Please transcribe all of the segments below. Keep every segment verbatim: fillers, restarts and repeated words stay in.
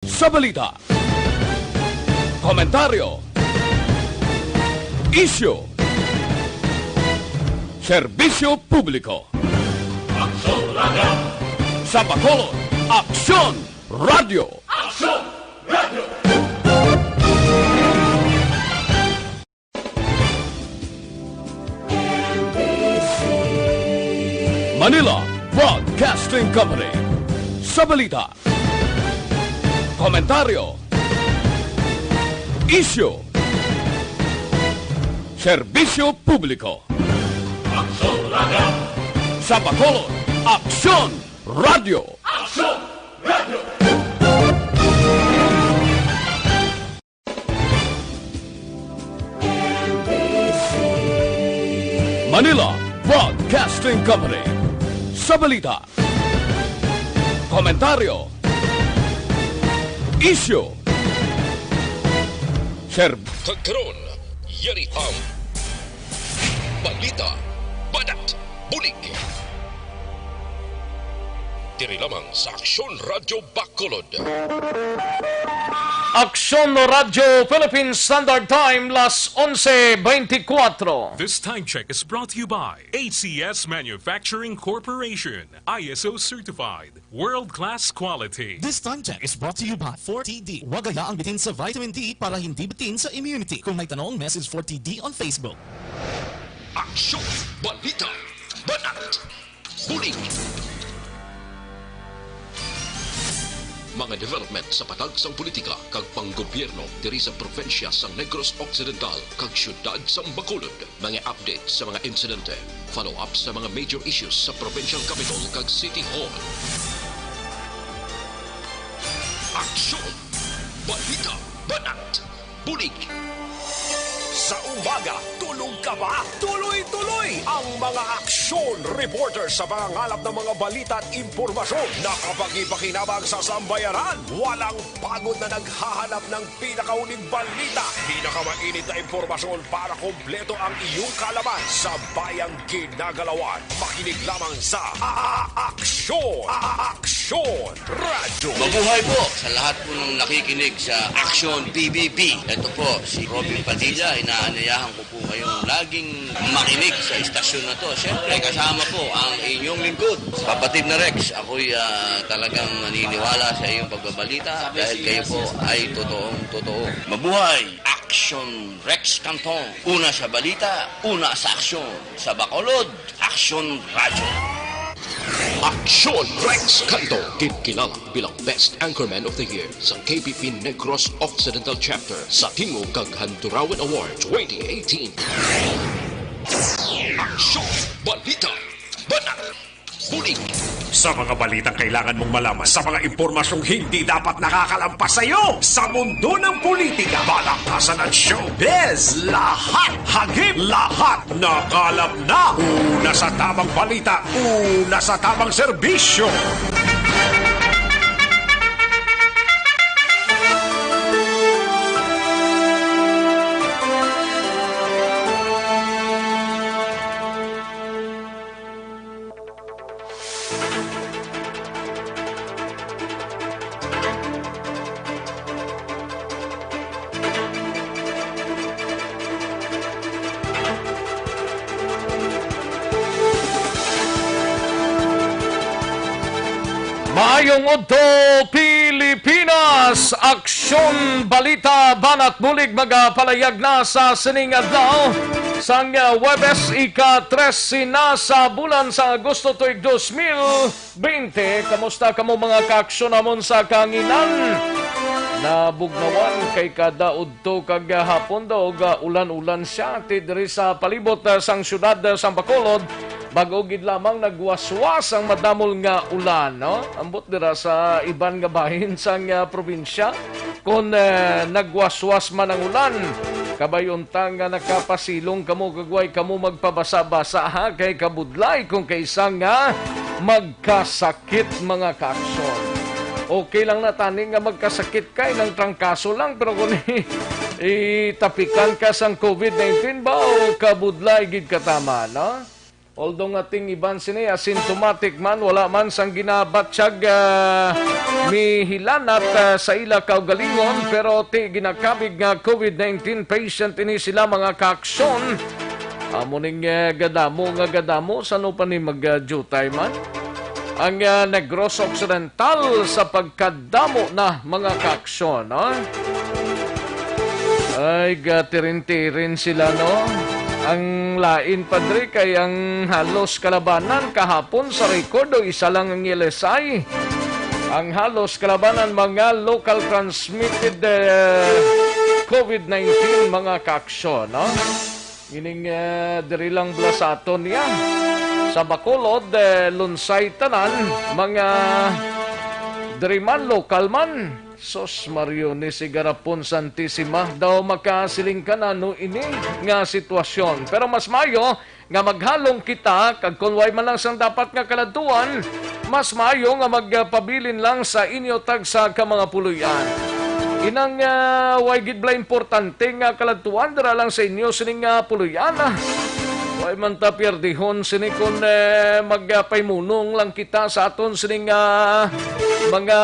Sa balita, komentaryo, isyu, serbisyo publiko. Aksyon Radyo. Sa Bacolod, Aksyon Radyo. Aksyon Radyo. Manila Broadcasting Company. Sa balita, komentaryo, isyu, serbisyo publiko. Aksyon Radyo. Sa Bacolod, Aksyon Radyo. Aksyon Radyo. Manila Broadcasting Company. Sa balita, komentaryo, isyu, serb- Kag karon, yari ang balita, banat, bulig. Diri lamang sa Aksyon Radyo Bacolod. Aksyon Radyo Philippine Standard Time, las onse beintikwatro. This time check is brought to you by A C S Manufacturing Corporation, I S O certified, world-class quality. This time check is brought to you by four T D. Huwag hayaan bitin sa vitamin D para hindi bitin sa immunity. Kung may tanong, message four T D on Facebook. Aksyon, balita, banat, bulig. Mga development sa patag sang politika kag panggobyerno diri sa probinsya sang Negros Occidental kag siyudad sang Bacolod. Mga update sa mga insidente, follow-up sa mga major issues sa provincial capital kag city hall. Aksyon, balita, banat, bulig. Sa umaga, tulog ka ba? Tuloy-tuloy ang mga aksyon reporter sa pangangalap ng mga balita at impormasyon na kapagi-pakinabang sa sambayanan. Walang pagod na naghahanap ng pinakauling balita, pinakamainit na impormasyon para kompleto ang iyong kaalaman sa bayang ginagalawan. Makinig lamang sa A-, A-, Aksyon, A-, A-, Aksyon Radyo. Mabuhay po sa lahat po ng nakikinig sa Aksyon P B B. Ito po si Robin Padilla. Inaanyayahan ko po kayong laging makinig sa istasyon na to. Siyempre, kasama po ang inyong lingkod, Kapatid na Rex. Ako'y, ah, talagang naniniwala sa iyong pagbabalita dahil kayo po ay totoong totoo. Mabuhay! Aksyon Rex Cantong. Una sa balita, una sa aksyon. Sa Bacolod, Aksyon Radyo. Aksyon Rex Canto, ginkilala bilang Best Anchorman of the Year sa K P P Negros Occidental Chapter sa Tingog kag Handurawan Award twenty eighteen. Aksyon, balita, banat, bulig. Sa mga balitang kailangan mong malaman, sa mga impormasyong hindi dapat nakakalampas sa iyo, sa mundo ng politika, balaktasan at showbiz, lahat, hagip, lahat, nakalap na. Una sa tamang balita, una sa tamang serbisyo. Maayong udto, Pilipinas! Aksyon, balita, banat, bulig magapalayag na sa sining adlaw sang, uh, Huwebes, ika-trese na sa bulan sa Agosto, tuig dos mil bente. Kamusta kamo, mga kaaksyon namon sa kahanginan? Nabugnawan kay kada udto kag hapon daw ga ulan-ulan siya ti diri sa palibot, ah, sang siyudad, ah, sang Bacolod. Bag-o gid lamang nagwaswas ang madamol nga ulan, no? Ambot dira sa iban nga bahin sang, ah, probinsya. Kon, eh, nagwaswas man ang ulan, kabay unta nga nakapasilong kamo kag way kamo magpabasa-basa, ha, kay kabudlay kon kaisa nga magkasakit, mga kaaksyon. Okay lang na tani nga magkasakit kay nang trangkaso lang, pero kung i-, itapikan ka sang covid nineteen ba, o kabudlay gid ka tama, no? Although nga ting iban sini asymptomatic man, wala man sang ginabatyag, ah, mihilanat, ah, sa ila kaugalingon, pero ti ginakabig nga covid nineteen patient ini sila, mga kaaksyon. Amo ning, eh, gadamo nga gadamo, sa ano pa ni mag-, ah, jutay man? Ang, ah, Negros Occidental sa pagkadamo na, mga kaaksyon, no? Ay, gatirin-tirin sila, no? Ang lain, padre, kay ang halos kalabanan kahapon sa rekordo, isa lang ang L S I. Ang halos kalabanan, mga local transmitted, eh, covid nineteen, mga kaaksyon, no? Ining, eh, diri lang bala sa aton niya. Sa Bacolod, eh, Lunsay tanan, mga diri man, lokal man. Sus, Mario, ni si Garapon Santisima daw makasiling ka na no ini nga sitwasyon. Pero mas mayo nga maghalong kita, kag kon way man lang sang dapat nga kaladtuan, mas maayo nga magpabilin lang sa inyo tagsa ka mga puloy-an. Inang, ah, way gid bala importante nga kaladtuan dira lang sa inyo sining, ah, puloy-an, ah. Way man ta pierdihon sini kon, eh, magpaymunong lang kita sa aton sining, ah, mga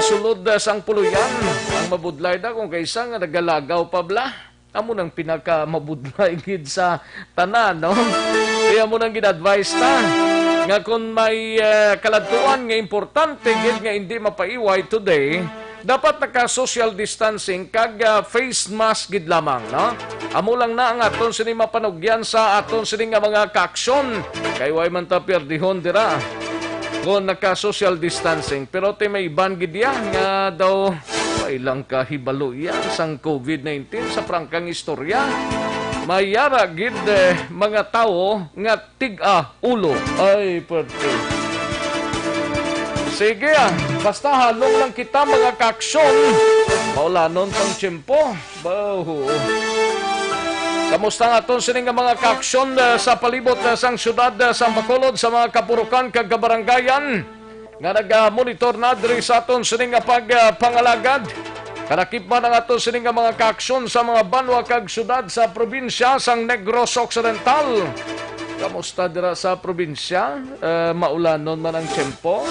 sulod, ah, sang puloy-an. Ang mabudlay na kung kaisa nga nagalagaw pa bala. Amo nang pinakamabudlay gid sa tanan, no? Kaya mo nang gin-advise ta nga kung may, eh, kaladtuan nga importante gid nga hindi mapaiway today, dapat naka-social distancing kag, ah, face mask gid lamang, no? Amo lang na ang aton sini mapanugyan sa aton sini nga mga kaaksyon. Kay way man ta pierdihon dira kung naka-social distancing. Pero ti may iban gid ya nga daw way lang kahibalo ya sang covid nineteen. Sa prangkang istorya, may ara gid, eh, mga tawo nga tig-a ulo. Ay, pwerte. Sige, ah. Basta halong lang kita, mga kaaksyon. Maulanon pang tiyempo. Baho. Kamusta ang aton sini nga mga kaaksyon, ah, sa palibot, ah, sang siyudad, ah, sang Bacolod, sa mga kapurukan kag kabarangayan nga naga-monitor na diri sa aton sini nga pag, ah, pangalagad? Kalakip man ang aton sini nga mga kaaksyon sa mga banwa kag siyudad sa probinsya sang Negros Occidental. Kamusta dira sa probinsya? Eh, maulanon man ang tiyempo.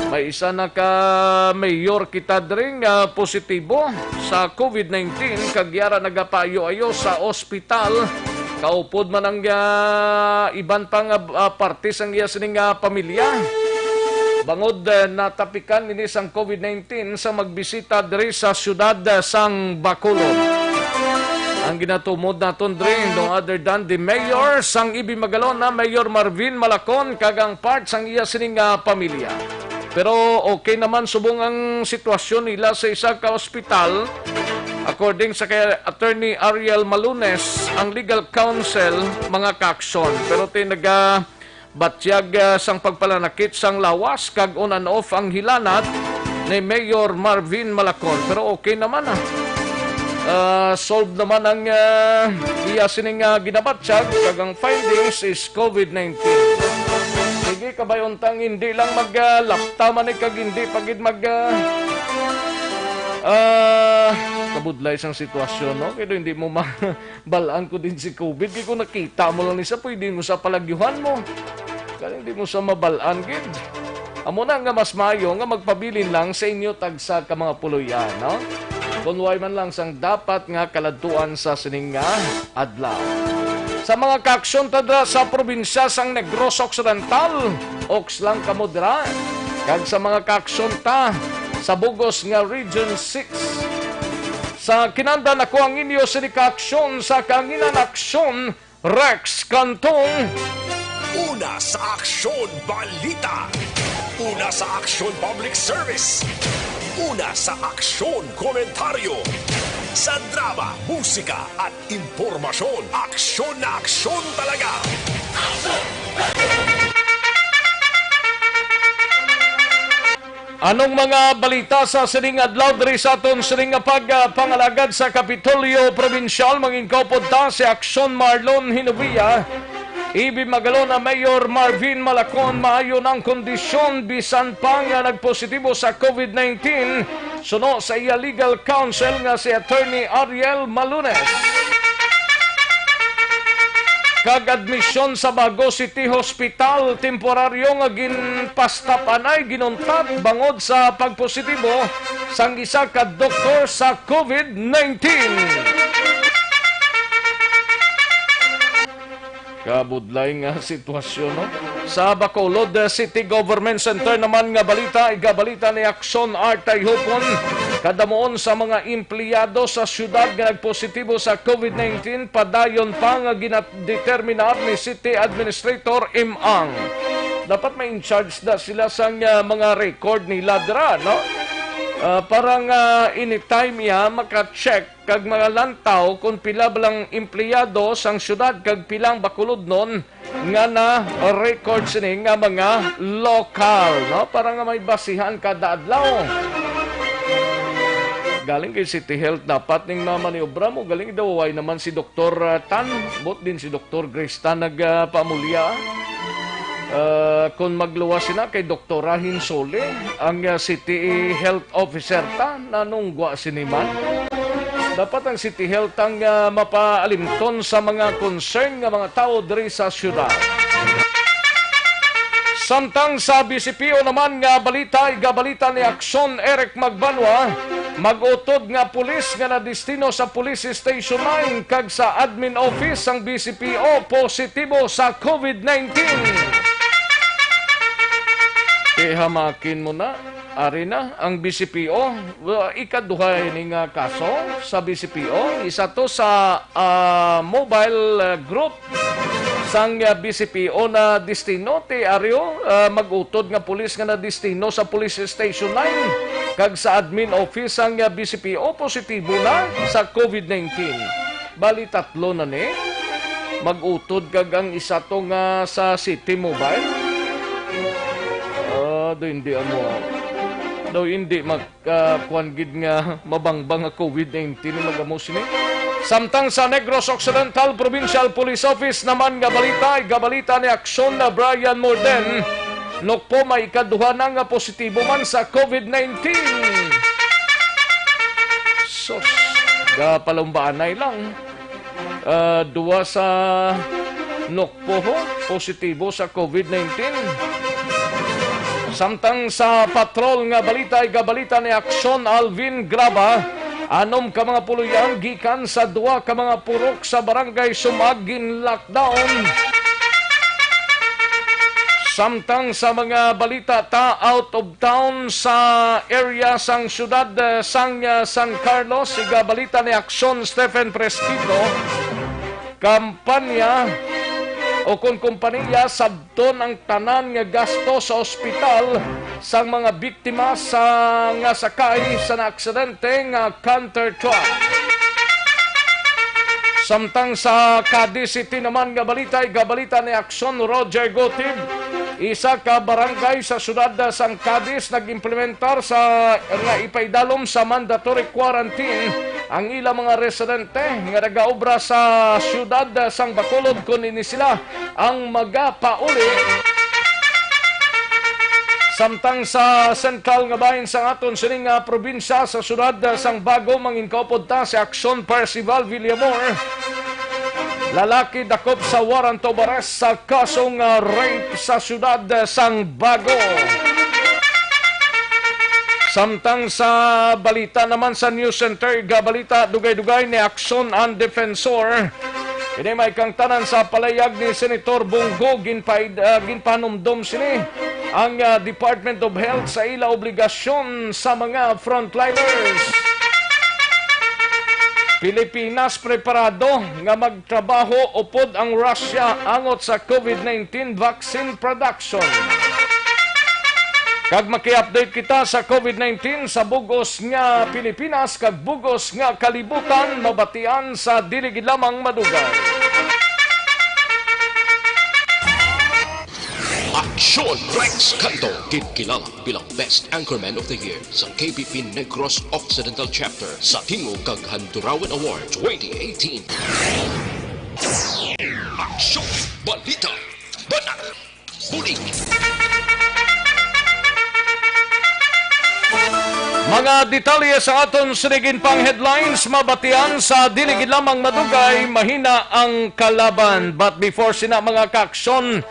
May isa na ka mayor kita diri nga positibo sa covid nineteen, kag yara nagapaayo-ayo sa ospital. Kaupod man ang, ah, iban pa nga, ah, parte sang iya sining, ah, pamilya. Bangod, eh, natapikan ini sang covid nineteen sa magbisita diri sa siyudad, eh, sang Bacolod. Ang ginatumod naton diri, no other than the mayor sang Ibi Magalona, Mayor Marvin Malacon, kag ang part sang iya sining, ah, pamilya. Pero okay naman subong ang sitwasyon nila sa isa ka ospital, according sa kay Attorney Ariel Malunes, ang legal counsel, mga kaaksyon. Pero ti naga batyag, ah, sang pagpalanakit sang lawas kag on and off ang hilanat ni Mayor Marvin Malacon. Pero okay naman, ah. Ah, solved naman ang, ah, iya sining, ah, ginabatyag, kag ang findings is covid nineteen. Sige, kabay untang hindi lang mag, ah, lapta man ni kag hindi pa gid mag, ah, ah, kabudlay sang sitwasyon, no? Kaya hindi mo ma-, bal-an ko din si covid. Kay kung nakita mo lang ni sa, pwede mo sa palagyuhan mo. Kaya hindi mo sa mabal-an gid. Amo na nga mas maayo nga magpabilin lang sa inyo tagsa ka mga puloy-an, no? Kung way man lang sang dapat nga kaladtuan sa sining nga adlaw. Sa mga kaaksyon ta dira sa probinsya sang Negros Occidental, oks lang kamo dira. Kag sa mga kaaksyon ta sa bugos nga Region six, sa kinahanglan ako ang inyo sini kaaksyon sa Kaanginan Aksyon, Rex Cantong. Una sa Aksyon Balita. Una sa Aksyon Public Service. Una sa Aksyon Komentaryo. Sa drama, musika, at impormasyon, aksyon na aksyon talaga. Anong mga balita sa sining adlaw diri sa aton sining nga pag, ah, pangalagad sa Kapitolyo Probinsyal? Mangin kaupod ta si Aksyon Marlon Hinovia. Ibi Magalona Mayor Marvin Malacon, maayo na ang kondisyon bisan pa nga nagpositibo sa covid nineteen, suno sa iya legal counsel nga si Attorney Ariel Malunes. kag admisyon sa Bago City Hospital temporaryo nga ginpastapan ay ginuntat bangod sa pagpositibo sang isa ka doktor sa covid nineteen. Kabudlay nga sitwasyon, no? Sa Bacolod, eh, City Government Center naman nga balita, igabalita ni Action Art Tayhupon, kadamuon sa mga empleyado sa syudad nga nagpositibo sa covid nineteen, padayon pa nga ginadeterminar ni City Administrator Im Ang. Dapat may in charge na sila sang, ah, mga record nila dira, no? Ah, para nga anytime iya maka-check kag mga lantaw kung pila ba lang empleyado sang syudad kag pila ang Bacolodnon nga na-record sini nga mga lokal, no? Para nga may basihan kada adlaw. Galing kay City Health dapat ning mamaniobra mo. Galing daw way naman si Doktor, ah, Tan, bot din si Doktor Grace Tan nagpamulya. Ah, kung magluwas sina kay Doktora Hinsole, ang, ah, City Health Officer ta, nanunggwa sini man. Dapat ang City Health ang, ah, mapaalimton sa mga concern nga mga tawo diri sa syudad. Samtang sa B C P O naman nga balita, igabalita ni Action Eric Magbanwa, mag-utod nga pulis nga nadistino sa Police Station nine kag sa admin office sang B C P O positibo sa covid nineteen. Ihamakin mo na, ari na ang B C P O. Well, ikaduha ini nga kaso sa B C P O. Isa to sa, ah, mobile, ah, group sang, ah, B C P O na destino, ti Ario, ah, mag-utod nga pulis nga nadestino sa Police Station nine kag sa admin office sang, ah, B C P O positibo na sa covid nineteen. Bali, tatlo na ni. Mag-utod kag ang isa to nga sa City Mobile. Ah, do hindi amo. Do hindi mag, ah, kuwan gid nga mabangbang nga covid nineteen ni magamo sini. Samtang sa Negros Occidental Provincial Police Office naman nga balita, igabalita ni Aksyon na Brian Morden, Nokpo may ikaduha na nga positibo man sa covid nineteen. Sus, gapalumbaanay lang. Ah, duwa sa Nokpo ho, positibo sa covid nineteen. Samtang sa patrol nga balita, igabalita ni Aksyon Alvin Graba, anom ka mga puloy-an gikan sa duwa ka mga purok sa Barangay Sumag gin-lockdown. Samtang sa mga balita ta out of town sa area sang siyudad, eh, sang, eh, San Carlos, igabalita ni Aksyon Stephen Fresquito, kampanya o kon kompanya sabton ang tanan nga gasto sa ospital sang mga biktima sa, nga sakay sa naaksidente nga canter truck. Samtang sa Cadiz City naman nga balita, igabalita ni Aksyon Roger Gotib, isa ka barangay sa siyudad sang Cadiz nag-implementar sa nga ipaidalom sa mandatory quarantine ang ilang mga residente nga nagaobra sa siyudad sang Bacolod kon ini sila ang magapauli. Samtang sa sentral nga bahin sang aton sining nga probinsya, sa siyudad sang Bago, mangin kaupod ta si Aksyon Percival Villamor, lalaki dakop sa warrant of arrest sa kasong, ah, rape sa siyudad sang Bago. Samtang sa balita naman sa News Center, gabalita dugay-dugay ni Aksyon ang Defensor. Ini may kangtanan sa palayag ni Senator Bong Go, ginpaid-, ah, ginpanumdom sini ang, ah, Department of Health sa ila obligasyon sa mga frontliners. Pilipinas preparado nga magtrabaho upod ang Russia angot sa covid nineteen vaccine production. Kag maki-update kita sa covid nineteen sa bug-os nga Pilipinas kag bug-os nga kalibutan, mabatian sa dili gid lamang madugay. Aksyon Rex Canto, ginkilala bilang Best Anchorman of the Year sa K B P Negros Occidental Chapter sa Tingog kag Handurawan Award twenty eighteen. Aksyon, balita, banat, bulig. Mga detalye sa aton sining pang headlines, mabatian sa dili gid lamang madugay, mahina ang kalaban. But before sina, mga kaaksyon,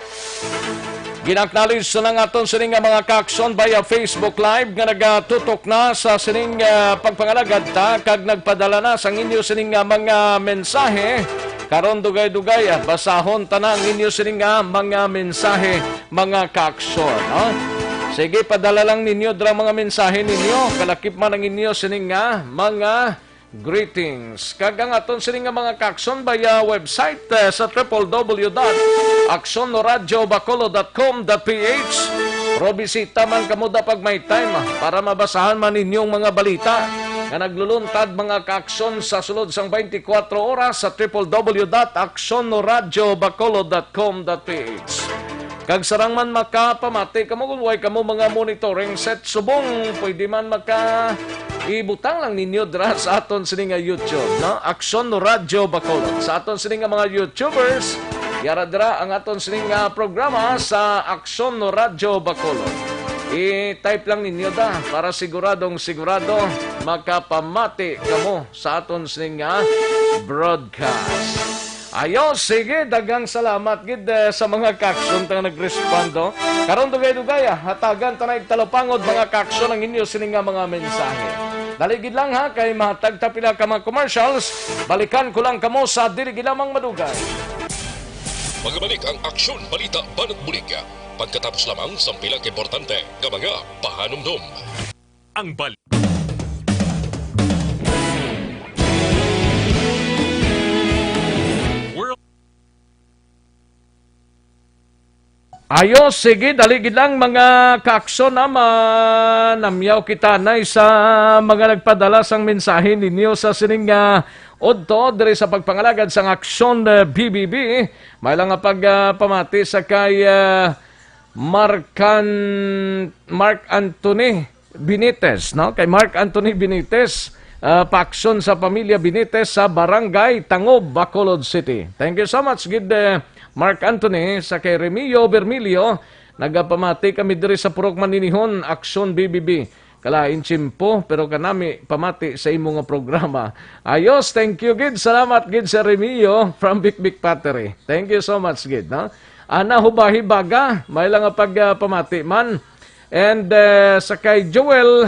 gin-acknowledge na nga aton sining nga mga kaaksyon via Facebook Live nga nagatutok na sa sining, ah, pagpangalagad ta kag nagpadala na sang inyo sining nga mga mensahe. Karon dugay-dugay, ah, basahon ta na ang inyo sining nga mga mensahe, mga kaaksyon, no? Sige, padala lang ninyo dira mga mensahe ninyo. Kalakip man ang inyo sining nga mga greetings. Kag ang aton sining nga mga kaaksyon via website, eh, sa triple W dot aksyon radio bacolod dot com dot P H. Pero bisita man kamo da pag may time, ah, para mabasahan man ninyong mga balita nga nagluluntad, mga kaaksyon, sa sulod sang twenty-four oras sa triple W dot aksyon radio bacolod dot com dot P H. Kag sarang man makapamati kamo kung way kamo mga monitoring set subong, pwede man maka ibutang lang ninyo dira sa aton sini nga YouTube, no? Aksyon Radyo Bacolod. Sa aton sini nga mga YouTubers, yara dira ang aton sini nga programa sa Aksyon Radyo Bacolod. I-type lang ninyo ta para siguradong sigurado makapamati kamo sa aton sini nga broadcast. Ayo, sige, daghang salamat gid, eh, sa mga kaaksyon nga nag-respond, no? Karon dugay-dugay, ah, hatagan ta na igtalupangod, mga kaaksyon, ang inyo sini nga mga mensahe. Dali gid lang, ha, kay mahatag ta pila ka mga commercials. Balikan ko lang kamo sa dili gid lamang madugay. Magabalik ang Aksyon, Balita, Banat Bulig pagkatapos lamang sang pila ka importante nga mga pahanumdom. Ang bal- World. Ayo, sige, dali gid lang, mga kaaksyon, naman. Namyaw kita na sa mga nagpadala sang mensahe ninyo sa sining nga udto diri sa pagpangalagad sang Aksyon, eh, B B B. May lang nga pag, ah, pamati sa kay, ah, Marcan-, Mark Anthony Benitez, no? Kay Mark Anthony Benitez, ah, paaksyon sa pamilya Benitez sa Barangay Tangob, Bacolod City. Thank you so much gid, eh, Mark Anthony. Sa kay Remio Bermilio, nagapamati kami diri sa Purok Maninihon, Aksyon B B B. Kalain tiyempo, pero kanami pamati sa imo nga programa. Ayos, thank you gid. Salamat gid sa Remio from Bikbik Pottery. Thank you so much gid, no? Ana Hubahibaga, may lang nga pag, ah, pamati man. And, eh, sa kay Joel,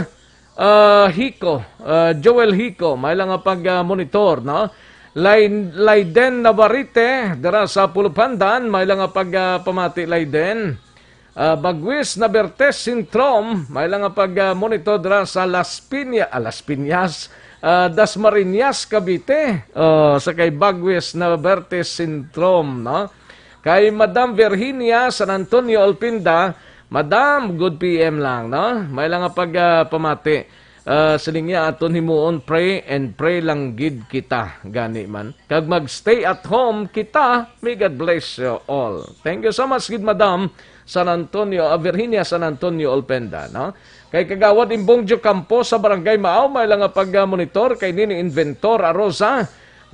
ah, Hico, ah, Joel Hico, may lang nga pag, ah, monitor, no? Lay-, Layden Navarrete, dira sa Pulupandan, may lang nga pag, ah, pamati, Layden. Ah, Bagwis Nabertes Sintrom, may lang nga pag, ah, monitor dira sa Las Piña-, ah, Las Piñas, ah, Dasmariñas, Cavite. Oh, sa kay Bagwis Nabertes Sintrom, no? Kay Madam Virginia San Antonio Olpinda, Madam, good P M lang, no? May lang nga pag, ah, pamati. Ah, siling niya, aton himuon, pray and pray lang gid kita, gani man. Kag mag-stay at home kita, may God bless you all. Thank you so much gid, Madam San Antonio, ah, Virginia San Antonio Olpenda, no? Kay Kagawad Imbong Campo sa Barangay Maaw, may lang nga pag-monitor kay Nini Inventor Arosa,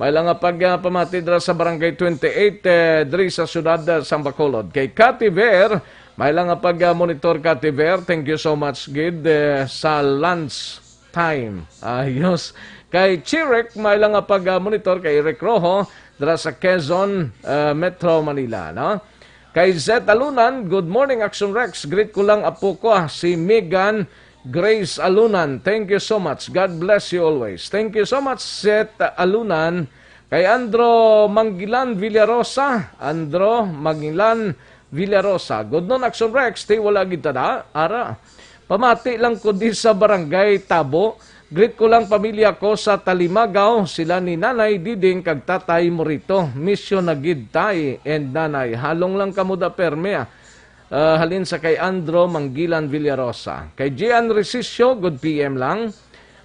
may lang nga pag, ah, pamati dira sa Barangay twenty-eight, eh, diri sa siyudad, ah, sang Bacolod. Kay Cathy Ver, may lang nga pag, ah, monitor, Cathy Ver. Thank you so much gid, eh, sa lunch time. Ayos. Kay Chirek, may lang nga pag, ah, monitor kay Eric Rojo dira sa Quezon, ah, Metro Manila, no? Kay Zet Alunan, "Good morning, Action Rex. Greet ko lang apo ko, ah, si Megan Grace Alunan. Thank you so much. God bless you always." Thank you so much, Zet Alunan. Kay Andro Mangilan Villarosa, Andro Mangilan Villarosa. "Good noon, Action Rex. Ti wala gid ta da? Ara. Pamati lang ko di sa Barangay Tabo. Greet ko lang pamilya ko sa Talimagaw, sila ni Nanay Diding kag Tatay Morito. Misyon na gid, Tay and Nanay. Halong lang kamo da perme, ah." Ah, halin sa kay Andro Mangilan Villarosa. Kay Gian Resicio, good P M lang.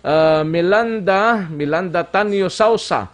Ah, Milanda, Milanda Tanyo Sausa,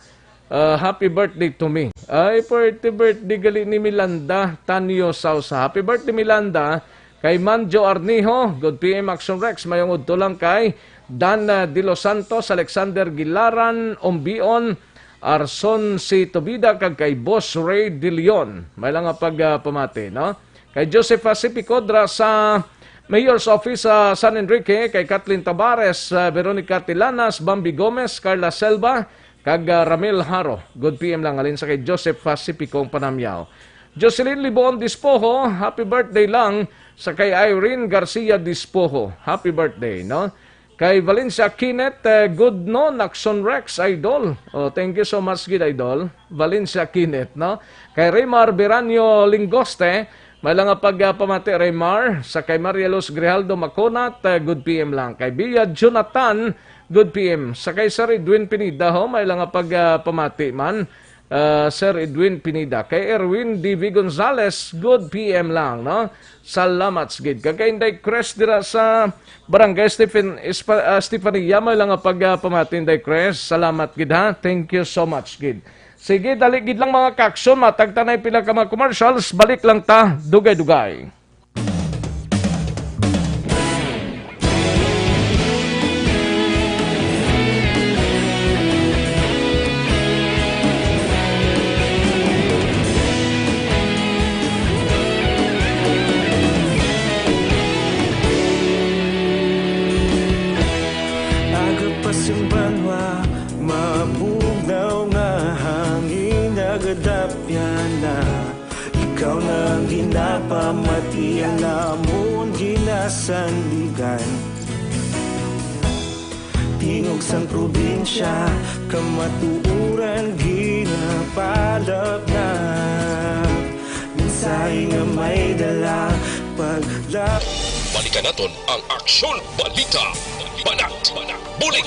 ah, "Happy birthday to me." Ay, happy birthday gali ni Milanda Tanyo Sausa. Happy birthday, Milanda. Kay Manjo Arnijo, good P M Action Rex, mayong udto lang kay Dan, ah, De Los Santos, Alexander Gilaran, Ombion, Arson C. Tobida, kag kay Boss Ray De Leon. May lang nga pag, ah, pamati, no? Kay Joseph Pacifico dra sa Mayor's Office sa San Enrique, kay Kathleen Tabares, ah, Veronica Tilanas, Bambi Gomez, Carla Selva, kag, ah, Ramil Haro. Good P M lang, halin sa kay Joseph Pacifico Panamyaw. Jocelyn Libon Dispoho, happy birthday lang sa kay Irene Garcia Dispoho. Happy birthday, no? Kay Valencia Kenneth, eh, good no, Nakson Rex, idol. Oh, thank you so much, gid, idol. Valencia Kenneth, no? Kay Raymar Beranio Lingoste, may lang nga pag, ah, pamati, Raymar. Sa kay Maria Luz Grijaldo Maconat, eh, good P M lang. Kay Bia Jonathan, good P M. Sa kay Sir Edwin Pineda, ho, may lang nga pag, ah, pamati man. Ah, Sir Edwin Pineda. Kay Erwin D V Gonzales, good P M lang, no? Salamat, gid. Kag kay Inday Cres dira sa Barangay Stephen, Espa-, ah, Stefania, may lang nga pag, ah, pamati, Inday Cres. Salamat, gid, ha? Thank you so much, gid. Sige, dali, gid lang, mga kaaksyon. Matag ta na yung pila ka mga commercials. Balik lang ta, dugay-dugay. Aga pa sing banwa, mabugnaw nga hangin, nagadapyan na. Ikaw na ang ginapamati, ang amon ginasandigan. Tingog sang probinsya, kamatuoran ginapalap na. Mensahe nga may dala, pagla- Balikan naton ang Aksyon Balita. Banat, Bulig.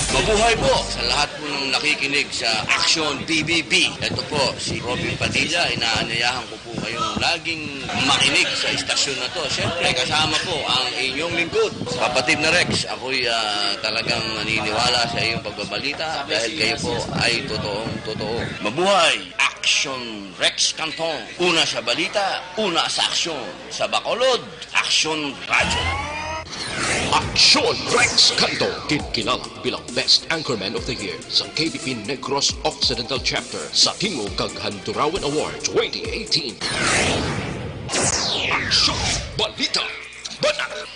Mabuhay po sa lahat po ng nakikinig sa Action P B B. Ito po si Robin Padilla. Inaanyayahan ko po kayong laging makinig sa istasyon na to. Siyempre, kasama po ang inyong lingkod, kapatid na Rex. Ako'y, ah, talagang naniniwala sa iyong pagbabalita dahil kayo po ay totoong totoo. Mabuhay! Action Rex Canton. Una sa balita, una sa aksyon. Sa Bacolod, Action Radyo. Action Rex Canto, ginkilala bilang Best Anchorman of the Year sa K B P Negros Occidental Chapter sa Tingog kag Handurawan Award twenty eighteen. Action Balita. Banat.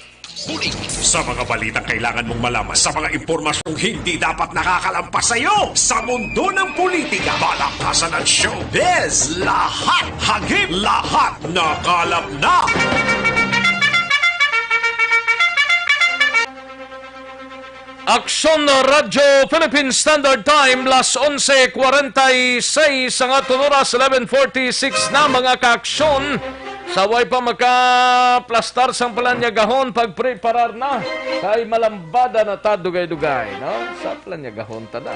Bulig. Sa mga balitang kailangan mong malaman, sa mga impormasyong hindi dapat nakakalampas sa iyo, sa mundo ng politika, palakasan ng showbiz, lahat hagip, lahat nakalap na. Aksyon Radyo Philippine Standard Time, las onse cuarenta y seis ang aton oras, eleven forty-six na, mga kaaksyon. Sa way pa makaplastar sang palanyagahon, pagpreparar na. Kay malambada na ta dugay-dugay, no? Sa palanyagahon ta na.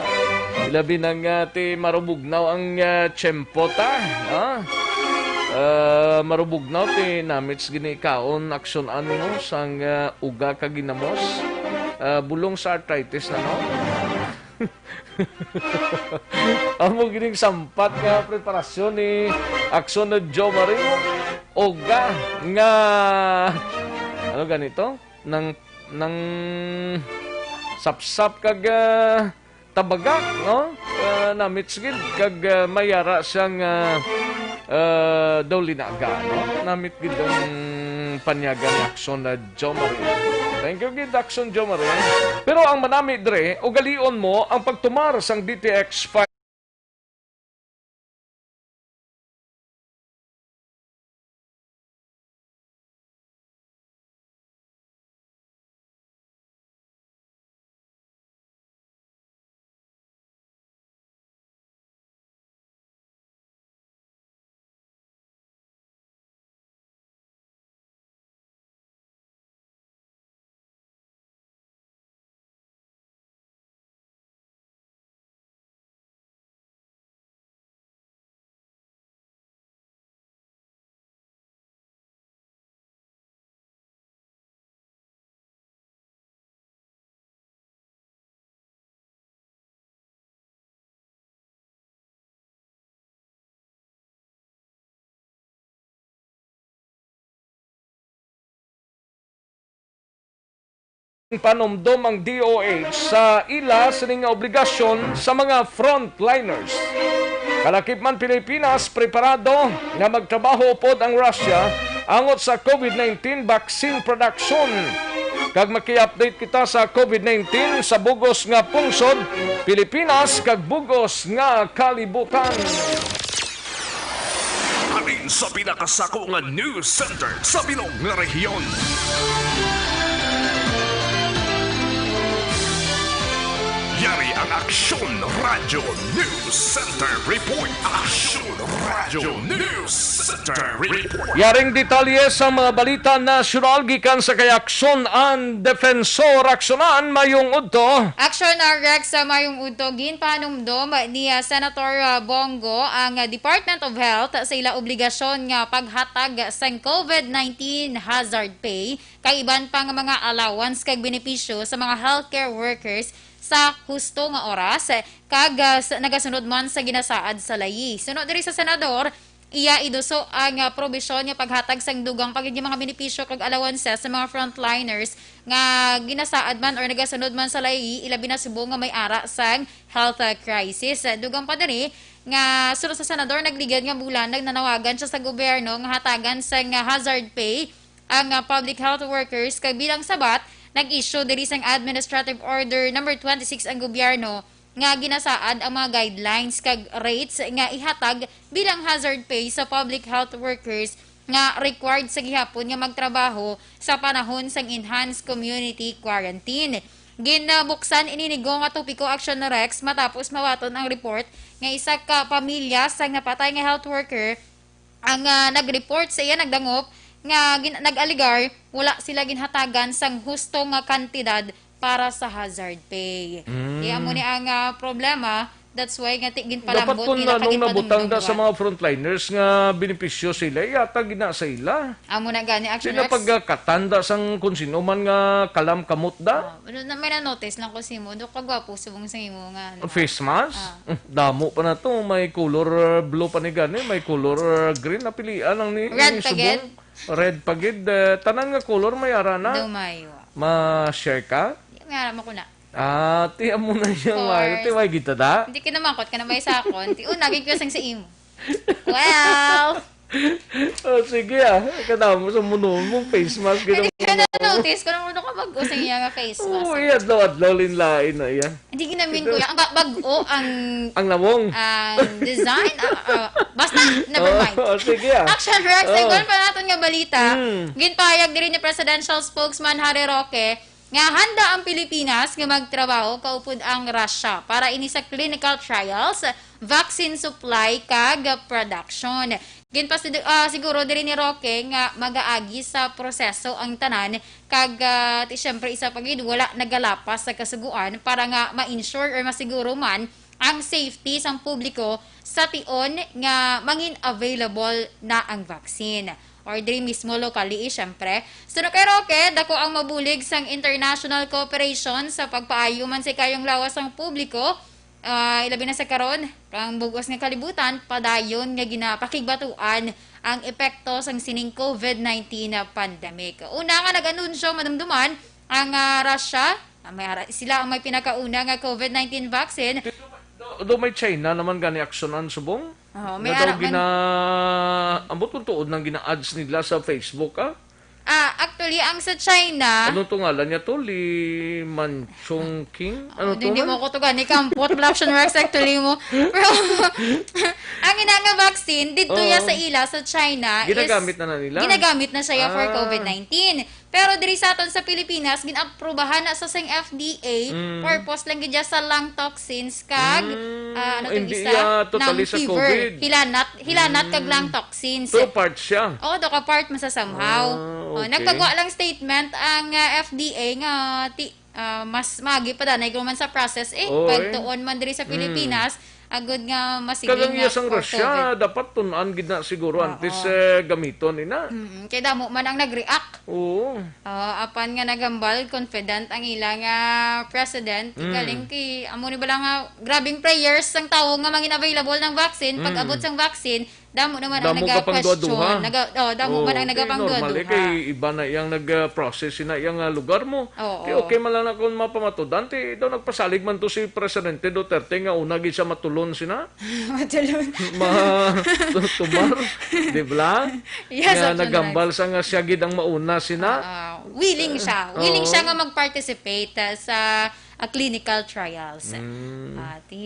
Ilabi na nga ti marubugnaw ang, ah, tiyempo ta, no? Ah, marubugnaw ti namits gini kaon, aksyon animo sang, ah, uga ka ginamos. Ah, bulong sa arthritis na, no? Amo gining sampat nga preparasyon ni Aksyon na Jomari. Uga nga, ano ganito? Nang, nang sapsap kag, ah, tabagak, no? Ah, namits gid kag, ah, mayara siyang, ah, ah, daw linaga, no? Namit gid ang panyaga ni Aksyon na Jomari. Thank you gid, Aksyon Jomari. Pero ang manami dre, ugalion mo ang pagtumar sang D T X five. Panumdom ang D O H sa ila sini nga obligasyon sa mga frontliners. Kalakip man Pilipinas, preparado nga magtrabaho upod ang Russia angot sa COVID nineteen vaccine production. Kag maki-update kita sa COVID nineteen sa bugos nga pungsod, Pilipinas, kag bugos nga kalibutan. Halin sa pinakasako nga news center sa bilog nga rehiyon. Yari ang Aksyon Radyo News Center Report. Aksyon Radyo News Center Report. Yaring detalye sa mga balita nasyonal gikan sa kay Aksyon an Defensor. Aksyonan, mayong udto. Aksyon, ah, Rex, sa mayong udto, ginpahanumdom ni, ah, Senator, ah, Bong Go ang, ah, Department of Health sa ila obligasyon nga paghatag sang COVID nineteen hazard pay kag iban pa nga mga allowance kag benepisyo sa mga healthcare workers sa husto nga oras, kag, ah, sa, nagasunod man sa ginasaad sa layi. Suno diri sa senador, iya iduso ang, ah, probisyon nga paghatag sang dugang pa gid nga mga benepisyo kag allowances sa mga frontliners nga ginasaad man or nagasunod man sa layi, ilabi na subong nga may ara sang health, ah, crisis. Ah, dugang pa diri nga suno sa senador, nagligad nga bulan nag-, nanawagan siya sa gobyerno nga hatagan sang, ah, hazard pay ang, ah, public health workers, kag bilang sabat, nag-issue diri sang Administrative Order Number twenty-six ang gobyerno nga ginasaad ang mga guidelines kag rates nga ihatag bilang hazard pay sa public health workers nga required sa gihapon nga magtrabaho sa panahon sang enhanced community quarantine. Ginabuksan ini ni Go nga topiko, Action Rex, matapos mawaton ang report nga isa ka pamilya sang napatay nga health worker ang, ah, nag-report sa iya nagdangop nga gin-, nag-alegar wala sila ginhatagan sang husto nga kantidad para sa hazard pay. Mm. Iya mo ni ang, ah, problema, that's why nga ti-, Dapat ginpalambot kung nila kag nung nabutang da sa ginpadumdum mga frontliners nga benepisyo sila, iyatag gina sa ila. Amo na gani, Action Di na Rex. Pagkatanda sang kung sino man nga kalam kamot da. Ah, ano na, may na-notice lang ko sa imo. Do ka gwapo subong sa imo nga, ano. Face mask? Ah. Mm, damo pa na to. May color, uh, blue pa ni gani, may color, uh, green. Napilian ang ni, Red ni pa subong. Gid. Red pa gid. Eh, tanan nga color may ara na. Dumayo. Ma-share ka? May ara mo ko na. Ah, ti amo na siya, Mayo. Ti, may kita da? Hindi kinamangkot ka na may sakon. Ti, una, gid ko sang sa imo. Well. Oh, sige, ah. Kadamo sa muno mong face mask, Hindi ginawa ko mo. Na-notice ko nung ano ka mag-using niya nga face mask. Oo, eh, adlaw-adlaw, linlain na iya. Hindi ginamin ko yan. Ang ba-, bag-o ang Ang nawong. Ang design. Ah, ah, basta, never mind. Oh, sige, ah. Action Rex, Oh. Igual pa naton nga balita. Hmm. Ginpahayag diri ni Presidential Spokesman Harry Roque nga handa ang Pilipinas nga magtrabaho kaupod ang Russia para ini sa clinical trials, vaccine supply, kag production. Ginpasidu-, ah, siguro diri ni Roque nga magaagi sa proseso ang tanan, kag, ah, ti, siyempre, isa pa gid, wala nagalapas sa kasugoan para nga ma-ensure or masiguro man ang safety sang publiko sa tion nga mangin available na ang vaccine or diri mismo locally, siyempre. Suno kay Roque, dako ang mabulig sang international cooperation sa pagpaayo man sa ikayong lawas sang publiko, ah, ilabi na sa karon, kang bug-os nga kalibutan, padayon nga ginapakigbatuan ang epekto sang sining COVID nineteen pandemic. Una nga nag-anunsyo madumduman ang, ah, Russia, ah, may ara-, sila ang may pinakauna nga COVID nineteen vaccine. Do, do may China naman gani aksyonan subong? Oo, may Nga daw ara man. Gina-, ambot kung tuod nang gina-ads nila sa Facebook, ah? Ah, actually, ang sa China Ano to ngalan niya to? Li Manchong King? Ano Oh, to hindi man? Mo ko to gani kampot. Wala option works actually mo. Pero, ang ina nga vaccine, dito Oo. Ya sa ila, sa China, Ginagamit is na na nila? Ginagamit na siya for Ah. COVID nineteen. Pero diri sa aton sa Pilipinas, ginaprobahan na sa sing F D A, Mm. Purpose lang gid sa lung toxins kag, Mm, ah, ano tong hindi isa? Ya totally Ng sa fever. COVID. Hilanat, hilanat kag Mm. Lung toxins. Two parts siya. Oo, do ka part man sa somehow. Ah, Oh, okay. Nagpagawa lang statement ang, ah, F D A nga ti-, ah, mas magi pa danay kung man sa process eh. Oo, eh. Pagtuon man diri sa Mm. Pilipinas, agud nga masiling Kagang nga iya sang for Russia, COVID. Dapat tun-an gid na siguro Oo. Antes, eh, gamiton ina. Mm-mm. Kay damo man ang nag-react. Oo. Oo, apan nga nagambal, confident ang ila nga president. Mm. Galing kay, amo ni bala nga, grabing prayers sang tawo nga mangin available ng vaccine. Pag Mm. Abot sang vaccine, Damo naman ang Damo ka pangduha-duha. nagaka-question. Naga-, oh, damo Oh, man ang di, nagapangduha-duha. normal, eh, kay iba na iyang nag-, ah, process na iyang, ah, lugar mo. Oo. Di, okay man lang na kung mapamatudan, ti daw nagpasalig man to si Presidente Duterte nga una gid siya matulon sina. Matulon. Ma-, tumar, di ba? Yes, Nga Action nagambal Rights. sa nga siya gid ang mauna sina. Ah, willing siya. Willing Oo. siya nga mag-participate, ah, sa, ah, clinical trials. Mm. Ah, ti,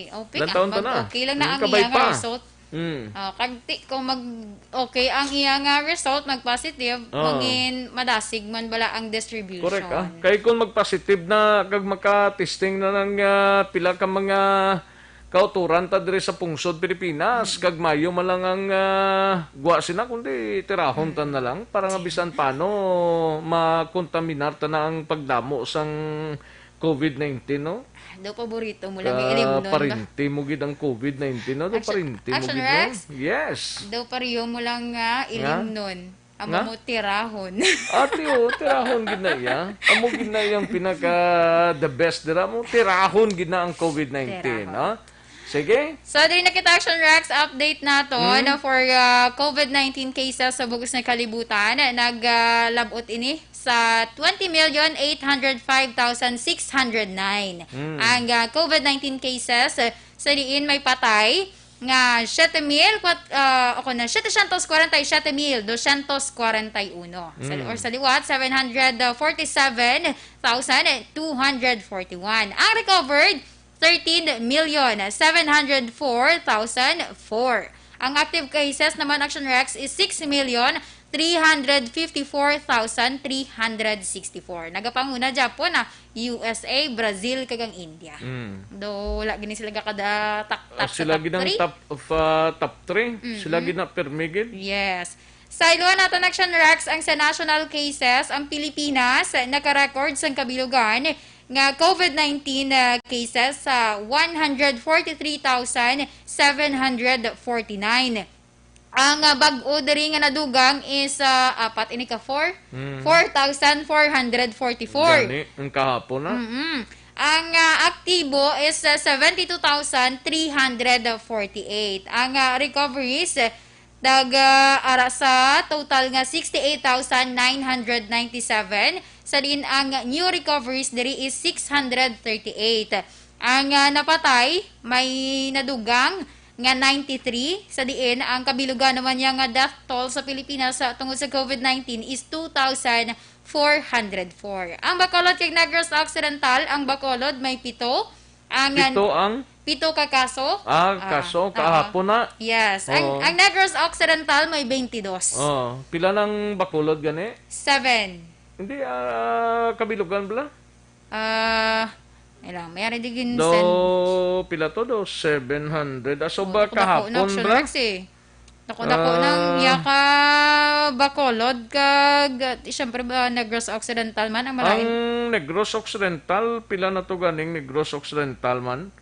okay Ilang ka. taon ka Pag na? okay lang na Mm, ang kabay iyang pa. result, Mm. Ah, kag ti-, kung mag-, okay ang iya nga result, mag-positive, Oo. mangin madasig man bala ang distribution. Correct, ah. Kay kung mag-positive na, kag maka-testing na ng, ah, pila ka mga kauturan ta diri sa pungsod Pilipinas, Mm. kag mayo man lang ang, ah, gwa sina, kundi tirahon ta Mm. na lang para nga bisan paano makontaminar ta na ang pagdamo sang covid nineteen, no? Daw paborito mo lang Ka-, yung ilimnon ba? parinti mo gid ang covid nineteen, no? Daw Action, parinti mo Action gid, no? Rex? Yes. Daw pariyo mo lang nga Nga? ilimnon. Amo Nga? mo tirahon. Ate, oh, tirahon gid na iya. Amo gid na iyang pinaka the best dira mo. Tirahon gid na ang covid nineteen, Tirahon. ha? Sige. So, diri na kita, Action Rex, update nato, Hmm? no, for, uh, covid nineteen cases sa bug-os nga kalibutan. Nag, uh, labot ini sa twenty million eight hundred five thousand six hundred nine. Hmm. Ang, uh, covid nineteen cases, uh, sa diin may patay nga siyete mil, kwat-, uh, ako na, setecientos kwarenta y siete mil doscientos kwarenta y uno. Sa, Hmm. or sa liwat, seven hundred forty-seven thousand two hundred forty-one. Ang recovered, thirteen million seven hundred four thousand four. Ang active cases naman, Action Rex, is six million three hundred fifty-four thousand three hundred sixty-four. Nagapanguna Japon, ah, U S A, Brazil, kag ang India. Mm. Do, wala gini sila gakada tak-, Ah, tak sa sila top gid ang three. top of, ah, top three. Mm-mm. Sila gid na pirmi gid. Yes. Sa iluhan nato, Action Rex, ang sa national cases, ang Pilipinas, eh, naka-record sang kabilugan nga covid nineteen, ah, cases sa one hundred forty-three thousand seven hundred forty-nine. Ang, ah, bag-o diri nga nadugang is, ah, apat ini ka four? Mm. Four thousand four hundred forty-four. Gani, ang kahapon na. Mm-mm. Ang, ah, aktibo is, ah, seventy-two thousand three hundred forty-eight. Ang, ah, recoveries, eh, nag, ah, ara sa total nga sixty-eight thousand nine hundred ninety-seven. Sa diin ang new recoveries diri is six hundred thirty-eight. Ang, ah, napatay, may nadugang nga ninety-three, sa diin ang kabilugan naman niya nga death toll sa Pilipinas sa tungod sa covid nineteen is two thousand four hundred four. Ang Bacolod kag Negros Occidental, ang Bacolod may pito, ang Pito ang? pito ka kaso. Ah, Ah, kaso, oo. kahapon na. Yes. Ang, Oo. ang Negros Occidental may twenty-two. Oh, pila nang Bacolod gani? Seven. Hindi, ah, kabilugan bala? Ah, ilang, may ari di gin-, Do, send. pila to do? Seven hundred. Ah, so Oh, ba naku, naku, kahapon, naku, bra? Rex, eh. Naku, naku, Ah. nang yaka Bacolod kag, ah, siyempre ba, Negros Occidental man ang malain? Ang Negros Occidental, pila na to ganing Negros Occidental man?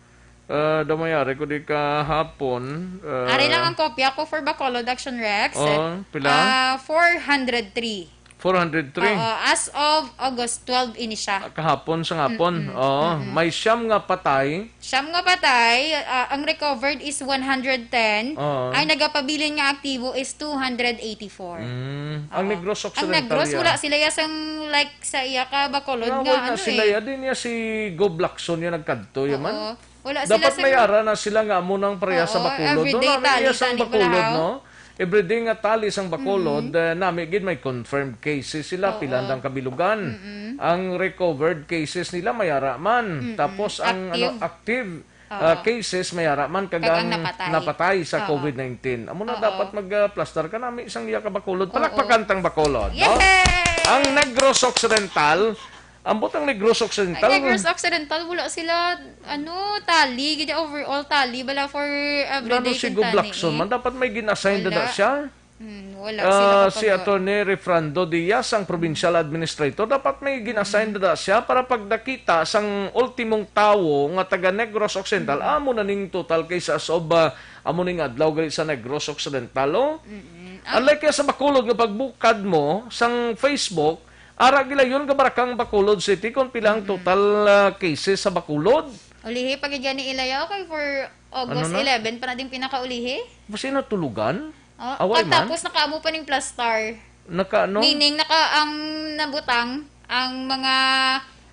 Ah, daw mayari ko di kahapon, ah, Ari lang ang kopya ko for Bacolod, Action Rex. Oh, pila? Ah, four hundred three. Four hundred three. Oo, as of August twelve ini siya. Ah, kahapon sa hapon. Mm-mm, Oo, mm-mm. may siyam nga patay. Siyam nga patay, ah, ang recovered is one hundred ten. Oo. Ang nagapabilin nga aktibo is two hundred eighty-four. Mm. Ang Oo. Negros Ang Occidental Negros, ya. wala sila ya sang, like, sa iya ka Bacolod Nga nga, wala ano sila eh. ya. Di niya si Gob Lacson ya nagkadto, ya man. Oo. Wala sila Dapat sang may ara na sila nga amo nang pareha sa Oo, Bacolod. everyday No, nami iya sang tali-tali Bacolod, bulahaw. no? Everyday nga tali sang Bacolod, Mm. eh, nami gid may confirmed cases sila, Oo. pila ang kabilugan. Mm-mm. Ang recovered cases nila may ara man. Mm-mm. Tapos ang, ano, Active. active, Oo. ah, cases may ara man, kag Kag ang ang napatay. napatay sa Oo. covid nineteen. Amo na Oo. dapat mag, ah, plastar ka nami sang iya ka Bacolod. Oo. Palakpakan tang Bacolod, no? Yay! Ang Negros Occidental, Ambot ang Negros Occidental. Ang Negros Occidental, wala sila, ano, tali, gid overall tali, bala for everyday Nano si kintani, Gob Lacson eh. man, dapat may gin-assign na Wala. siya. Hmm, wala Ah, sila si kapag- Attorney Refrando Diaz, ang provincial administrator, dapat may gin-assign Mm. na siya para pagdakita sang ultimong tawo nga taga Negros Occidental. Mm. Amo na ning total cases of, ah, amo ning adlaw gali sa Negros Occidental, oh. Mm-mm. Ang Unlike kaya sa Bacolod nga pagbukad mo sang Facebook, Ara gilayon ka Barakang Bacolod City kung pila ang Mm. total, ah, cases sa Bacolod. Ulihi pa gid gani ilayo kay for August Ano na? eleven pa na din pinakaulihi. Basi natulugan? Oh, Away man? Tapos nakaamo pa ning plastar. Naka ano? Meaning, naka ang nabutang ang mga,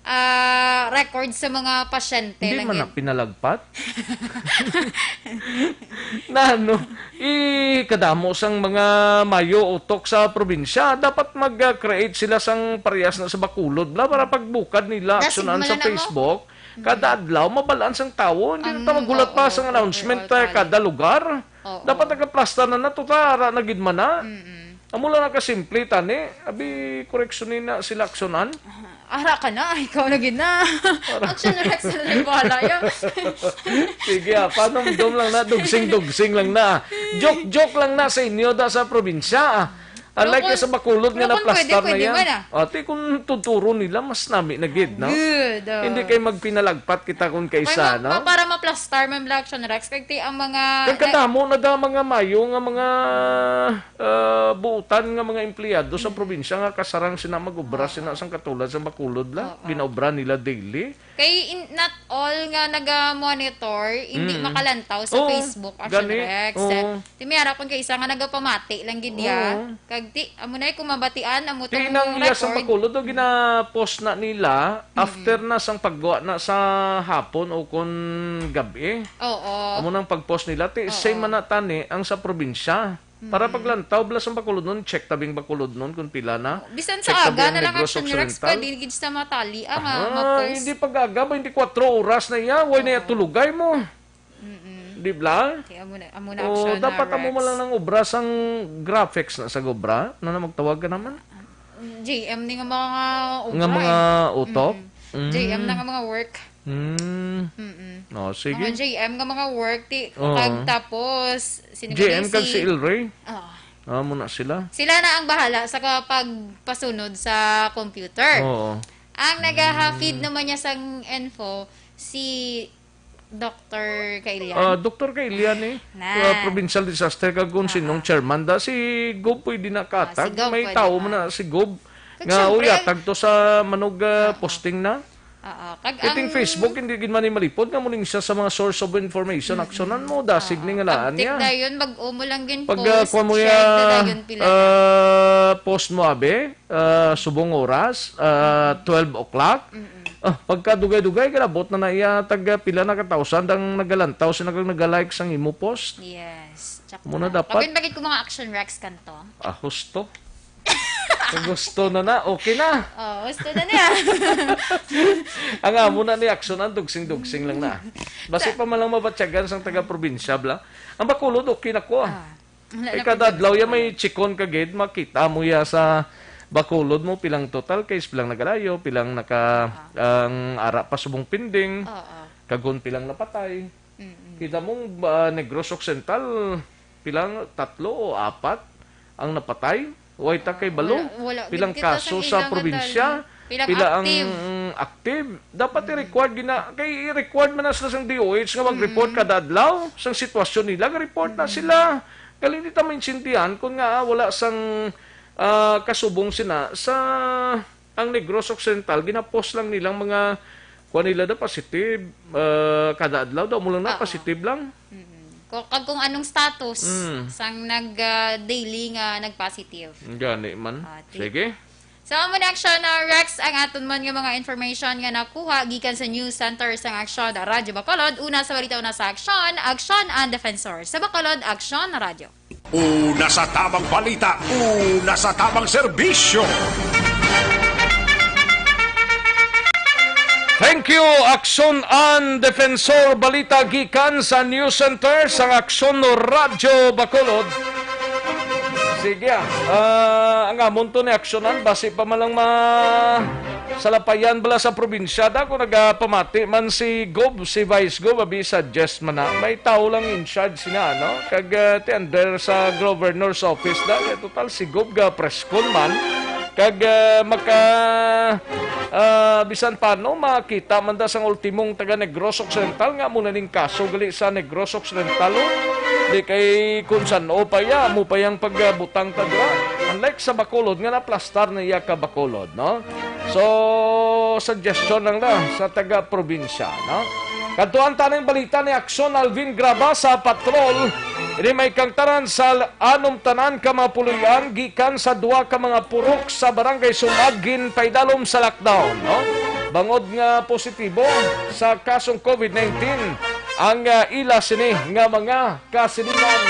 ah, records sa mga pasyente Hindi lang man na yun. Pinalagpat? Na ano, ikadamo sang mga mayo utok sa probinsya, dapat mag-create sila sang parehas na sa Bacolod, bla, para pagbukad nila, Dasig aksyonan mo sa lang na mo. Facebook, kada adlaw, mabalaan sang tawo. Hindi Ang, na ta maghulat pa oo, sang announcement, overall eh, kada tally. Lugar. Oo. Dapat nagaplastar na nato, ta, ara na gid man na. Mm-mm. Amo lang nakasimple, tani. Abi, koreksyonin na sila, aksyonan. Ara ka na, ikaw na gid na. Action Rex na lang bahala, ya. Sige, ah, panumdom lang na, dugsing-dugsing lang na. Joke-joke lang na sa inyo, da, sa probinsya, ah. Unlike Pero sa Bacolod nga kung, pero kung naplastar pwede, na pwede yan. Man, ah. Ate, kung tuturo nila, mas nami na gid, no? Good, oh. Hindi kay magpinalagpat kita kung Kay kaisa, ma-, no? ma-, para maplastar man, Black Action Rex, kay ti ang mga Kay kadamo na da mga mayo nga mga, ah, buutan nga mga empleyado sa Mm. probinsya nga kasarang sina mag-obra Oo. sina sang katulad sa Bacolod la. Oo. Ginaobra nila daily. Kay in, not all nga naga-monitor, hindi Mm. makalantaw sa Oo, Facebook, Action gani. Rex. Oo. Ti may ara pang kaisa nga nagapamati lang gid niya. Oo. Kag ti, amo na, eh, kung mabatian, amo Ti tong nang iya sa record. Bacolod, o, gina-post na nila Mm. after na sang pagwa na sa hapon o kun gab-i. Oo. Amo nang pag-post nila. Ti, Oo. same man na tani ang sa probinsya. Para Mm. paglantaw, bala sang Bacolodnon, check tabing Bacolodnon kung pila na. Bisan Check sa aga tabi ang na lang, Negros Action Rex, Occidental. Pwede gid sa matali, ah, nga, Ah, ma-post. Hindi pag-aga ba, hindi kwatro oras na iya, way na iya Oo. tulugay mo. Mm-mm. Di bala? Kaya amo na, amo na, O, Action dapat amo Rex. Man lang nang obra sang graphics na sa obra. Ano na magtawag ka naman? J M ni nga mga obra, Nga mga eh. Utok? Mm-mm. Mm. J M na nga mga work. Mm. Mm-mm. O, sige. Mga J M nga mga work, ti, Oo. kag tapos, sino J M gani kag si si El Rey? Oo. Ah, muna sila. Sila na ang bahala sa kapagpasunod sa computer. Oo. Ang nagaha-feed Mm. naman niya sang info, si Doktor Kailian. Ah, Doktor Kailian, eh. Na. Ah, provincial disaster, kag kung Ah, sinong ah. chairman da, si Gob pwede na Ah, katag. si Gob May pwede tao na. Man na si Gob. Kag Nga, siyempre, uyatag to sa manog, ah, ah, ah. Posting na. Oo. Kag Iting ang Facebook, hindi gid man ni malipod nga muning siya sa mga source of information. Mm-mm. Aksyonan mo, dasig Oo. Ni nga laan Pag-tick niya. Dayon, bag-o mo lang gin Pag, ah, post, kuha mo check ya, na dayon pila na. Ah, post mo, abi, ah, subong oras, ah, Mm-mm. twelve o'clock. Mm-mm. Ah, pagka dugay-dugay, kalabot na na iya, tag, ah, pila na ka thousand ang nagalantaw, sina kag naga-like sang imo post. Yes. Tsaka Muna na. Dapat. Pagin-pagin ko mga Action Rex kanto. Ah, husto. Kung gusto na na, okay na. Oh, gusto na niya. Ang amo na ni aksyonan, dugsing-dugsing lang na. Basi Sa pa man lang mabatyagan sang taga-probinsya, bla. Ang Bacolod, okay na ko, ah. Ah. Wala Eh, na kada problema adlaw sa ya may Bacolod. Chikon ka gid, makita mo ya sa Bacolod mo, pilang total case, pilang nagalayo, pilang naka, Ah. ang ara pa subong pending, Oo. kag kon pilang napatay. Mm-mm. Kita mo, ah, Negros Occidental, pilang tatlo o apat ang napatay? Way ta kay balo. Ah, wala, wala. Pilang Gid kita kaso sang sa ilang probinsya? Andali. Pilang Pila ang active? Active? Dapat Mm. i-record gina-, kay i-record man na sila sang D O H nga mag-report Mm. kada adlaw sang sitwasyon nila, ga-report na Mm. sila. Galing di ta maintindihan kung nga, ah, wala sang, ah, kasubong sina sa ang Negros Occidental, ginapost lang nilang mga, kuha nila na positive, ah, kada adlaw daw, mo lang na Oo. positive lang. Mm-mm. Kung, kag kung anong status Mm. sang nag, ah, daily nga nag-positive. Gani man. Ah, ti- Sige. So, amo na, Action, ah, Rex, ang aton man nga mga information nga nakuha gikan sa News Center sang Action Radyo Bacolod. Una sa balita, una sa Action, Action ang Defensor. Sa Bacolod, Action Radyo. Una sa tamang balita, una sa tamang serbisyo. Thank you, Aksyon an Defensor. Balita gikan sa News Center sang Aksyon Radyo Bacolod. Sige, ah. Ah, ang amon to ni aksyonan, basi pa man lang ma-, salapayan bala sa probinsya da, kung nagapamati man si Gob, si Vice Gob, abi, suggest man na. May tao lang in charge sina, no? Kag, ah, ti under sa governor's office da. Kaya total, si Gob ga press con man. Kag, ah, maka, ah, Bisan paano, makita man da sang ultimong taga Negros Occidental nga amo na ning kaso gali sa Negros Occidental, oh. Di kay kung san-o pa iya, amo pa yang pagbutang ta dira. Unlike sa Bacolod nga naplastar na iya ka Bacolod, no? So, suggestion lang na sa taga-probinsya, no? Kadtuan ta ning balita ni Axon Alvin Graba sa Patrol. Ini may kangtaran sa anumtanan ka mga puloy-an gikan sa duha ka mga purok sa Barangay Sumag ginpaidalom sa lockdown, no? Bangod nga positibo sa kasong covid nineteen ang, ah, ila sini nga mga kasilingan.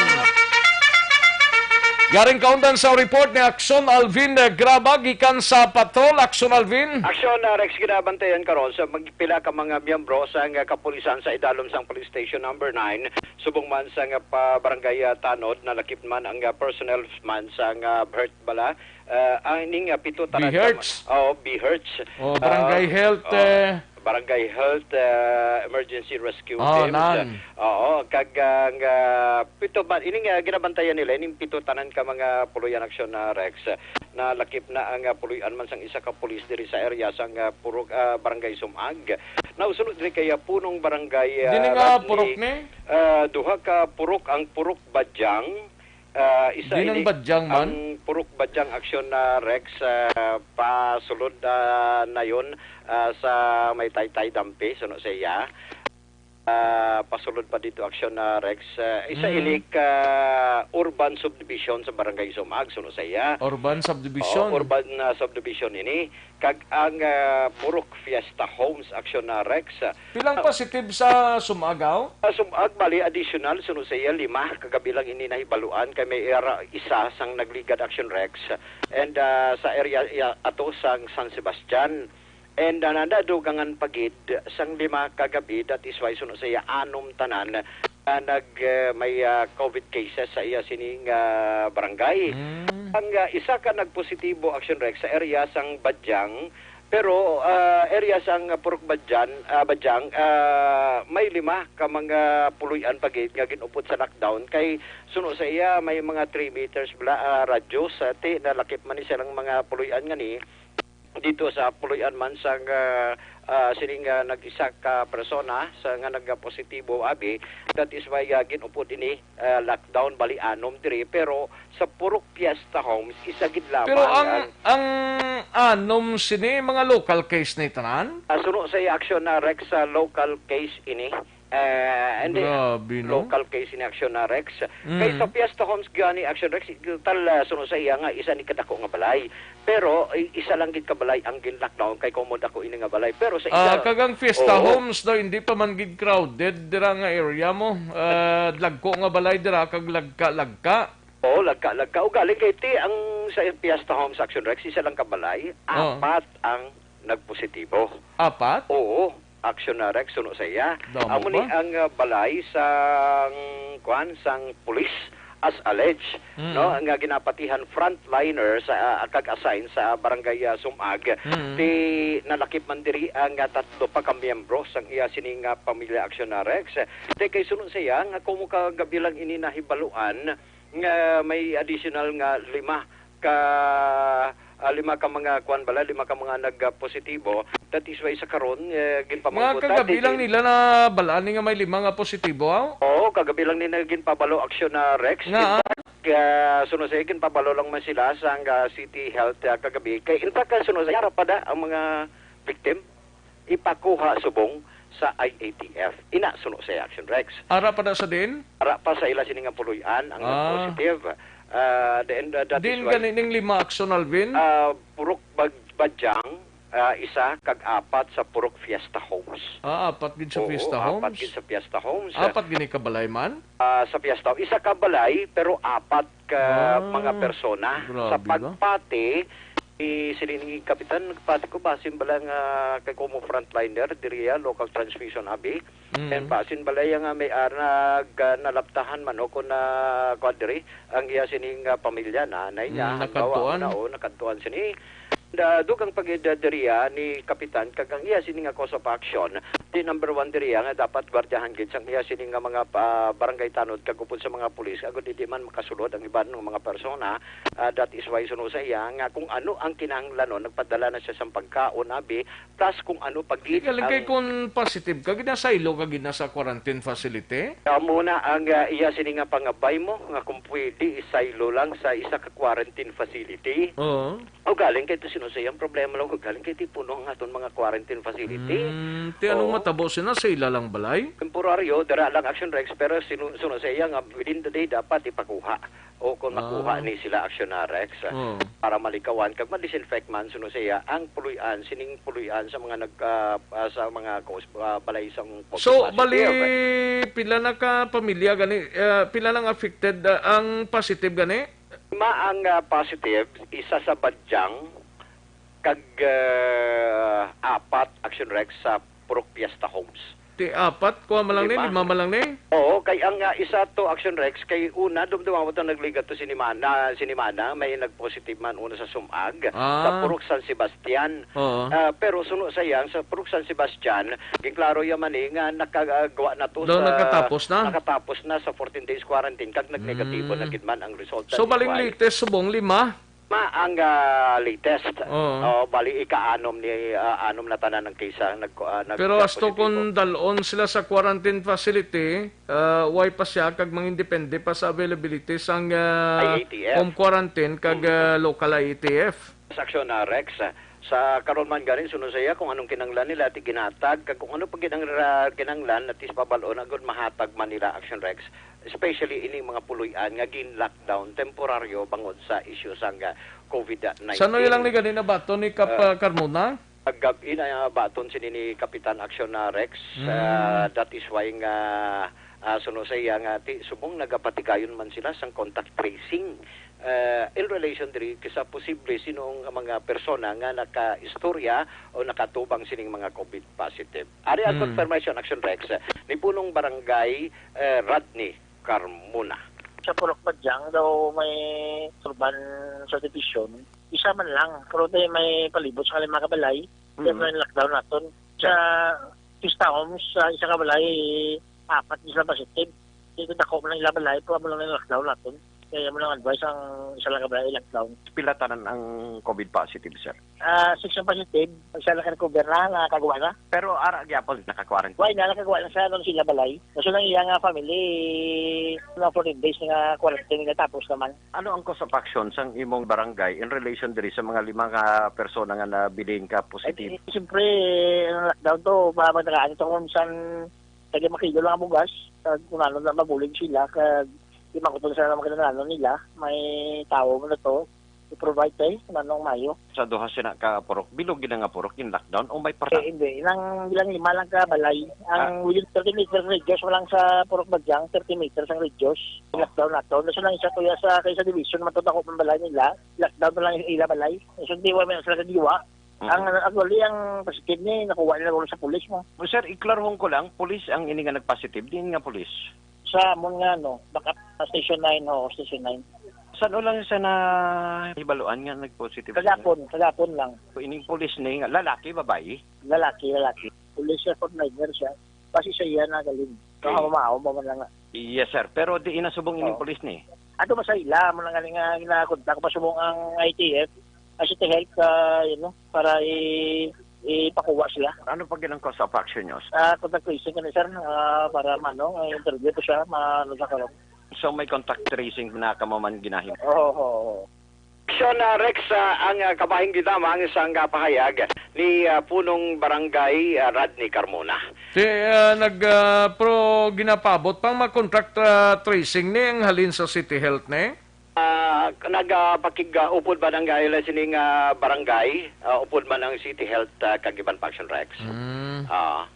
Yaring kaundan sa report ni Axon Alvin, eh, Graba gikan sa Patrol. Axon Alvin. Aksyon, ah, Rex, ginabantayan karon sa mag-, pila ka mga miyembro sa nga kapulisan sa idalom sang Police Station Number Nine, subong man sa nga pa Barangay, ah, Tanod, nalakip man ang, ah, personnel man sa nga BHERT bala. Ah, ang ining, ah, pito tanan ka ma-, BHERTs? Oo, BHERTs. Oh, Barangay Ah, Health, oh, eh. Barangay Health, ah, Emergency Rescue Oh, Teams. nan. Oo, kag ang, ah, pito ba, ining, ah, ginabantayan nila, ining pito tanan ka mga puloy-an aksyon na Rex, nalakip na ang, ah, puloy-an man sang isa ka pulis diri sa area sang, ah, purok, ah, Barangay Sumag. Nausunod diri kay, ah, punong barangay, ah, Dini nga Rodney, purok ni? Ah, duha ka purok, ang Purok Badyang, ah, isa Dini ang ini, Badyang man? ang Purok Badyang aksyon na Rex, ah, pasulod, ah, nayon, ah, sa may Taytay Dampi, suno sa iya. Ah, pasulod pa dito aksyon na Rex. Ah, isa Mm. ini ka urban subdivision sa Barangay Sumag, suno sa iya. Urban subdivision. Oo, urban, ah, subdivision ini. Kag ang, ah, Purok Fiesta Homes aksyon na Rex. Pilang Ah, positive sa Sumag, aw? Sa Sumag, bali additional, suno sa iya, lima. Kagabi lang ini nahibaluan kay may era isa sang nagligad aksyon Rex. And, ah, sa area, iya, ato sang San Sebastian. And, ah, nadadugangan pa gid sang lima kagabi, that is why suno sa iya anom tanan, ah, nag, eh, may, ah, covid cases sa iya sining, ah, barangay. Mm. Ang, ah, isa ka nagpositibo, Action Rex, sa area sang Badyang, pero, ah, area sang Purok Badyan, ah, Badyang, ah, may lima ka mga puloy-an pa gid nga gin-upod sa lockdown kay suno sa iya may mga three meters bala, ah, radius, ah, ti nalakip man ni silang mga puloy-an nga ni dito sa puloy-an man sang, ah, ah, sining, ah, nag-isa ka persona sa nga nagapositibo, abi, that is why, ah, gin-upod ini, ah, lockdown bali anom diri, pero sa Purok Fiesta Homes isa gid lamang Pero ang, ang ang anom sini mga local case ni tanan? Ah, suno sa iya aksyon na Rex sa local case ini. Eh, hindi. Grabe, no? Local case ini aksyon na Rex. Mm. Kay sa Fiesta Homes gani aksyon Rex, tal, ah, suno sa iya nga isa ni kadako nga balay. Pero i-, isa lang gid ka balay ang gin-lockdown kay common ako ini nga balay. Pero sa Ah, ila, kagang Fiesta Oo. Homes daw, hindi pa man gid crowded dira nga area mo. Ah, lagko nga balay dira kag lagka-lagka. Oo, lagka-lagka. Ugaling kay ti ang sa Fiesta Homes action Rex, isa lang ka balay, Oo. apat ang nagpositibo. Apat? Oo, action na Rex, suno sa iya. Damo Amo ni ba? ang, ah, balay sang, kuan, sang pulis as alleged, Mm. no, nga ginapatihan frontliner sa, ah, kag assign sa barangay, ah, Sumag. Mm. Ti nalakip man diri ang, ah, tatlo pa ka miyembro sang iya sining, ah, pamilya action na Rex. Ti kay suno sa iya nga kung kagabi lang ini nahibaluan nga may additional nga lima ka, ah, lima ka mga kuan bala, lima ka mga nag-positibo. That is why sa karon, eh, Nga ginpamangkot kagabi natin lang din. nila na balaan nga may lima nga positibo, aw? Oo, kagabi lang nila ginpabalo aksyon na Rex. Nga? In fact, ah, suno sa ginpabalo lang man sila sa ang, ah, City Health, ah, kagabi. Kay in fact, ah, suno sa yara pa da ang mga victim ipakuha subong sa I A T F. Ina suno sa action Rex. Ara pa na sa din? Ara pa sa ila sini nga puloy-an ang Ah. positive. Ah, the end, uh, that Din is why gani ning lima action, Alvin? Ah, Purok Bag-, Badyang, ah, isa kag apat sa Purok Fiesta Homes. Ah, apat gid sa Oo, Fiesta apat Homes? gid sa Fiesta Homes. Apat gini ka balay man? Ah, sa Fiesta, isa ka balay, pero apat ka Ah, mga persona. Sa grabe ba? pagpati, i-, sini ni Kapitan, nagpati ko, basin bala nga kay komo frontliner, diri, ah, local transmission, abi. Mm. And basin bala iya nga may, ah, nag-, ah, nalaptahan man o kung na, kuwan diri, ang iya sining, ah, pamilya, nanay niya, Mm, halimbawa, nakadtuan. na, o, nakadtuan sini. Da-, dugang pag-, da-, diri, ah, ni Kapitan, kag ang iya sini nga cause of action, Di number one diri, ah, nga dapat gwardiyahan gid sang iya sini nga mga pa-, barangay tanod kag upod sa mga pulis, agud hindi man makasulod ang iban nga mga persona. Ah, that is why suno sa iya nga kung ano ang kinahanglanon, nagpadala na siya sang pagkaon, abi, plus kung ano pa gid Galing kay ang kung positive ka, ginasaylo ka gid na sa quarantine facility? Amo na ang, ah, iya sini nga pangabay mo nga kung pwede isaylo lang sa isa ka quarantine facility. Oo. O galing kay to, sino sa iyang problema lang, o galing kay ti puno ang aton mga quarantine facility. Mm, ti anong Oo. matabo sina sa ila lang balay? Temporaryo, dara lang Action Rex, pero sino, sino sa iya nga within the day dapat ipakuha. O kung makuha Ah. ni sila Action na Rex, ah, Oo. para malikawan kag ma-disinfect man, sino sa iya ang puloy-an, sining puloy-an sa mga nag, ah, ah, sa mga cos-, ah, balay sang COVID So, positive. bali, pila na ka pamilya gani, ah, pila nang affected, ah, ang positive gani? Lima ang, ah, positive, isa sa Badyang, kag, ah, apat, Action Rex, sa Purok Fiesta Homes. Ti apat, kuha man lang ni, Lima. lima man lang ni? Oo, kay ang, ah, isa to, Action Rex, kay una, dumduman mo to, nagligat to sinimana, sinimana, may nag-positive man una sa Sumag, Ah. sa Purok San Sebastian. Oo. Ah, pero suno sa iyang, sa Purok San Sebastian, ginklaro ya man ni nga nakagawa na to Daw sa, nakatapos na? nakatapos na sa fourteen days quarantine, kag nagnegatibo Mm. na gid man ang result. So, That is baling why latest subong lima? Ma ang, ah, latest. Oo. Oh, bali ika-anom ni, ah, anom na tanan ang case, ah, nag, ah, nag, Pero asto positibo. kung dalon sila sa quarantine facility, ah, way pa siya kag mangindepende pa sa availability sang, ah, I A T F. home quarantine kag, Mm. ah, local I A T F. Sa aksyon na Rex, ah, sa karon man gani, suno sa iya kung anong kinanglan nila, ti ginhatag, kag kung ano pa gid ang ra-, kinanglan, at least pabalon, agud mahatag man nila Action Rex, especially ini mga puloy-an nga gin-lockdown temporaryo bangod sa isyu sang, ah, COVID nineteen. Sa ano ilang ni gani nabaton ni Kap, Ah. ah, Carmona? Kagab-i na, ah, baton sini ni Kapitan Action na Rex. Mm. Ah, that is why nga, ah, suno sa iya nga ti-, subong nagapatigayon man sila sang contact tracing, ah, in relation diri sa posible sinong mga persona nga nakaistorya o nakatubang sining mga COVID positive. Ari ang Mm. confirmation, Action Rex, ni Punong Barangay, eh, Rodney Carmona. Sa Purok Badyang daw may urban subdivision, isa man lang, pero di may palibot sa lima ka balay, kaya Mm. may lockdown naton. Sa Fiesta Homes, sa isa ka balay, apat di sila positive. Dito dako man ang ila balay, pero amo lang ang lockdown naton. Kaya mo lang advice ang isa lang ka balay, lockdown. Pila tanan ang COVID positive, sir? Ah, six ang positive, isa lang ka recover na, nakagawa na. Pero ara gyapon, naka-quarantine? Why na, nakagawa na sa, ano, sila balay. Kaso lang iya nga family, na fourteen days nga quarantine nga tapos naman. Ano ang course of action sang imong barangay in relation diri sa mga lima ka persona nga nabilin ka positive? Eh, siyempre, ang lockdown to, pa-, pagtagaan to kung saan taga makilo lang ang bugas, kag kung ano na mabulig sila, kag di makutol sa mga kinahanglan nila, may tawo mo na to, i-provide kay kung anong mayo. Sa duha sina ka purok, bilog gid nga purok, in lockdown o may parta? Eh, hindi. Nang bilang lima lang ka balay. Ang Ah. within thirty meters radius mo lang sa Purok Badyang, thirty meters ang radius. Oh. Lockdown na to. Nasa lang isa kuya sa, kay sa division, matod ako ang balay nila. Lockdown na lang yung ila balay. So, di wa may sila sa diwa. Mm. Ang, actually, ang positive ni, nakuha nila ron sa pulis mo. Oh, sir, iklarhon ko lang, pulis ang ini nga nagpositive, diin nga pulis? Sa amon nga, ano, baka Station nine, oo, Station nine. Saan lang siya na hibaluan nga nag-positive siya? Kagapon, kagapon lang. Ining pulis ni nga, lalaki, babayi? Lalaki, lalaki. Pulis siya, frontliner siya. Basi sa iya na galing. Okay. Baka mamao mo man lang nga. Yes, sir. Pero di inasubong ining Oo. pulis ni? Ato ba sa ila, mo lang nga nga ginakontak, pasubong ang I T F, ang City Health, ah, you know, para i-, ipakuha sila. Ano pa gid ang course of action nyo? Ah, contact tracing kami, sir, ah, para mano, ah, interview to siya, ma-, ano sa karon. So, may contact tracing na kamo man ginahimo? Oo, oo, oo. Action, ah, Rex, ah, ang, ah, kabahin gid lamang sang, ah, pahayag ni, ah, Punong Barangay, ah, Rodney Carmona. Ti, ah, nag, ah, pro ginapabot pang ma-contact, ah, tracing ni ang halin sa City Health ni? Ah, nagapakig-, ah, upod man ang, ah, ila sining, ah, barangay, ah, upod man ang City Health, ah, kag iban pa, Action Rex. Mm. Ah.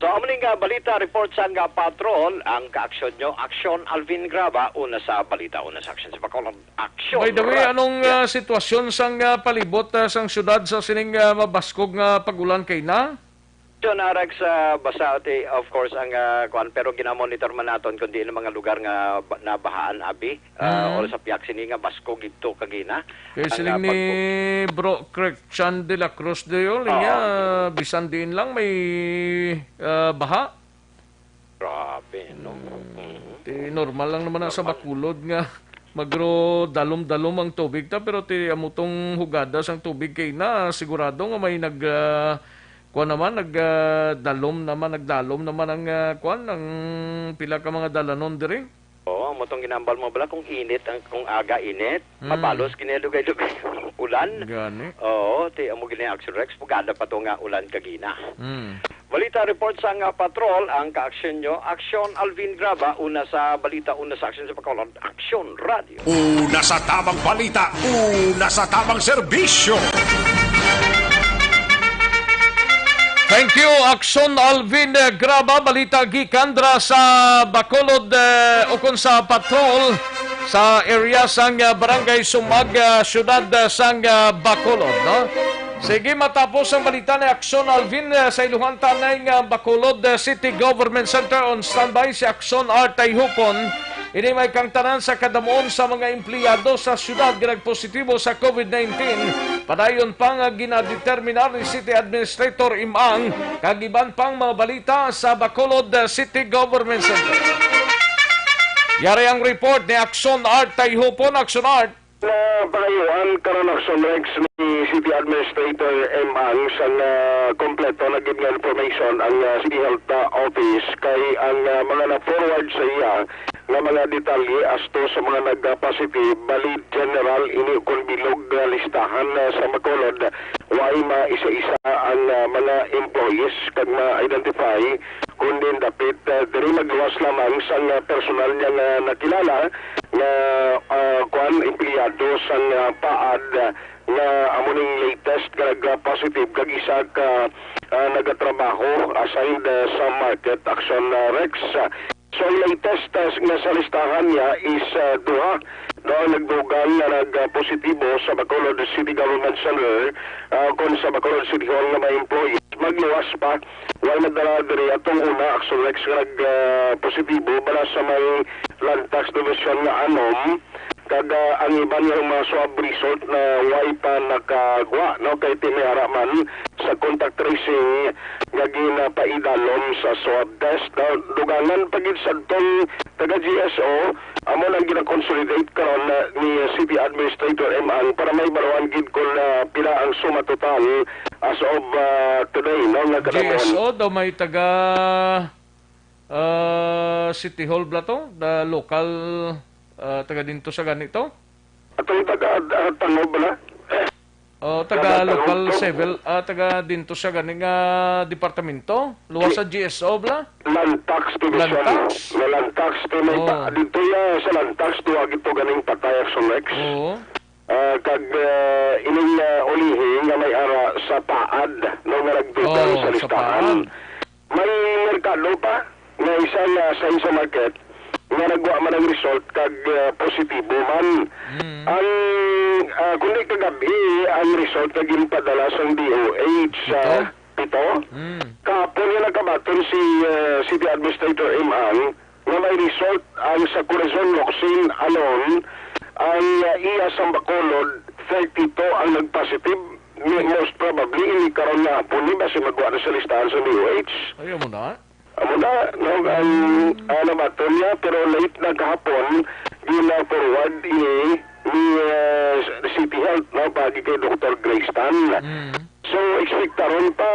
So, amo ning, ah, balita report sang, ah, patrol, ang kaaksyon nyo, Aksyon Alvin Graba, una sa balita, una sa aksyon sa Bacolod, Aksyon By the way, Rex. anong, Yeah. ah, sitwasyon sang, ah, palibot, ah, sang syudad sa sining, ah, mabaskog nga pag-ulan kay na? So, na, Rex, ah, basta, ti, of course, ang, ah, kuan, pero ginamonitor man naton kung diin ang mga lugar nga ba-, nabahaan, abi, ah, Mm. or sa piyak sini nga basko gidto kagina. Kay Ang, siling ah, ni pagpu- Bro Kirk Chan de la Cruz de Yol, Oo. niya, bisan diin lang may, ah, baha. Grabe, no? Mm. Mm. Ti, normal lang naman na sa Normal. Bacolod nga magro dalom-dalom ang tubig ta, pero ti amo tong hugada sang tubig kay na sigurado nga may nag, ah, kuwan naman, nag, ah, dalom naman, nagdalom naman ang, ah, kuwan, ang pila ka mga dalanon diri. Oo, amo tong ginambal mo bala kung init ang, kung aga init, Mm. mabalos kini lugay-lugay ulan. Gani. Oo, ti amo gini, Action Rex, pugada pa to nga ulan kagina. Mm. Balita report sang, ah, patrol, ang kaaksyon nyo, Aksyon Alvin Graba, una sa balita, una sa aksyon sa Bacolod, Aksyon Radio. Una sa tamang balita, una sa tamang serbisyo. Thank you, Aksyon Alvin, eh, Graba. Balita gikan dra sa Bacolod, eh, ukon sa patrol sa area sang, ah, Barangay Sumag, ah, siyudad, ah, sang, ah, Bacolod, no? Sige, matapos ang balita ni Aksyon Alvin, eh, sa iluhan tanay nga Bacolod, eh, City Government Center, on standby si Aksyon Art Tayhupon. Ini may kangtanan sa kadamuon sa mga empleyado sa siyudad nga nagpositibo sa COVID nineteen. Padayon pa nga ginadeterminar ni City Administrator Im Ang kag iban pang mga balita sa Bacolod, eh, City Government Center. Yari ang report ni Aksyon Art Tayhupon. Aksyon Art. Na pangayuan karon, Action Rex, ni City Administrator Im Ang sang, ah, kompleto na gid nga information ang, ah, City Health, ah, Office kay ang, ah, mga na-forward sa iya nga mga detalye asto sa mga nag-positive, bali general ini kon bilog nga listahan, ah, sa Bacolod, way maisa-isa ang, ah, mga employees kag ma-identify, kundi dapit, ah, diri magluwas lamang sang, ah, personal niya nga nakilala nga, ah, kuan, empleyado sang, ah, PAAD, ah, nga amo ning latest nga nag-positive kag isa ka, ah, nagatrabaho assigned, ah, sa market, Action, ah, Rex. So, ang latest, ah, nga sa listahan niya is, ah, duha, no, ang nagdugang nga nag-positibo sa Bacolod City Government Center, ah, kon sa Bacolod City Hall nga mga employees. Magluwas pa, wala nagdala diri atong una, Action Rex, nga nag, ah, positibo bala sa may Lantax Division nga anom, kag, ah, ang iban nga mga swab result na way pa nakagwa, no, kay ti may ara man sa contact tracing nga ginapaidalom sa swab test. Ah, dugangan pa gid sadtong taga G S O, amo nang gina-consolidate karon na ni City Administrator Im Ang para may baruan gid kon, ah, pila ang suma total as of, ah, today, no, nga kadamuhon. G S O daw may taga, ah, City Hall bala to, the local, ah, taga dinto sa gani to? Atong taga, ah, Tano bala? Oh, taga Taga local Toronto. Civil, ah, taga dinto sa gani nga departamento? Luwas Di- sa G S O bala? Lantax Division. Lantax? Nga Lantax, kay may Oh. pa-, dito ya sa Lantax, duha gid to ganing patay, Action Rex. Oo. Ah, kag, ah, ining, ah, ulihi nga may ara sa PAAD, no, nga nagdugang Oh, sa sa listahan. PAAD. May merkado pa nga isa nga sa isa market nga nagwa man ang result kag, ah, positibo man. Mm. Ang, ah, kundi kagabi ang result nga ginpadala sang D O H sa Pito? Pito. Mm. Kahapon nga nakabaton si, ah, City Administrator Im Ang nga may result ang sa Corazon Locsin alone, ang, ah, iya sa Bacolod, thirty-two ang nagpositive. May, most probably, ini karon nga hapon ni basi magwa na sa listahan sa D O H. Ayaw mo na. Amo na, no, ang, ah, nabaton niya, pero late na kahapon, gina-forward ini ni, ah, City Health, no, pagi kay Doktor Grace Tan. Mm. So, ekspektaron pa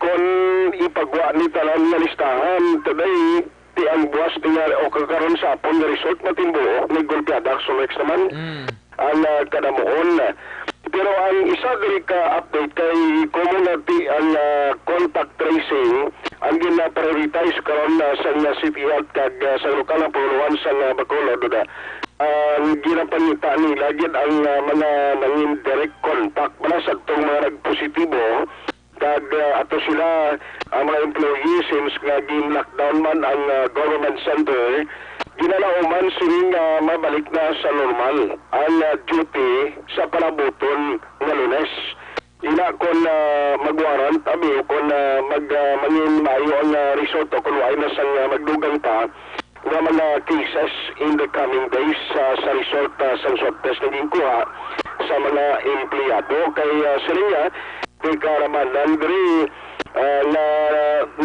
kung ipagwa ni tanan nga listahan today, ti ang buwas tingali o kakaron sa hapon nga result matimbuo, may gulpiada, Action Rex naman. Mm. Ang, ah, kadamuon. Pero ang isa diri ka update kay kumo na ti ang, ah, contact tracing ang gina-prioritize karon, ah, sa, ah, City Health kag, ah, sa lokal nga panguluhan sa, ah, Bacolod, ah, ang ginapangita nila gid ang, ah, mga nangin direct contact bala sa atong mga nagpositibo. Kag, ah, ato sila, ang mga employees, since nga gin-lockdown man ang, ah, government center, ginalauman sini nga mabalik na sa normal ang, ah, duty sa palabuton nga Lunes. Ina kon, ah, mag-warrant, abi, o kon, ah, mag, ah, mangin maayo ang, ah, result o kon waay na sang, ah, magdugang pa nga mga cases in the coming days, ah, sa result, ah, sang swab test nga ginkuha sa mga empleyado. Kay, ah, siling niya, may karamanan diri, ah, na,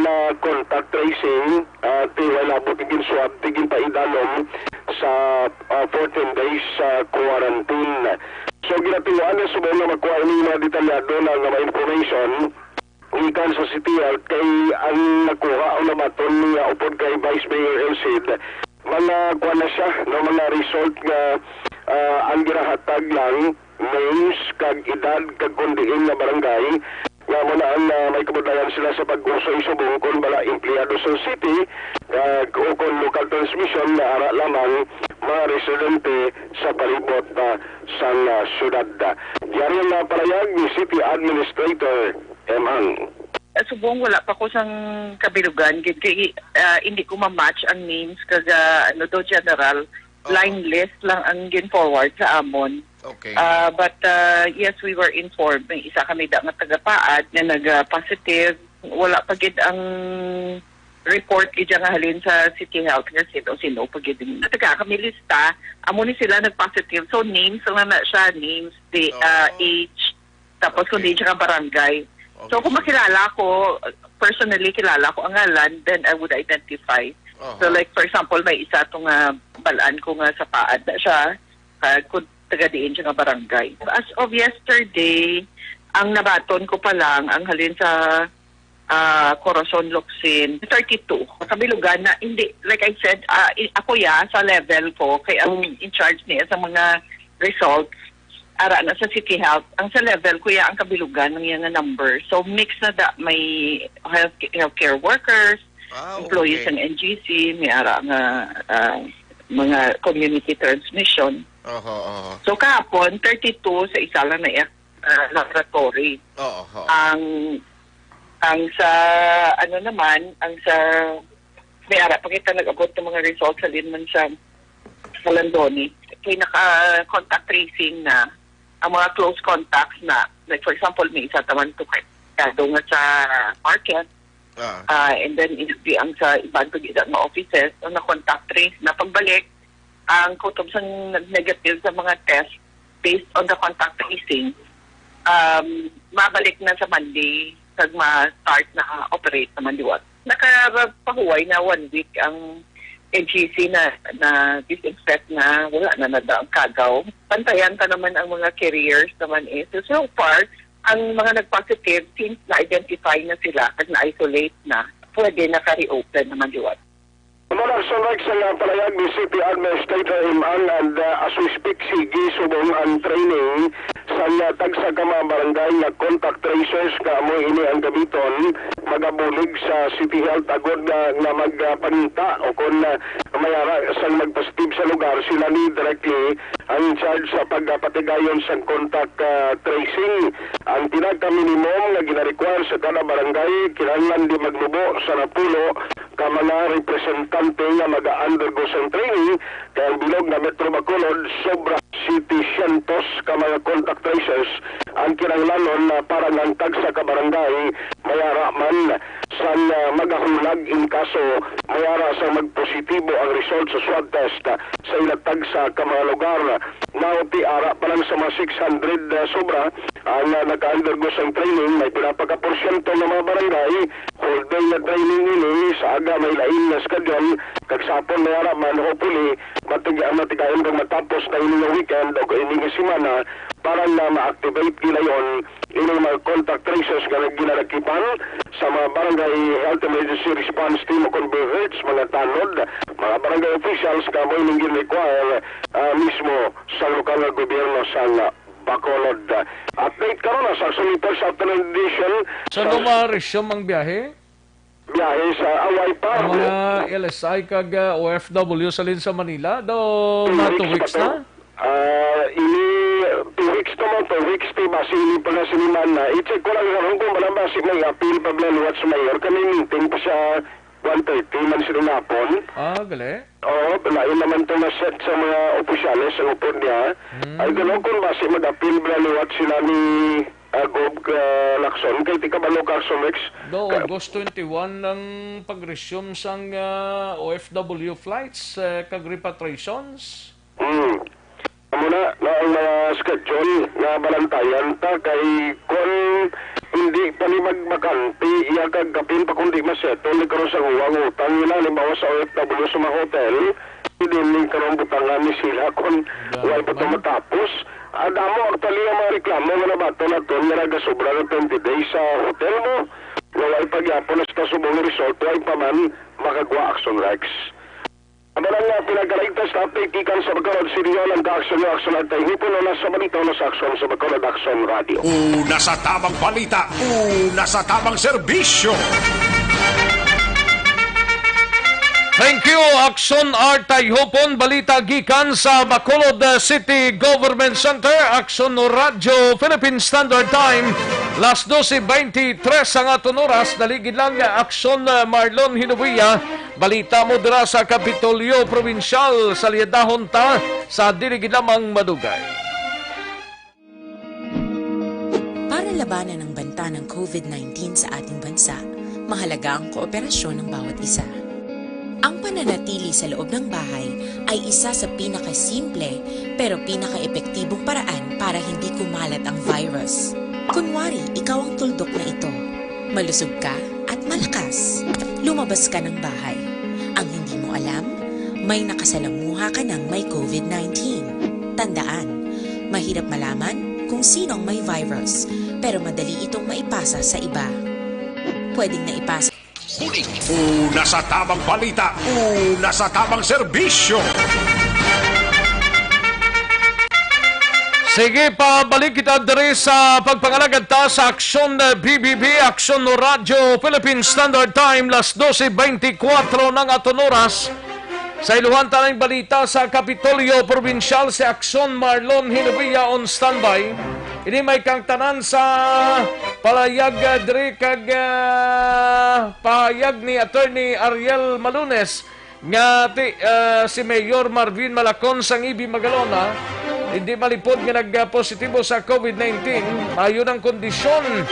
na contact tracing, ah, ti way labot nga gin-swab, ti ginpaidalom sa, ah, fourteen days, ah, quarantine. So, ginatuyoan na subong nga makuha ini mga detalyado na nga mga information gikan sa City Health kay ang nakuha o nabaton niya upod kay Vice Mayor El Cid, mga kuwan na siya, no, mga result nga, ah, ang ginahatag lang names kag edad kag kon diin nga barangay, nga amo na ang, ah, may kabudlayan sila sa pag-usoy subong kon bala empleyado sa city, kag o kon local transmission nga ara lamang mga residente sa palibot, ah, sang, ah, syudad. Yari ang, ah, parayag ni City Administrator M. Ang. Subong wala pa ko sang kabilugan gid kay, ah, hindi ko ma-match ang names kag, ah, ano daw, general Oo. line list lang ang gin-forward sa amon. Okay. Ah, but, ah, yes, we were informed. May isa kami da nga taga-Paad nga nag-positive. Wala pa gid ang report gid nga halin sa City Health nga sino-sino pa gid. Taga kami lista, amo ni sila nag-positive. So, names lang na siya, names, the, ah, Oo. age, tapos kung Okay. di siya ka barangay. So, Okay, kung sige. makilala ko, personally, kilala ko ang ngalan, then I would identify. Aha. So, like, for example, may isa to nga balaan ko nga sa Paad na siya, ah, kung taga diin siya nga barangay. As of yesterday, ang nabaton ko pa lang, ang halin sa, ah, Corazon, Locsin, thirty-two. Kabilugan na, hindi, like I said, ah, i-, ako ya, sa level ko, kay ang in charge niya sa mga results, ara na sa City Health, ang sa level ko ya ang kabilugan ng iya nga number. So, mix na da, may health, healthcare workers, Ah, employees okay. ng N G C, may ara nga, ah, mga community transmission. Aha, aha. So, kahapon, thirty-two sa isa lang na iya, ah, laboratory. Oo, oo. Ang, ang sa, ano naman, ang sa, may ara pa kita nag-abot ng mga results sa Linman sa Calandoni. Kay naka-contact tracing na ang mga close contacts na, like, for example, may isa taman to kay Kado nga sa market. Ah. Ah, and then, hindi ang sa iban pa gid nga offices, ang na-contact trace na pagbalik, ang kutob sang nag-negative sa mga test based on the contact tracing, um, mabalik na sa Monday, kag ma-start na operate naman liwat. Nakapahuway na one week ang N G C na, na disinfect na, wala na nada ang kagaw. Pantayan pa naman ang mga carriers naman eh. So, so far, ang mga nag-positive, since na-identify na sila at na-isolate na, pwede na ka-reopen naman liwat. Amo na ang sulat sa nga palayag ni City Administrator Imang, and, uh, as we speak, sige subong ang training sa nga tagsa ka mga barangay nga contact tracers nga amo ini ang gamiton magabulig sa City Health agud nga, nga magpaninta o kon, uh, may ara sang magpositive sa lugar, sila ni directly ang in charge sa pagpatigayon sang contact, ah, tracing. Ang pinaka-minimum nga gina-require sa kada barangay, kinahanglan di maglubo sa napulo ka mga representante nga maga-undergo sang training, kay ang bilog nga Metro Bacolod, sobra setecientos ka mga contact tracers ang kinahanglanon na para nga ang tagsa ka barangay may ara man sang, ah, magahulag in kaso may ara sang magpositibo ang result sa swab test sa ila tagsa ka mga lugar. Now, ti ara pa lang sa mga six hundred, ah, sobra ang, ah, naka-undergo sang training. May pila pa ka porsyento nga mga barangay, whole day nga training ini, sa aga may lain nga schedule, kag sa hapon may ara man, hopefully, matig-, matigayon kag matapos na ini nga weekend o ini nga semana para na ma-activate gilayon ining mga contact tracers nga ginalakipan sa mga Barangay Health Emergency Response Team o kon BHERTs, mga tanod, mga barangay officials nga amo ining gin-require, ah, mismo sa lokal nga gobyerno sa, ah, Bacolod. Update karon na sa Aksyon Report sa afternoon edition. So, sa ano ma-resume ang biyahe? Biyahe sa away pa. Ang mga L S I kag, ah, O F W sa halin sa Manila, daw Two mga two weeks weeks pa to? na? Ah, ini two weeks to mo, two weeks to, basi ini pa nga siniman na. I-check ko lang karon kung wala basi may appeal pa bala liwat sa mayor. Kami meeting pa sa one thirty man sila hapon. Ah, gali. Oo, lain naman to na set sa mga opisyales ang upod niya. Hmm. I don't know kung basi mag-appeal bala liwat sila ni Ah, Gov, ah, Lacson, kay di kabalo ka, Action Rex. Do, Ka- August twenty-one ang pag-resume sang, ah, O F W flights, eh, kag repatriations. Hmm. Amo na, na ang mga schedule nga balantayan ta kay kung hindi pa ni magbakante, iya kag kapin pa kundi masettle ni karon sa guwang utang nila, halimbawa sa O F W sa mga hotel, hindi ni karon butangan ni sila kung Grabe wala pa to man. matapos. Ah, damo actually ang mga reklamo nga nabaton naton nga nagasobra ng twenty days sa hotel mo. Nga wala pa gyapon na sa subong result, wala pa man makagwa, Action Rex. Amo lang nga pinagaligtas na update gikan sa Bacolod City Hall, ang Action Reaction at Tayhipon, una sa balita, una sa aksyon sa Bacolod Action Radio. Una sa tamang balita, una sa tamang serbisyo. Thank you, Action Art Tayhopon. Balita gikan sa Bacolod, uh, City Government Center, Action Radyo Philippine Standard Time, las doce veintitrés ang aton oras. Daligid lang, uh, Action, uh, Marlon Hinovia. Balita mo dira sa Kapitolyo Probinsyal, salyadahon ta sa dili gid lamang madugay. Para labanan ang banta ng covid nineteen sa ating bansa, mahalaga ang kooperasyon ng bawat isa. Ang pananatili sa loob ng bahay ay isa sa pinakasimple pero pinakaepektibong paraan para hindi kumalat ang virus. Kunwari, ikaw ang tuldok na ito. Malusog ka at malakas. Lumabas ka ng bahay. Ang hindi mo alam, may nakasalamuha ka ng may covid nineteen. Tandaan, mahirap malaman kung sino ang may virus, pero madali itong maipasa sa iba. Pwedeng naipasa Una sa tamang balita, una sa tamang serbisyo. Sige, pabalik kita diri sa pagpangalagad ta sa Aksyon, eh, B B B, Aksyon Radyo Philippine Standard Time, las doce veinticuatro ng aton oras. Sa iluhan ta ng balita sa Kapitolyo Probinsyal, si Aksyon Marlon Hinovia on standby. Ini may kangtanan sa palayag, ah, diri kag, ah, pahayag ni Attorney Ariel Malunes nga ti, ah, si Mayor Marvin Malacon sang Ibi Magalona hindi malipod nga nagpositibo sa covid nineteen. Maayo ang kondisyon,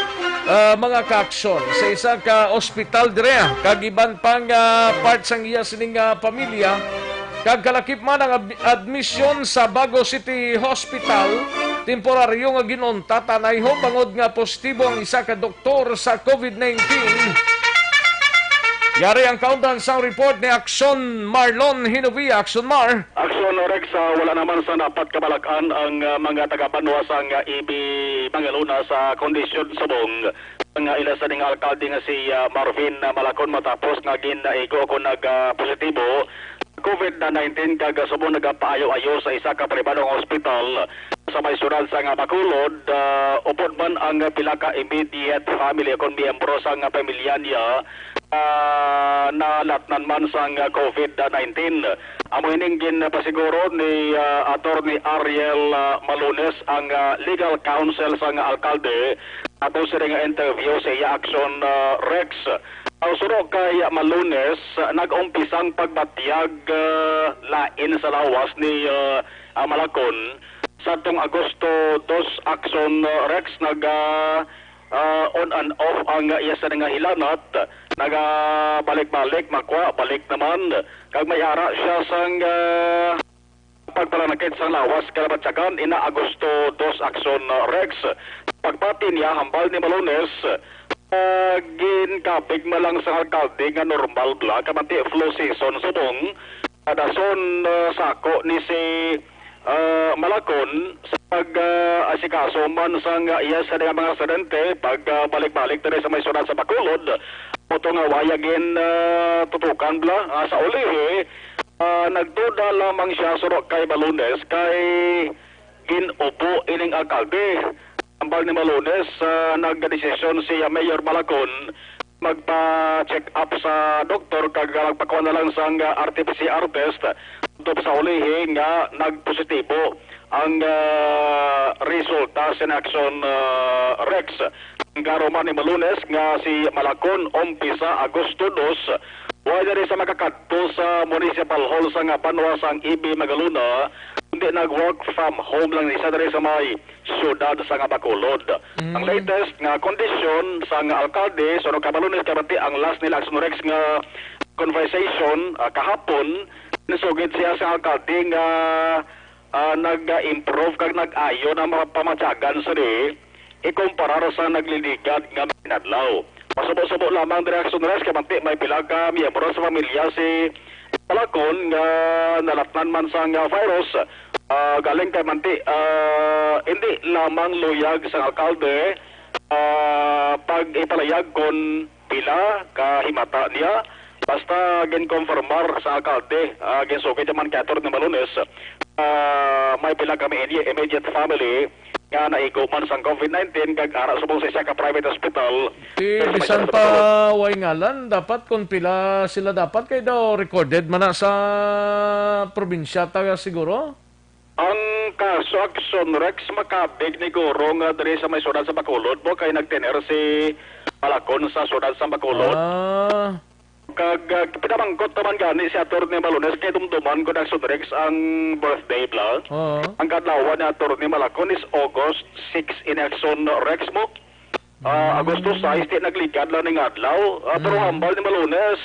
ah, mga kaaksyon, sa isa ka ospital dire, kag iban pang, ah, part sang iya sining, ah, pamilya. Kag kalakip man ang ab-, admisyon sa Bago City Hospital, temporaryo nga ginuntat anayho bangod nga positibo ang isa ka doktor sa covid nineteen. Yari ang kaundan sang report ni Aksyon Marlon Hinovia. Aksyon Mar. Aksyon Rex, ah, wala naman sa dapat kabalak-an ang, ah, mga taga-banwa sang, ah, Ibi Magalona sa kondisyon subong nga ila sa ning alkalde nga si, ah, Marvin, ah, Malacon matapos nga ginaigo kon nag, ah, positibo covid nineteen kag subong nagapaayo-ayo sa isa ka pribadong ospital sa may syudad sang Bacolod, ah, upod man ang pila ka immediate family kon miyembro sang pamilya niya, ah, nalatnan man sang covid nineteen. Amo ining ginpasiguro ni, ah, Attorney Ariel, ah, Malunes, ang, ah, legal counsel sang alkalde, ato sini nga interview sa iya Aksyon, ah, Rex. Ang suro kay Malunes, ah, nag-umpisa ang pagbatyag, ah, lain sa lawas ni, ah, ah, Malacon. Sa tong Agosto dos, Aksyon, ah, Rex, nag, ah, ah, on and off ang iya sa nga hilanat. Nagabalik-balik, makwa, balik naman. Kag may ara siya sang, ah, pagpalanakit sang lawas kalabatyagan ina Agosto dos, Aksyon, uh, Rex. Pagpati niya, hambal ni Malunes, uh, ginkabig man lang sang alkalde nga normal bala, kabati flu season subong, uh, dason, uh, sako ni si, uh, Malacon sa pag, uh, asikaso man sang, uh, iya sa mga residente pag, uh, balik-balik diri sa may syudad sa Bacolod. Puto nga waya gin, uh, tutukan bala, uh, sa ulihi, Ah, nagduda lamang siya, suro kay Malunes, kay gin-ubo ining alkalde. Ambal ni Malunes, ah, nagdesisyon si, ah, Mayor Malacon magpa-check up sa doktor kag, ah, magpakuha na lang sang, ah, R T P C R test. Tubtob sa ulihi nga nagpositibo ang, ah, resulta sa Aksyon, ah, Rex. Garo man ni Malunes nga si Malacon, umpisa Agosto dos, wala diri sa makakadto sa Municipal Hall sa nga banwa sang Ibi Magalona, Hindi, nag-work from home lang ni siya diri sa may siyudad sang Bacolod. Ang Mm. latest nga kondisyon sang alkalde, suno kay Balones, kay bati ang last nila Action Rex nga conversation, ah, kahapon, nasugid siya sa alkalde nga, ah, nag-improve kag nag-ayo na mga pamatyagan sa di ikumparar sa nagliligad nga mga inadlaw. Pasubo-subo lamang diri Action Rex, kay bati may pila ka miyembro sa pamilya si Malakon nga nalatnan man sang, ah, virus, ah, galing kay manti, ah, hindi lamang luyag sang alkalde, ah, pag ipalayag kon pila ka himata niya, basta ginkonfirmar sa alkalde, ah, ginsugid naman kay Attorney Malunes, ah, may pila ka mi-, immediate family nga naigo man sang COVID nineteen kag ara subong sa isa ka private hospital. Ti, sa may bisan Santo pa Domingo. Way ngalan, dapat kung pila sila dapat kay daw recorded man na sa probinsya ta siguro? Ang kaso Action Rex makabig ni Guro nga diri sa may siyudad sa Bacolod mo kay nagtener si Malakon sa siyudad sa Bacolod. Ah. Kag, ah, pinamangkot naman gani si Attorney Malunes kay dumduman ko na Action Rex ang birthday bla. Oo. Ang kadlawan ni Attorney Malakon is August six in Action Rex mo. Ah, Mm. Agosto sais, ti nagligad lang ning adlaw. Ah, pero Mm. hambal ni Malunes,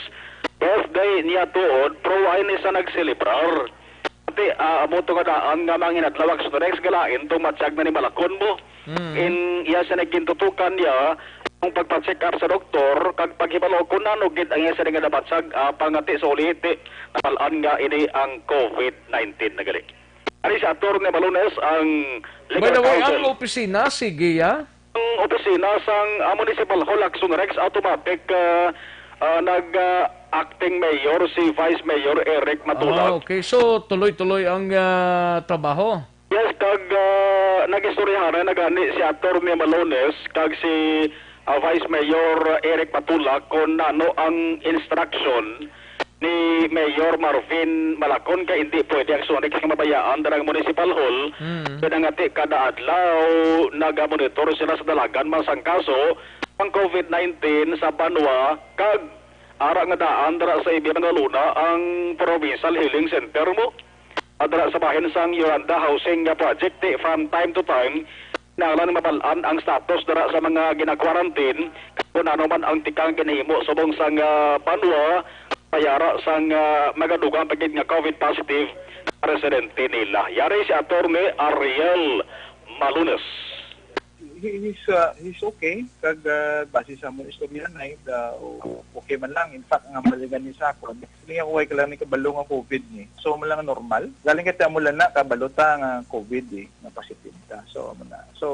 birthday niya tuod, pero wala ni sa nagselebrar. Ati, ah, amo to nga daan nga mga inadlaw, Action Rex, galain tong matsyag na ni Malakon mo. Mm. In iya sa nagintutukan niya, ang pagpa-check up sa doktor, kag paghibalo kung nano gid ang iya sa nga nabatyag, ah, pangati sa uliti, napalan nga ini ang COVID nineteen na gali. Ari si Attorney Malunes ang legal By the way, counsel. Ang opisina, sige, ah? Ang opisina sang, ah, Municipal Hall, Action Rex, automatic, ah, ah, nag, ah, acting mayor si Vice Mayor Eric Matulak. Ah, okay. So, tuloy-tuloy ang, ah, trabaho? Yes, kag, ah, nag-istoryahan na gani si Attorney Malones kag si, ah, Vice Mayor Eric Matulak kung nano ang instruction ni Mayor Marvin Malakon kay hindi pwede ang Action Rex nga mabayaan dira ang Municipal Hall. Mm. Kaya nga ti kada adlaw nagamonitor sila sa dalagan man sang kaso ang COVID nineteen sa banwa kag ara nga daan dira sa Ibia Manaluna ang Provincial Healing Center mo. Ah, dira sa bahin sang Yolanda Housing nga project, ti, from time to time, kinahanglan mabal-an ang status dira sa mga gina-quarantine, kung ano man ang tikang ginahimo subong sang, ah, banwa, payara sang, ah, magadugang pa gid nga COVID positive nga residente nila. Yari si Attorney Ariel Malunes. He, he's, uh, he's okay. Kag, uh, base sa among istorya na, uh, o-, okay man lang. In fact, ang hambal gani sa akon, hindi ako way ka lang ni kabalo nga COVID ni. So, mo lang normal. Galing kay amo lang na, kabalo ta nga COVID eh, nga positive ta. So, amo na. So,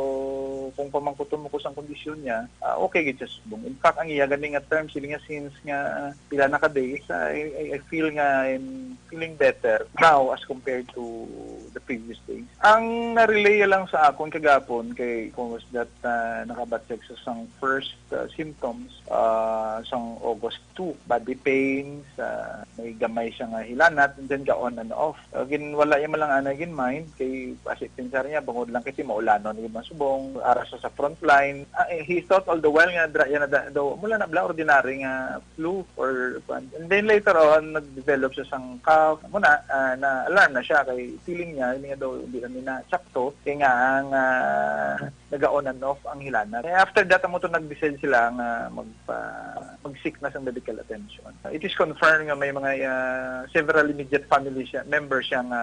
kung pamangkuton mo ko sa kondisyon niya, ah, okay gid siya subong. In fact, ang iya gani nga term, sila nga since nga pila na ka days, I, I, I feel nga I'm feeling better now as compared to the previous days. Ang na-relay lang sa akon kagapon kay kung was that, ah, nakabatyag sa sang first, ah, symptoms, ah, sang August two, body pains, ah, may gamay siya nga hilanat, and then ga-on and off. Ah, gin-, wala iya man lang ana gin-mind kay basi pensar niya bangod lang kasi maulanon gid man subong, ara sa, sa frontline. Ah, eh, he thought all the while nga dra-, yan na da-, daw, mula na bla ordinary nga flu or kwan. And then later on, nag-develop siya sang cough. Muna, ah, na-alarm na siya kay feeling niya, hindi nga daw, hindi na niya sakto. Kaya nga ang, ah, naga-on and off ang hilanat. Eh, after that, amo to nag-decide sila nga magpa-, mag-seek na sang medical attention. It is confirmed nga may mga, ah, several immediate family siya, members siya nga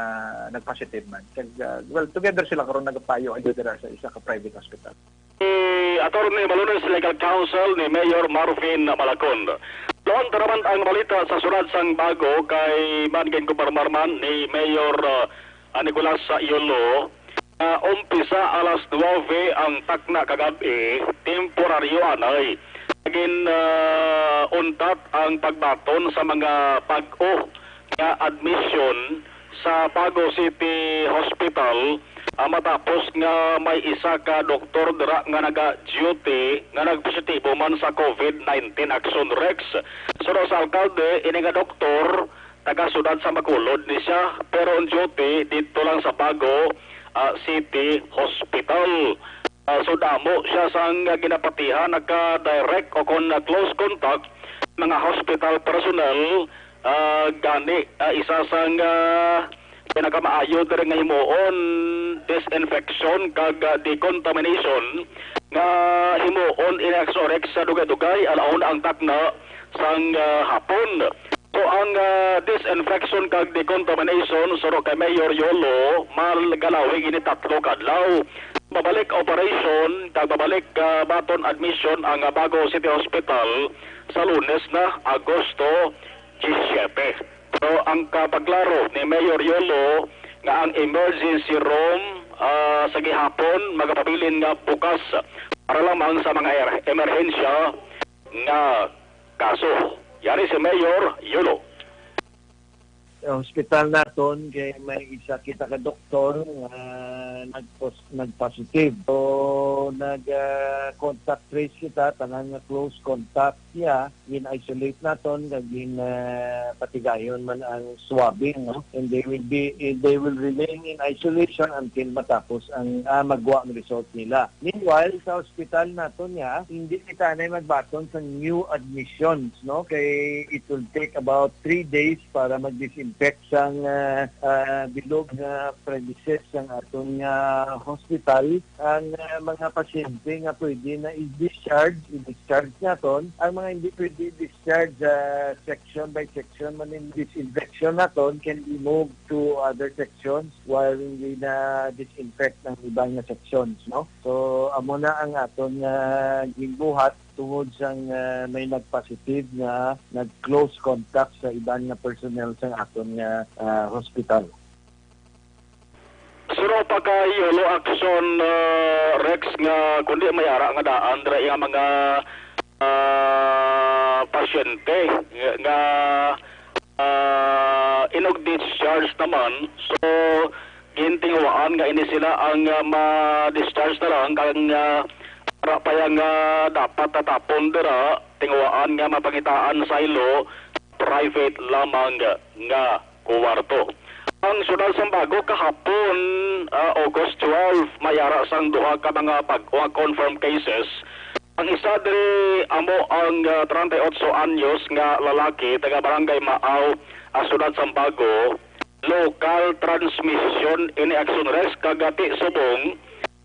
nag-positive man. Kag, ah, well, together sila karon nagapayo dira sa isa ka private hospital. Si Attorney Malunes, legal counsel ni Mayor Marvin Malacon. Doon ta naman ang balita sa siyudad sang Bago kay man ginkumpirmar man ni Mayor, ah, Nicolas Yolo, ah, umpisa alas nuwebe ang takna kagab-i, temporaryo anay. Nagin, ah, untat ang pagbaton sa mga bag-o nga admission sa Bago City Hospital, ah, matapos nga may isa ka doktor dira nga naga-duty nga nagpositibo man sa COVID nineteen. Action Rex. Suno sa alkalde, ini nga doktor taga siyudad sa Bacolod ni siya, pero on duty dito lang sa Bago, ah, City Hospital. Ah, so damo siya sang ginapatihan, nagka-direct o kon, ah, close contact mga hospital personnel, ah, gani, ah, isa sang, ah, pinakamaayo diri nga himuon disinfection kag, ah, decontamination nga himuon ini, Action Rex, sa dugay-dugay, alauna ang takna sang, ah, hapon. So, ang, ah, disinfection kag decontamination, suno kay Mayor Yolo, magalawig ini tatlo ka adlaw. Mabalik operation kag mabalik, ah, baton admission ang, ah, Bago City Hospital sa Lunes na, Agosto diyesiyete. Pero ang kapaglaro ni Mayor Yolo nga ang emergency room, ah, sa gihapon magapabilin nga bukas para lamang sa mga er-, emerhensya nga kaso. Yari si Mayor Yolo. Sa hospital naton kay may isa kita ka doktor nga nagpos-, nagpositive. So, nag, ah, contact trace kita, tanan nga close contact niya, gin-isolate naton, kag gin, ah, patigayon man ang swabbing, no? And they will be, they will remain in isolation until matapos ang, ah, magwa ang result nila. Meanwhile, sa hospital naton niya, hindi kita na magbaton sa new admissions, no? Kay it will take about three days para mag-disinfect sang, ah, ah, bilog nga premises sang aton nga hospital. Ang, ah, mga pasyente nga pwede na i-discharge, i-discharge naton. Ang mga hindi pwede i-discharge, ah, section by section man in disinfection naton can be moved to other sections while hindi na disinfect ang iban nga sections, no? So, amo na ang aton nga ginbuhat tungod sang, ah, may nagpositive nga nag-close contact sa iban nga personnel sang aton nga, ah, hospital. Suno pa kay Yolo, Action, ah, Rex, nga kundi may ara nga daan dira nga mga, ah, pasyente nga, nga, ah, inog discharge naman. So, gintinguhaan nga ini sila ang, ah, ma-discharge na lang kag, ah, ara pa yang, ah, dapat natapon dira, tinguhaan nga mapangitaan sa ilo private lamang nga kuwarto. Ang siyudad sang Bago kahapon, ah, August twelve, may ara sang duha ka mga bag-o nga confirmed cases. Ang isa diri amo ang, ah, treinta y ocho anyos nga lalaki taga Barangay Maaw, ah, siyudad sang Bago, local transmission ini, Action Rex, kag ti subong,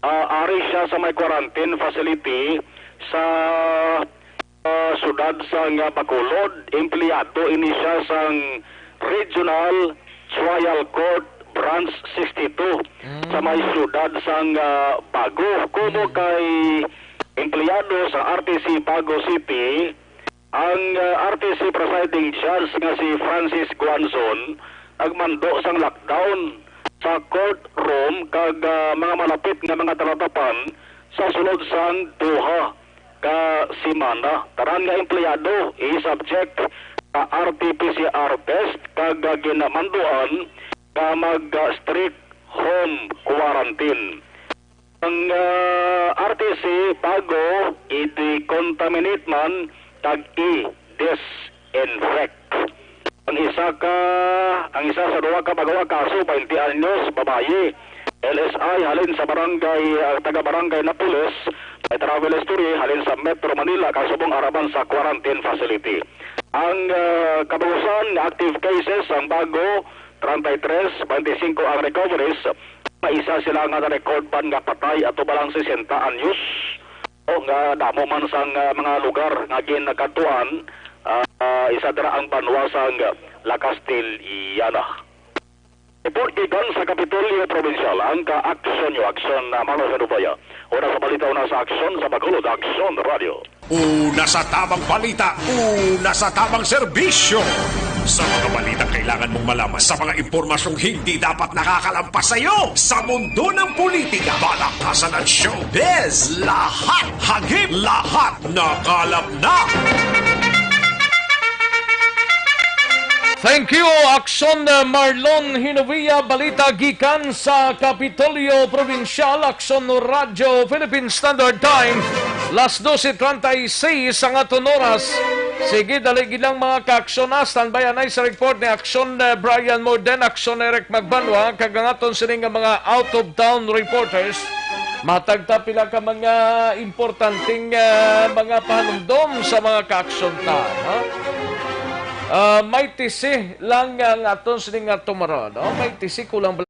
ah, ari siya sa may quarantine facility sa, ah, siyudad sang Bacolod. Empleyado ini siya sang Regional Trial Court Branch sixty-two Mm. sa may siyudad sang, ah, Bago. Kuno Mm. kay empleyado sa R T C Bago City, ang, ah, R T C presiding judge nga si Francis Guanzon nagmando sang lockdown sa courtroom kag, ah, mga malapit nga mga talatapan sa sulod sang duha ka semana. Tanan nga empleyado i-subject sa R T P C R test kag, ah, ginamanduan nga mag, ah, strict home quarantine. Ang, ah, R T C Bago i-decontaminate man kag i-disinfect. Ang isa ka, ang isa sa duha ka bag-o nga kaso, twenty anyos, babayi, L S I, halin sa barangay, ah, taga Barangay Napoles, may travel history halin sa Metro Manila, kasubong araman sa quarantine facility. Ang, ah, kabuusan nga active cases ang Bago, treinta y tres, twenty-cinco ang recoveries. May isa sila nga na-record man nga patay, ato ba lang sesenta anyos. O nga damo man sang, ah, mga lugar nga ginakadtuan, ah, ah, isa dira ang banwa sang La Castellana. Report gikan sa Kapitolyo Probinsyal, ang ka-aksyon nyo, Aksyon, ah, Marlon Sanubaya. Una sa balita, una sa aksyon, sa Bacolod, Aksyon Radio. Una sa tamang balita, una sa tamang serbisyo. Sa mga balitang kailangan mong malaman, sa mga impormasyong hindi dapat nakakalampas sa iyo, sa mundo ng politika, balakasan at showbiz, lahat hagip, lahat nakalap na. Thank you, Aksyon, uh, Marlon Hinovia. Balita gikan sa Kapitolyo Probinsyal, Aksyon Radyo Philippine Standard Time. Las doce treinta y seis ang aton oras. Sige, dali gid lang, mga ka-aksyon, ah. Standby anay sa report ni Aksyon, uh, Brian Morden, Aksyon Eric Magbanwa, kag ang aton sini nga mga out-of-town reporters. Matag ta pila ka mga importanteng, ah, mga pahanumdom sa mga ka-aksyon ta, ha? Ah, may tisi lang nga, nga aton sini nga tumaron, no? May tisi kulang bal-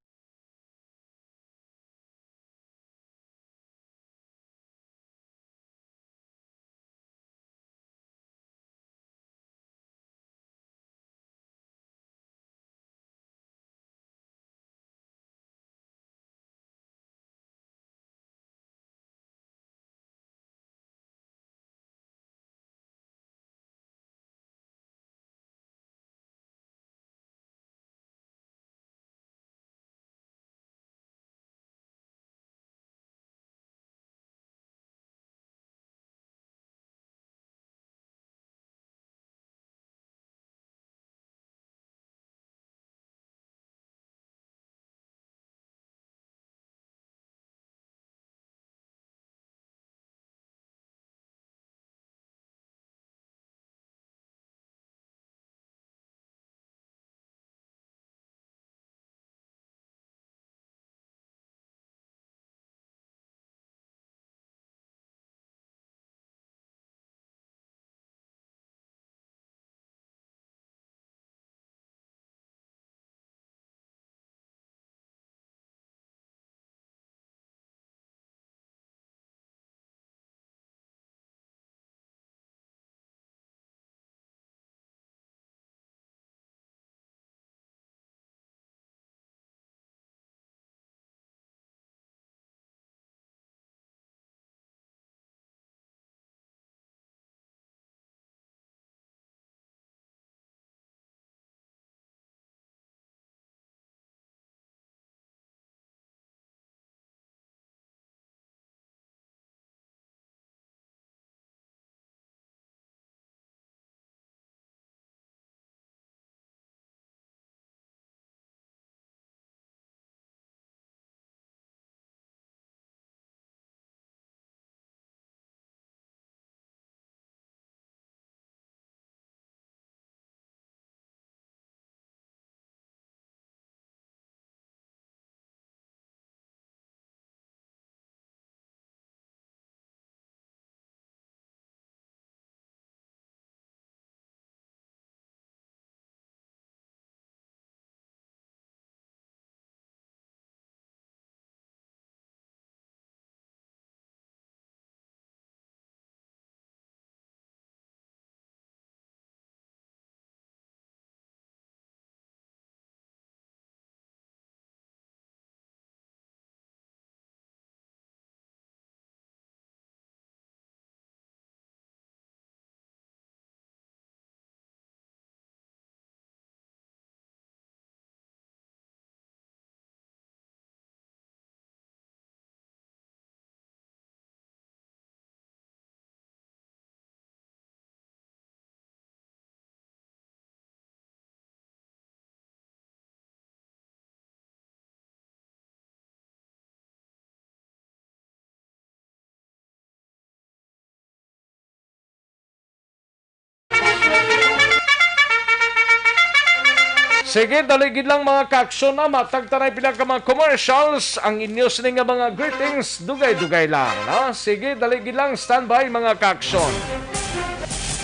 Sige, dali gid lang, mga kaaksyon, na matagtanay pila ka mga commercials ang inyo sini nga mga greetings. Dugay-dugay lang, no? Sige, dali gid lang, standby, mga kaaksyon.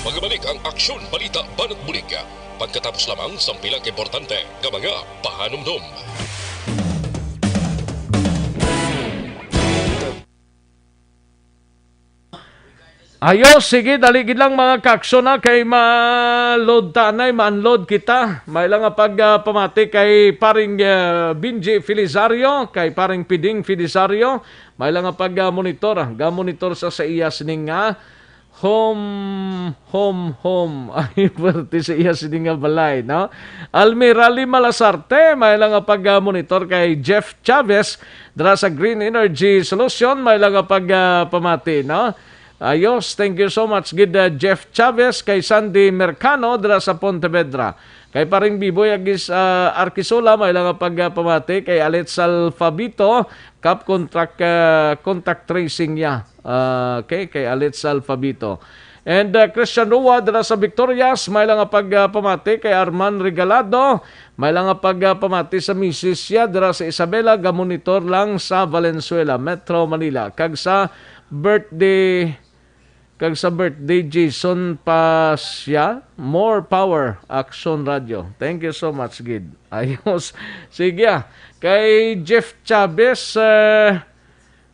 Magabalik ang Aksyon Balita Banat Bulig pagkatapos lamang sang pila ka importante nga mga pahanumdom. Ayo, sige, dali gid lang, mga kaaksyon, na kay ma-load ta anay, ma-unload kita. May lang nga pag, ah, pamati kay paring, ah, Benji Felizario, kay paring Piding Felizario. May lang nga pag, ah, monitor, ah, ga-monitor sa, sa iya sining nga home, home, home. Ay, pwerte sa iya sining nga balay, no? Almirali Malasarte, may lang nga pag, ah, monitor kay Jeff Chavez dira sa Green Energy Solution, may lang nga pag, ah, pamati, no? Ayos, thank you so much gid, ah, Jeff Chavez, kay Sandy Mercano dira sa Pontevedra. Kay paring Biboy Agis, ah, Arquisola, may lang nga pag, ah, pamati kay Alex Alfabito, Cap Contract, ah, Contact Tracing niya. Ah, okay, kay Alex Alfabito. And, ah, Christian Rua dira sa Victorias, may lang nga pag, ah, pamati kay Arman Regalado, may lang nga pag, ah, pamati sa misis siya dira sa Isabela, gamonitor lang sa Valenzuela, Metro Manila. Kag sa birthday Kag sa birthday, Jason pa siya. More power, Action Radio. Thank you so much, gid. Ayos. Sige, ah. Kay Jeff Chavez, eh,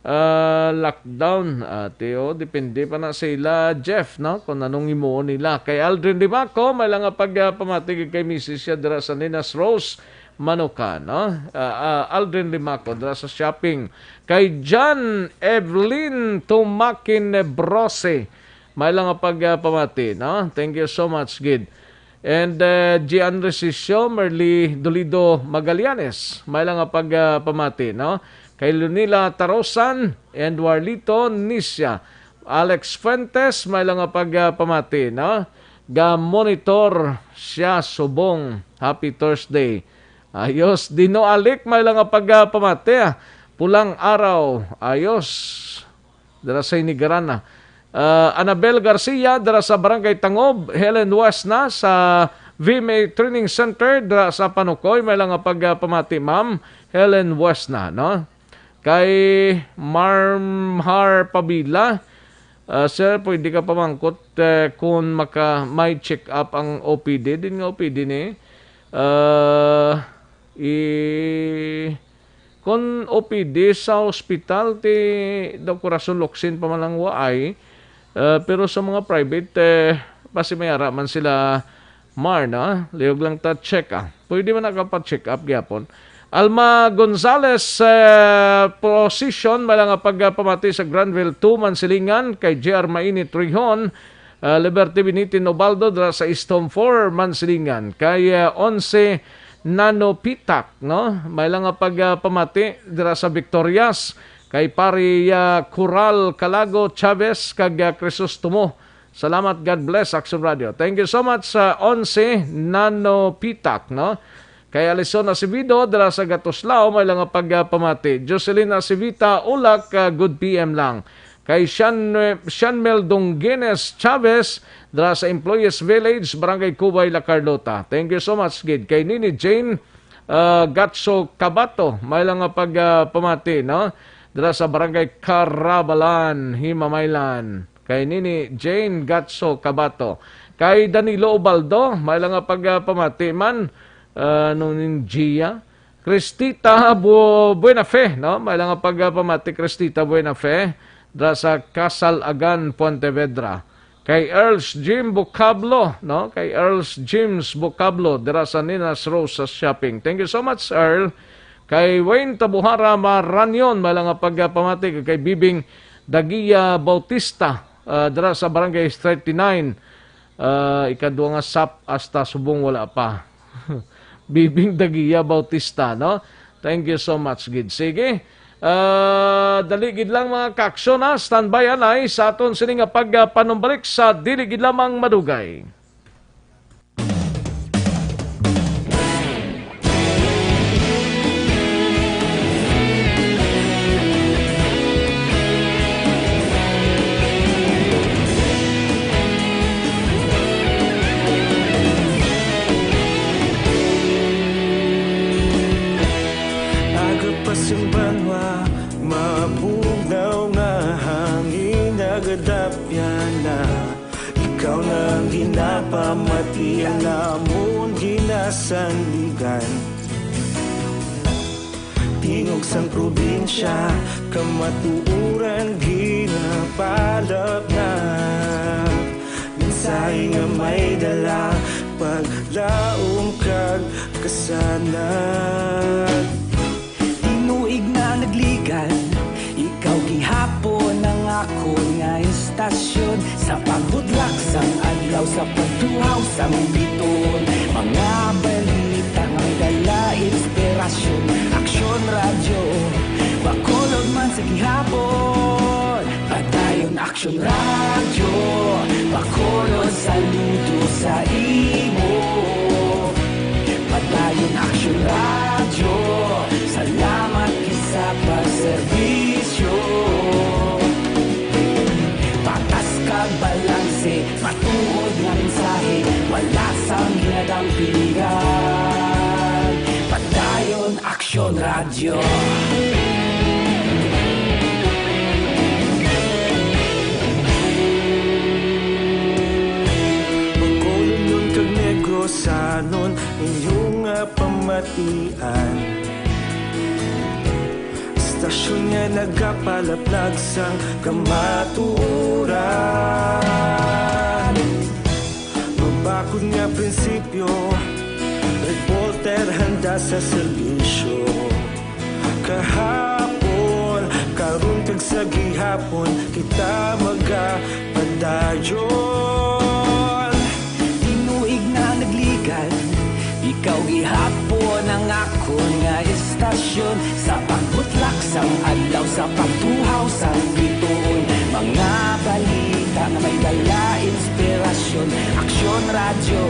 ah, lockdown. Ate, oh, depende pa na sila, Jeff, no? Kung anong himuon nila. Kay Aldrin Dimaco, may lang nga pag, ah, pamati kay misis siya dira sa Ninas Rose Manuka, no? Ah, ah, Aldrin Dimaco, dira sa shopping. Kay John Evelyn Tumakin Brose, may lang nga pag, ah, pamati, no? Thank you so much, gid. And, uh, Gian Resisio, Merly Dolido Magallanes, may lang nga pag, uh, pamati, no? Kay Lunila Tarosan and Warlito Nisya. Alex Fuentes, may lang nga pag, uh, pamati, no? Ga monitor siya subong. Happy Thursday. Ayos. Dino Alik, may lang nga pag, uh, pamati, ah. Pulang araw. Ayos. Dira sa Inigarana. Ah, Anabel Garcia, dira sa Barangay Tangob. Helen Wesna sa V M A Training Center, dira sa Panukoy. May lang nga pag, ah, pamati, Ma'am Helen Wesna, no? Kay Marmhar Pabila, ah, "Sir, pwede ka pamangkot, eh, kung maka, may check-up ang O P D?" Din nga O P D ni, ah, i-, Kon O P D sa hospital, ti daw Corazon Locsin pa man ang waay, eh, pero sa mga private, eh, basi may ara man sila, Mar, no? Lihog lang ta check, ah. Pwede man nagapa-check up gyapon. Alma Gonzales, eh, position, may lang nga pagpamati sa Granville two, Mansilingan, kay J R Mainit Rihon, ah, Liberty Binitin Ubaldo, dira sa East Home four, Mansilingan, kay, ah, Onse Nano Pitak, no? May lang nga pag, ah, pamati dira sa Victorias kay Pari, ah, Coral Calago Chavez kag, ah, Crisostomo. Salamat, God bless, Action Radio. Thank you so much sa Onse Nano Pitak, no? Kay Alison Acevedo dira sa Gatuslao, may lang nga pag, ah, pamati. Jocelyn Acevita Ulak, ah, good P M lang. Kay Shan-, Shanmel Dongguines Chavez, dira sa Employees Village, Barangay Cubay, La Carlota. Thank you so much, gid. Kay Nini Jane, ah, Gatso Cabato, may lang nga pag, ah, pamati, no? Dira sa Barangay Carabalan, Himamaylan. Kay Nini Jane Gatso Cabato. Kay Danilo Ubaldo, may lang nga pag, ah, pamati man, ah, no, nin Gia. Cristita Bu-, Buenafe, no? May lang nga pagpamati, Cristita Buenafe, dira sa Casalagan, Pontevedra. Kay Earls Jim Vocablo, no? Kay Earls James Vocablo, dira sa Ninas Rose sa shopping. Thank you so much, Earl. Kay Wayne Tabuhara Maranyon, may lang nga pagpamati. Kay Bibing Dagia Bautista, ah, dira sa Barangay thirty-nine. Ah, ikadwa nga sap hasta subong wala pa. Bibing Dagia Bautista, no? Thank you so much, gid. Sige. Ah, dali gid lang, mga kaaksyon, ha. Standby anay sa aton sini nga pagpanumbalik sa dili gid lamang madugay. Agapas ang banwa, mabugnaw nga hangin, nagadapya na. Ikaw na ang ginapamati, ang amon ginasandigan. Tingog sang probinsya, kamatuoran ginapalapnap. Mensahe nga may dala, paglaom kag kasanag. Tinuig na nagligad, ikaw gihapon ang akon nga istasyon. Sa pagbudlak sang adlaw, sa pagtuhaw sang bituon, mga balita nga dala inspirasyon. Aksyon Radyo, Bacolod man sa gihapon. Padayon Aksyon Radyo, Bacolod, saludo sa imo. Padayon Aksyon Radyo, salamat gid sa pagserbisyo. Patas kag balanse, matuod nga mensahe, wala sang ginadampingan. Padayon Aksyon Radyo. Anon inyo nga pamatian, istasyon nga nagapalaplag sang kamatuoran. Mabakod nga prinsipyo, reporter handa sa serbisyo. Kahapon, karon kag sa gihapon, kita magapadayon. Tinuig na nagligad, ikaw gihapon ang akon nga istasyon. Sa pagbutlak sang adlaw, sa pagtuhaw sang bituon, mga balita nga may dala inspirasyon. Aksyon Radyo,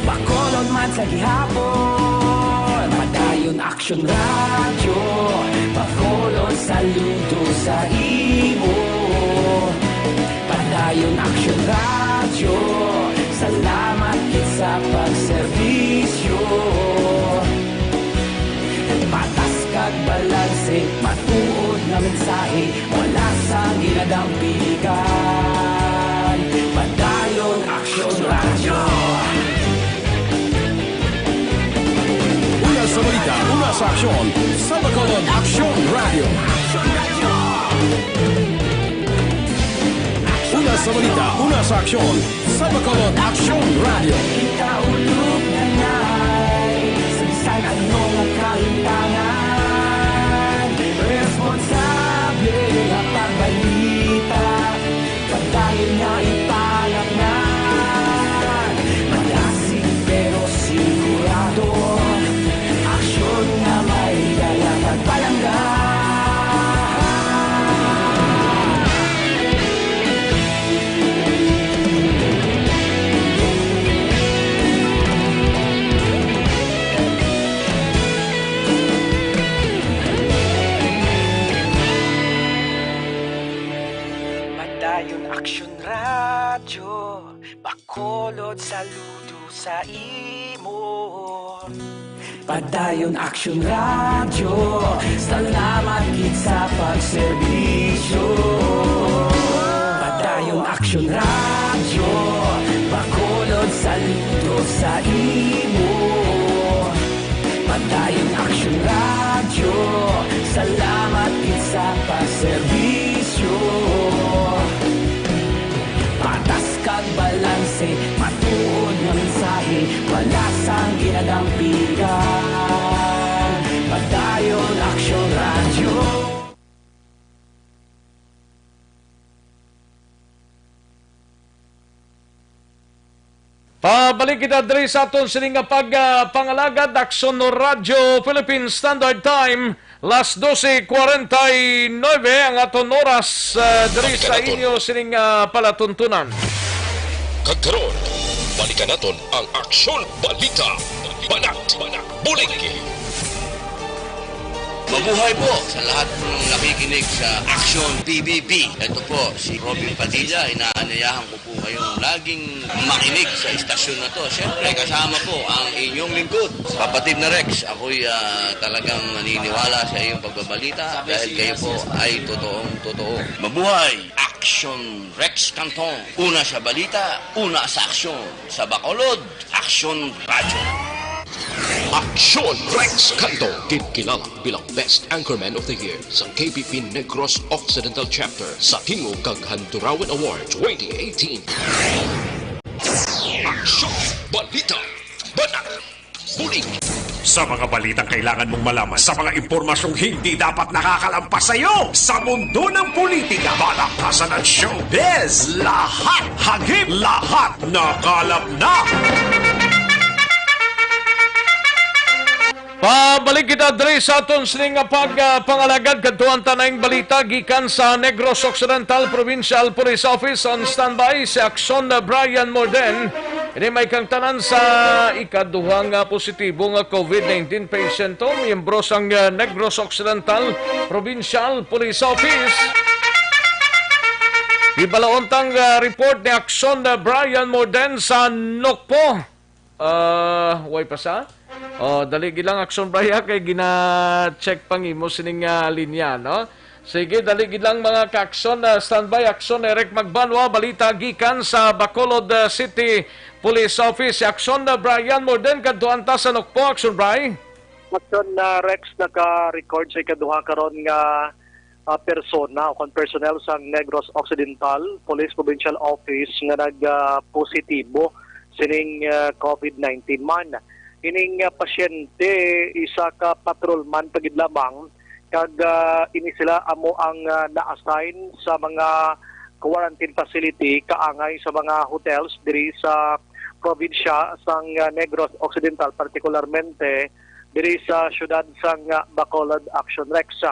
Bacolod man sa gihapon. Padayon Aksyon Radyo, Bacolod, saludo sa imo. Padayon Aksyon Radyo, salamat gid sa pagserbisyo. Patas kag balanse, matuod nga mensahe, wala sang ginadampigan. Padayon Aksyon Radyo. Una sa balita, una sa aksyon, sa Bacolod Aksyon Radyo. Una sa balita, una sa aksyon, sa Bacolod Aksyon Radyo. Ikaulog na ngay, sa bisan ano nga kahintangan, responsable nga pagbalita. Padayon nga ipalatngan, malasig pero sigurado. Aksyon nga may dala kag palangga. Padayon Aksyon Radyo, Bacolod, saludo sa imo. Padayon Aksyon Radyo, salamat gid sa pagserbisyo. Padayon Aksyon Radyo, Bacolod, saludo sa imo. Padayon Aksyon Radyo, salamat gid sa pagserbisyo. Patas kag balanse, matuod nga mensahe, wala sang ginadampigan. Padayon Aksyon Radyo. Pabalik kita diri sa aton sining nga pag, ah, pangalagad, Aksyon Radyo Philippine Standard Time, las doce cuarenta y nueve ang aton oras, ah, diri sa inyo sining, ah, palatuntunan. Kag karon, balikan naton ang Aksyon Balita. Banat, Bulig. Mabuhay po sa lahat ng nakikinig sa Aksyon P B B. Ito po si Robin Padilla. Inaanyayahan ko po kayong laging makinig sa istasyon na to. Siyempre, kasama po ang inyong lingkod, kapatid na Rex. Ako'y, ah, talagang naniniwala sa iyong pagbabalita dahil kayo po ay totoong totoo. Mabuhay! Aksyon Rex Cantong. Una sa balita, una sa aksyon. Sa Bacolod, Aksyon Radyo. Aksyon Rex Canto, ginkilala bilang Best Anchorman of the Year sa K P P Negros Occidental Chapter sa Tingog kag Handurawan Award twenty eighteen. Aksyon Balita, Banat, Bulig. Sa mga balitang kailangan mong malaman, sa mga impormasyong hindi dapat nakakalampas sa iyo, sa mundo ng politika, balaktasan at showbiz, lahat hagip, lahat nakalap na. Pabalik kita diri sa aton sining nga pag, ah, pangalagad. Kadtuan ta na ang balita gikan sa Negros Occidental Provincial Police Office. On standby si Aksyon Brian Morden. Ini may kangtanan sa ikaduha nga positibo nga COVID nineteen patient, to, miyembro sang, ah, Negros Occidental Provincial Police Office. Gibalaon tang, ah, report ni Aksyon, ah, Brian Morden sa Nokpo. Ah, way pa sa? Oh, dali gilang, Aksyon Brian, kay gina-check pang imo sining, ah, linya, no? Sige, dali gid lang, mga ka-aksyon. Ah, standby, Aksyon Eric Magbanwa. Balita gikan sa Bacolod, ah, City Police Office. Aksyon na Brian Morden, kadtuan ta sa Nokpo. Aksyon, Bri. Aksyon na Rex, naka-record sa ikaduha karon nga, ah, persona o kon personnel sang Negros Occidental Police Provincial Office nga nag, ah, positibo sining, ah, COVID nineteen man. Ining, ah, pasyente, isa ka patrolman pa gid lamang, kag, ah, ini sila amo ang, ah, na-assign sa mga quarantine facility kaangay sa mga hotels diri sa probinsya sang, ah, Negros Occidental, partikularmente diri sa siyudad sang, ah, Bacolod, Action Rex.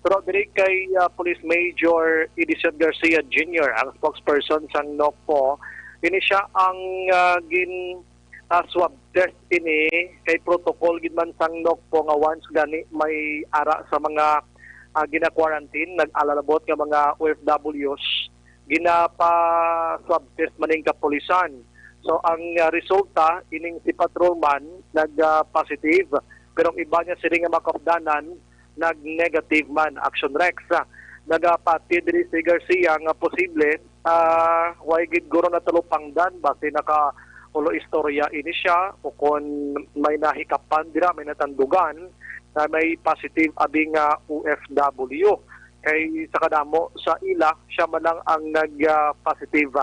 Pero diri kay, ah, Police Major Edison Garcia Junior, ang spokesperson sang Nokpo, ini siya ang, ah, gin ah, swab test ini kay protocol gid man sang Nokpo nga once gani may ara sa mga, ah, gina-quarantine, nag-alalabot nga mga O F Ws, ginapa-swab test man ning kapulisan. So, ang, ah, resulta, ining si patrolman nag, ah, positive, pero ang iba niya sini nga mga kaupdanan, nag-negative man. Action Rex. Nagapati diri si Garcia nga posible, ah, way gid guro natalupangdan, basi naka-ulo istorya ini siya, o kon may nahikapan dira, may natandugan na may positive abi nga O F W. Kay sa kadamo sa ila, siya man lang ang nag, ah, positive.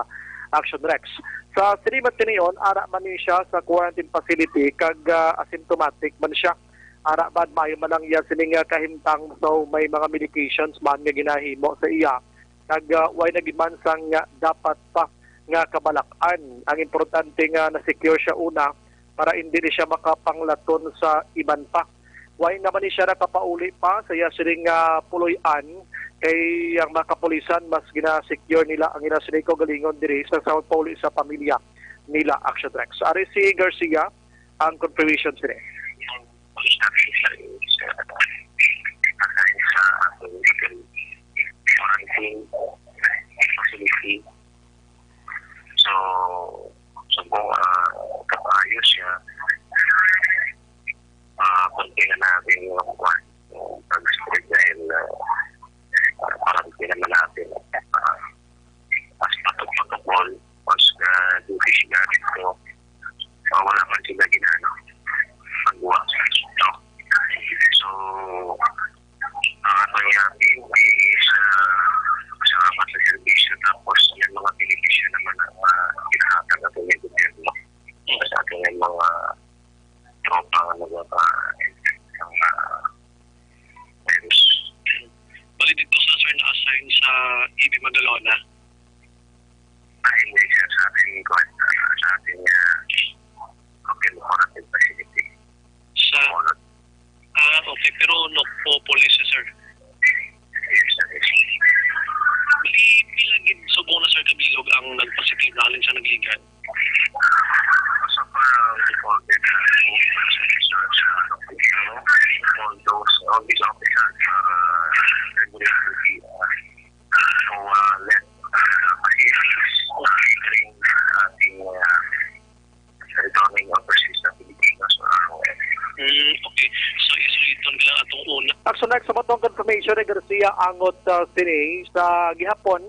Action Rex. Sa sini man tinion, ara man ni siya sa quarantine facility kag, ah, asymptomatic man siya. Ara bad maayo man ang iya sining, ah, kahimtang, so may mga medications man nga ginahimo sa iya, kag, ah, way na gid man sang, ah, dapat pa nga kabalak-an. Ang importante nga na-secure siya una para indi ni siya makapanglaton sa iban pa. Way naman ni siya nakapauli pa sa iya sining, ah, puloy-an, kay ang mga kapulisan mas gina-secure nila ang ila sining kaugalingon diri sa, sa pauli sa pamilya nila. Action Rex. Ari si Garcia, ang confirmation sini. Ang police station is, uh, assign sa atong legal quarantine facility. So, subong, uh, kapaayo siya, uh, konti na natin yung, uh, pag-spread dahil, uh, uh, quarantine naman natin. Uh, as protocol, as, uh, duty sila dito. So, wala man sila ginano. Pagbuhat sa kito. So, ang ato niya, P N P is, uh, salamat sa serbisyo. Tapos, yung mga benepisyo naman na, uh, pinahatag nato ng gobyerno. Sa ato nga mga tropa nga nagpapa-, ang, uh, virus. Bali dito sa, sir, na-assign sa E B Magalona. Ay, hindi siya sa ating, kuwan, ah, sa ating, ah, open quarantine facility. Sa, Bacolod. Ah, okay. Pero Nokpo Police, sir. Yes, sir. Yes. Bali, pila gid subong na, sir, kabilog ang nagpositive na halin sa Nagligan? So far, uh, recorded, uh, all those, all these officers are, uh, regularly, uh, So, uh, let, uh, monitoring, uh, ating, uh, returning overseas na Filipinos or R O F. Mm, okay. So, isuliton ka lang atong una. Action Next, sa matong confirmation ni Garcia angot, uh, sini sa gihapon,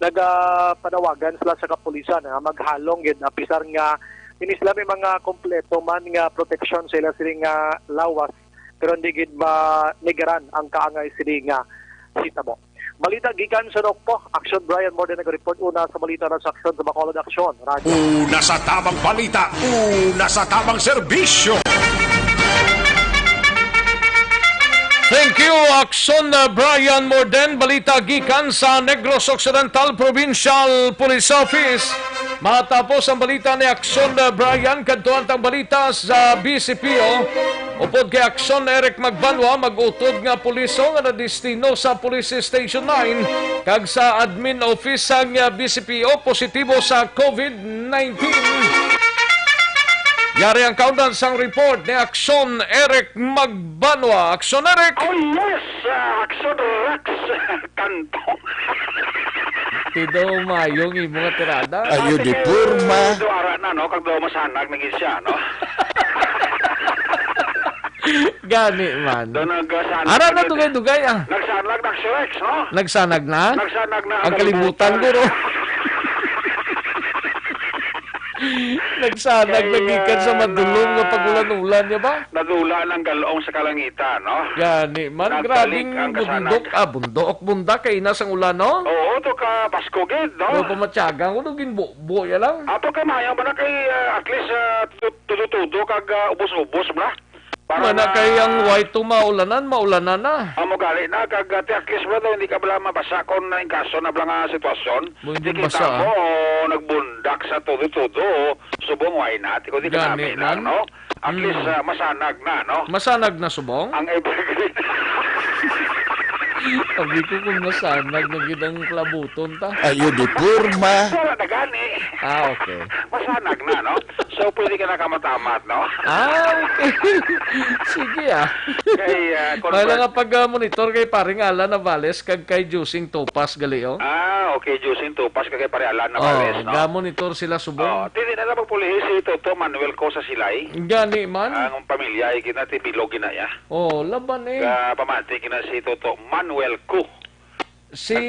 nagapanawagan sila sa kapulisan nga maghalong gid, apisar nga ini sila may mga kompleto man nga proteksyon sa ila sini nga lawas, pero hindi gid manigaran ang kaangay sini nga hitabo. Balita gikan sa Nokpo, Action Brian Morden nag-report una sa balita na sa Action sa Bacolod Action. Radyo. Una sa tamang balita, una sa tamang serbisyo. Thank you, Action, uh, Brian Morden. Balita gikan sa Negros Occidental Provincial Police Office. Matapos ang balita ni Action, uh, Brian, kadtuan tang balita sa B C P O. Upod kay Action Eric Magbanwa, mag-utod nga puliso nga nadistino sa Police Station nine kag sa Admin Office sang, uh, B C P O positibo sa COVID nineteen. Yari ang kaundan sang report ni Action Eric Magbanwa. Action Eric! Oh, yes! Ah, Action Rex Kanto. Tido mayong imo nga tirada. Ayo di porma. Do ara na, no? Kag do masanag na gid siya, no? Gani man. Doon nagsanag Ara na na dugay-dugay, ah. Nagsanag na si Rex, no? Nagsanag na? Nagsanag na Ang ang kalibutan, kalibutan. guro. Nagsanag Kay, na gikan sa ah, madulom nga na- pag-ulan-ulan niya ba? Nadula ng galong sa kalangitan, no? Gani man, Nagbalik grabing ang kasanag. bundok, ah, bundok, bunda kay inas ang ulan, no? Oo, to ka Pasko gid, no? Pero pamatyagan ko, no, ginbubo ya lang. Ato kay mayo man na kay, ah, at least, ah, tu-, tudo-tudo kag, ah, ubos-ubos man na. Para Mana ma- kay ang way to maulanan, maulanan na. Amo gali na, kag, ah, at least man daw, hindi ka bala mabasa kung na yung kaso na bala nga sitwasyon. Mo hindi Di kita basa, ah. mo, nagbundak sa tudo-tudo, subong way na, ti ko di Gani kanami lang, man. no? At Mm. least, ah, masanag na, no? Masanag na subong? Ang evergreen. Sabi ko kung masanag na gid ang kalabuton ta. Ayo di porma. Wala na gani. Ah, okay. Masanag na, no? So, pwede ka na kamatamat, no? Ah, okay. Sige, ah. Kay, ah, kung May ba- lang nga pag-monitor kay paring Alan Navales kag kay Jusing Topas gali, oh. Ah, okay, Jusing Topas kag kay pare Alan Oh, Navales, no? ga-monitor sila subong. Oh, dili na lang magpulihi si Toto Manuel ko sa Silay. Gani man. Ang pamilya ay ginatibilog ginaya. Oh, laban eh. Ga pamati gina si Toto Manuel ko. Si Si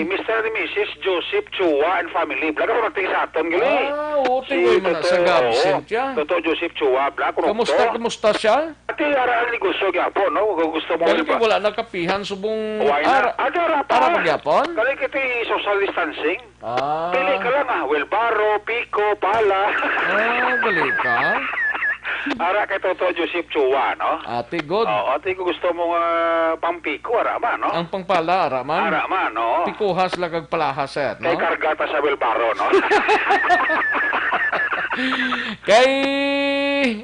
Mister and Missus Joseph Chua and family. Blaga pamati sa aton gali. Ah, oo, Si tingoy man na Toto, sa oo. ga-absent siya. Toto Joseph Chua, bla, Kamusta, corrupto. kamusta siya? Ati, ara ang negosyo gyapon, no? Kung gusto mo Dahil ba? kay wala nakapihan subong Why ara, not? Ati, ara pa. ara pa gyapon? Kali kiti social distancing. Ah. Pili ka lang, ah. Wheelbarrow, piko, pala. Ah, gali ka? Ara kay Toto Joseph Chua, no? Ate, good. Oo, ate, kung gusto mo nga pang piko, ara ba, no? Ang pangpala, ara man. Ara man, no? Pikuhas lang kag palahas, sir, Kay no? karga ta sa wheelbarrow, no? Kay,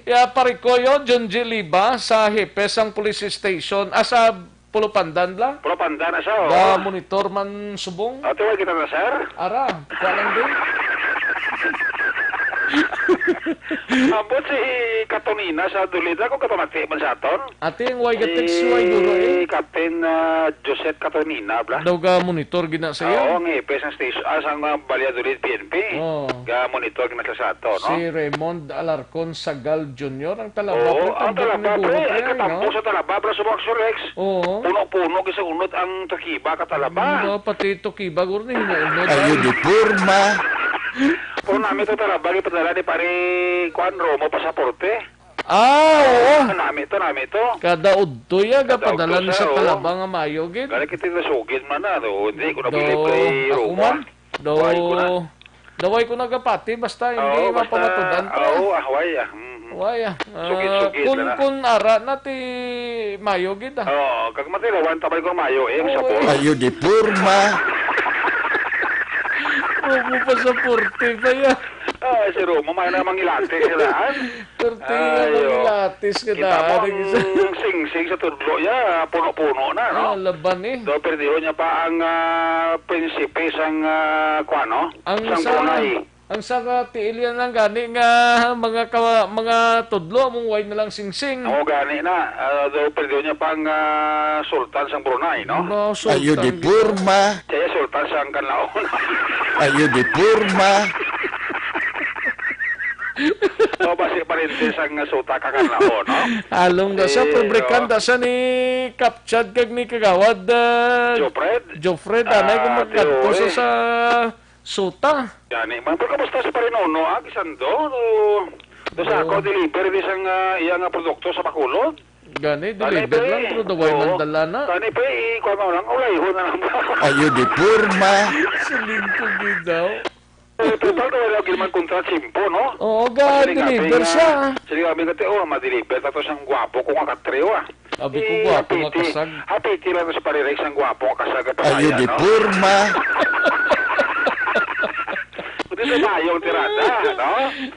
ya, Parikoyo, John G. Liba, sa Hipes ang police station, ah, sa Pulupandan la. Pulupandan na siya, oh. Ga monitor man subong. Ah, tuwag kita na, sir. Ara, wala lang din. Ambot si Katonina sa Dulida, kung kapamati man sa aton. Ate, ang way ga text, Si way duro eh. Captain, ah, Josette Katonina, bla. Daw ga monitor gina sa Oo, iya. ang Hipes ang station, ah, sang, ah, Valladolid P N P. Oo. Ga monitor gina sa ato, no? Si Raymond Alarcon Sagal Junior, ang Talaba, Oo, pre, ang tandem Talaba, ni Guro, pre, ay pre, ay, katampo no? sa Talaba, bra, subok, Sir Rex. Oo. Puno-puno, gid sa unod ang Takiba, ka Talaba. Ano, pati Takiba, Guro, ni hinuunod, Ayo ay. di porma. Pero nami to Talaba, gipadala ni pare, kuan, Romo, pasaporte. Ah, oo. Ah, nami to, nami to. Kada udto, ya, Kada gapadala udto ni sa sa, oo. Talaba nga mayo, gid. Gani kita nasugid man na, no? Hindi ko Do, nabilib kay ako Romo, man. ah. Do, Why ko na? Daway ko nagapati, basta hindi Oo, basta, mapamatudan, pre. oo, ah, why, ah, mm, mm. Why, ah? Ah, Sugid-sugid kun, na na. kun ara na ti mayo gid, ah. Oo, kag matilawan, tabay ko mayo, eh, ang Oo, sabor. eh. Ayo di porma. Huwag mo pasaporte pa yan. Ah, si Romo, may na mangilate sila, ah. Perti nga Ayo. mangilatis ka Kita na, mo ang nag-isa. singsing sa tudlo niya, puno-puno na, no? Ah, laban eh. Do, perdiho niya pa ang, ah, prinsipe sang, ah, kuwan, no? Ang Sang sa, Brunei. ang sa katiil yan lang gani nga mga kawa-, mga tudlo, among way na lang singsing. Oo, gani na. Ah, do, perdiho niya pa ang, ah, sultan sang Brunei, no? Mga Ayo sultan di gid. porma. Kaya sultan sang Kanlaon. Ayo di porma. O, basi parintes ang suta ka kanao, no? Along na sa, Eh, pobre oh. kanta sa ni Kapchad kag ni Kagawad, ah, Jofred? Jofred, anay kung Ah, magkadto sa, tiyo, eh. sa suta. Gani, man, pero kamusta si Pare Nono, ah? Kisando, do, do sa Do. ako, deliver di sang, ah, iya nga produkto sa Bacolod. Gani, Gani, deliver pre. lang, pero daway Oo. man dala na. Gani, pre, ikuha mo lang, ulayhon na lang. Ayo di porma. Siling ko gid daw. Eh, total, wala gid man kontra tiyempo, no? Oo, ga, Kasi nga, deliver nga, siya. Sige, kami kati, oh, ma-deliver ta to sang gwapo ko nga katriyo, ah. Abi ko, Eh, gwapo nga hapiti. kasag. Hapiti lang to sa paririg sang gwapo nga kasag at Ayo pasaya, di no? porma. Hindi na mayong tirada, no?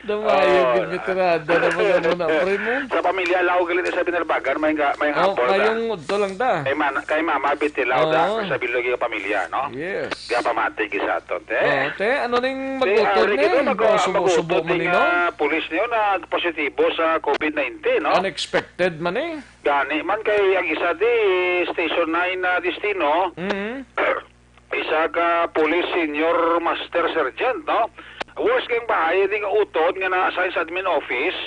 Damayog Oh. gid ni tirada na mga muna, pre, mo. Sa pamilya, lao galing sa Binalbagan, may nga, may Oh, hapon na. ngayong udto lang ta. Kay man-, kay Mama Bitilaw da, Oo. sa bilog yung pamilya, no? Yes. Kaya pamati gid sa aton, te. Oh, te, ano ning Te, magutod ari ni? kita, mag-, Oh, subo-subo magutod man ni, ni, no? ah, pulis niyo na positibo sa covid nineteen, no? Unexpected man eh. Gani man kay ang isa di Station nine na destino, Mm. isa ka police senior master sergeant, no? Worse kay ang bahay di nga utod nga na-assign sa admin office,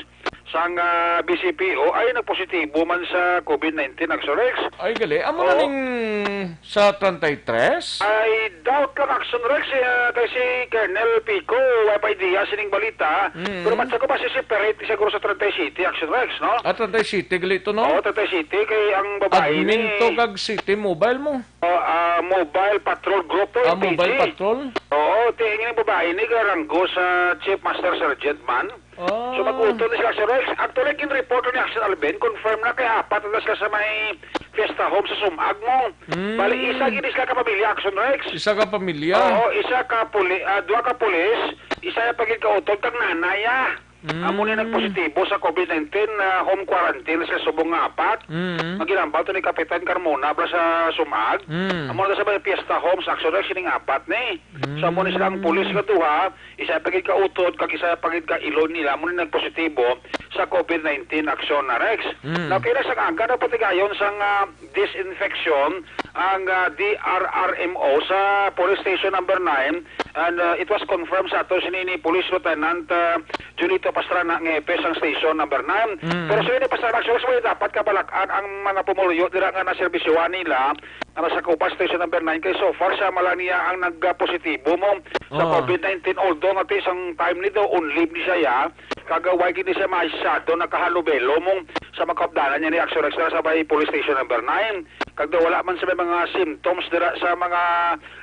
sang, ah, B C P O ay nagpositibo man sa COVID nineteen, Action Rex. Ay, gali. Amo na Oo. ning sa treinta y tres? I doubt lang, Action Rex, eh, ah, kay si Colonel Pico, way pa idea sining balita. Mm. Pero matsa ko ba si separate siguro sa treinta y siete, Action Rex, no? Ah, treinta y siete gali to, no? Oo, treinta y siete, kay ang babae Admin ni to kag City Mobile mo? Oh, ah, Mobile Patrol Group to, Ah, M P G. Mobile Patrol? Oo, ti-, ang babae ni garanggo sa Chief Master Sergeant man. Ah. So, mag-utod na sila, Sir Rex. Actually, gin-report ni Action Alvin, confirm na kay apat na sila sa may Fiesta Home sa Sumag mo. Mm. Bali, isa gid sila ka pamilya, Action Rex. Isa ka pamilya? Oo, isa ka puli-, ah, duha ka pulis, isa ya pa gid ka utod, kag nanay, ah. Mm. Amo ni nagpositibo sa COVID nineteen, ah, home quarantine sa subong nga apat. Mm. Nga ginhambal to ni Kapitan Carmona, bala sa Sumag. Mm. Amo na sa may Fiesta Home sa Action Rex, sining apat ni. So, amo ni sila ang pulis nga duha, isa pa gid ka utod, kag isa pa gid ka ilon nila, amo ni nagpositibo sa COVID nineteen, Action na, Rex. Mm. Now, kaya sa aga na patigayon sang, ah, disinfection ang, ah, D R R M O sa Police Station Number Nine, and, ah, it was confirmed sa ato sini ni Police Lieutenant, ah, Julito Pastrana, nga hepe sang Station Number Nine. Mm. Pero sini ni Pastrana, actually, sa dapat kabalak-an ang mga pumuluyo dira nga naserbisyuhan nila, nga nasa Copa Station Number Nine, kay so far siya man lang niya ang nagpositibo mo sa Oh. COVID nineteen, although nga ti sang time ni daw on leave ni siya, ya, kag way gid ni siya masyado nakahalubelo mo sa mga kaupdanan niya ni Action Rex sa may Police Station Number Nine. Kag daw wala man sa may mga symptoms dira sa mga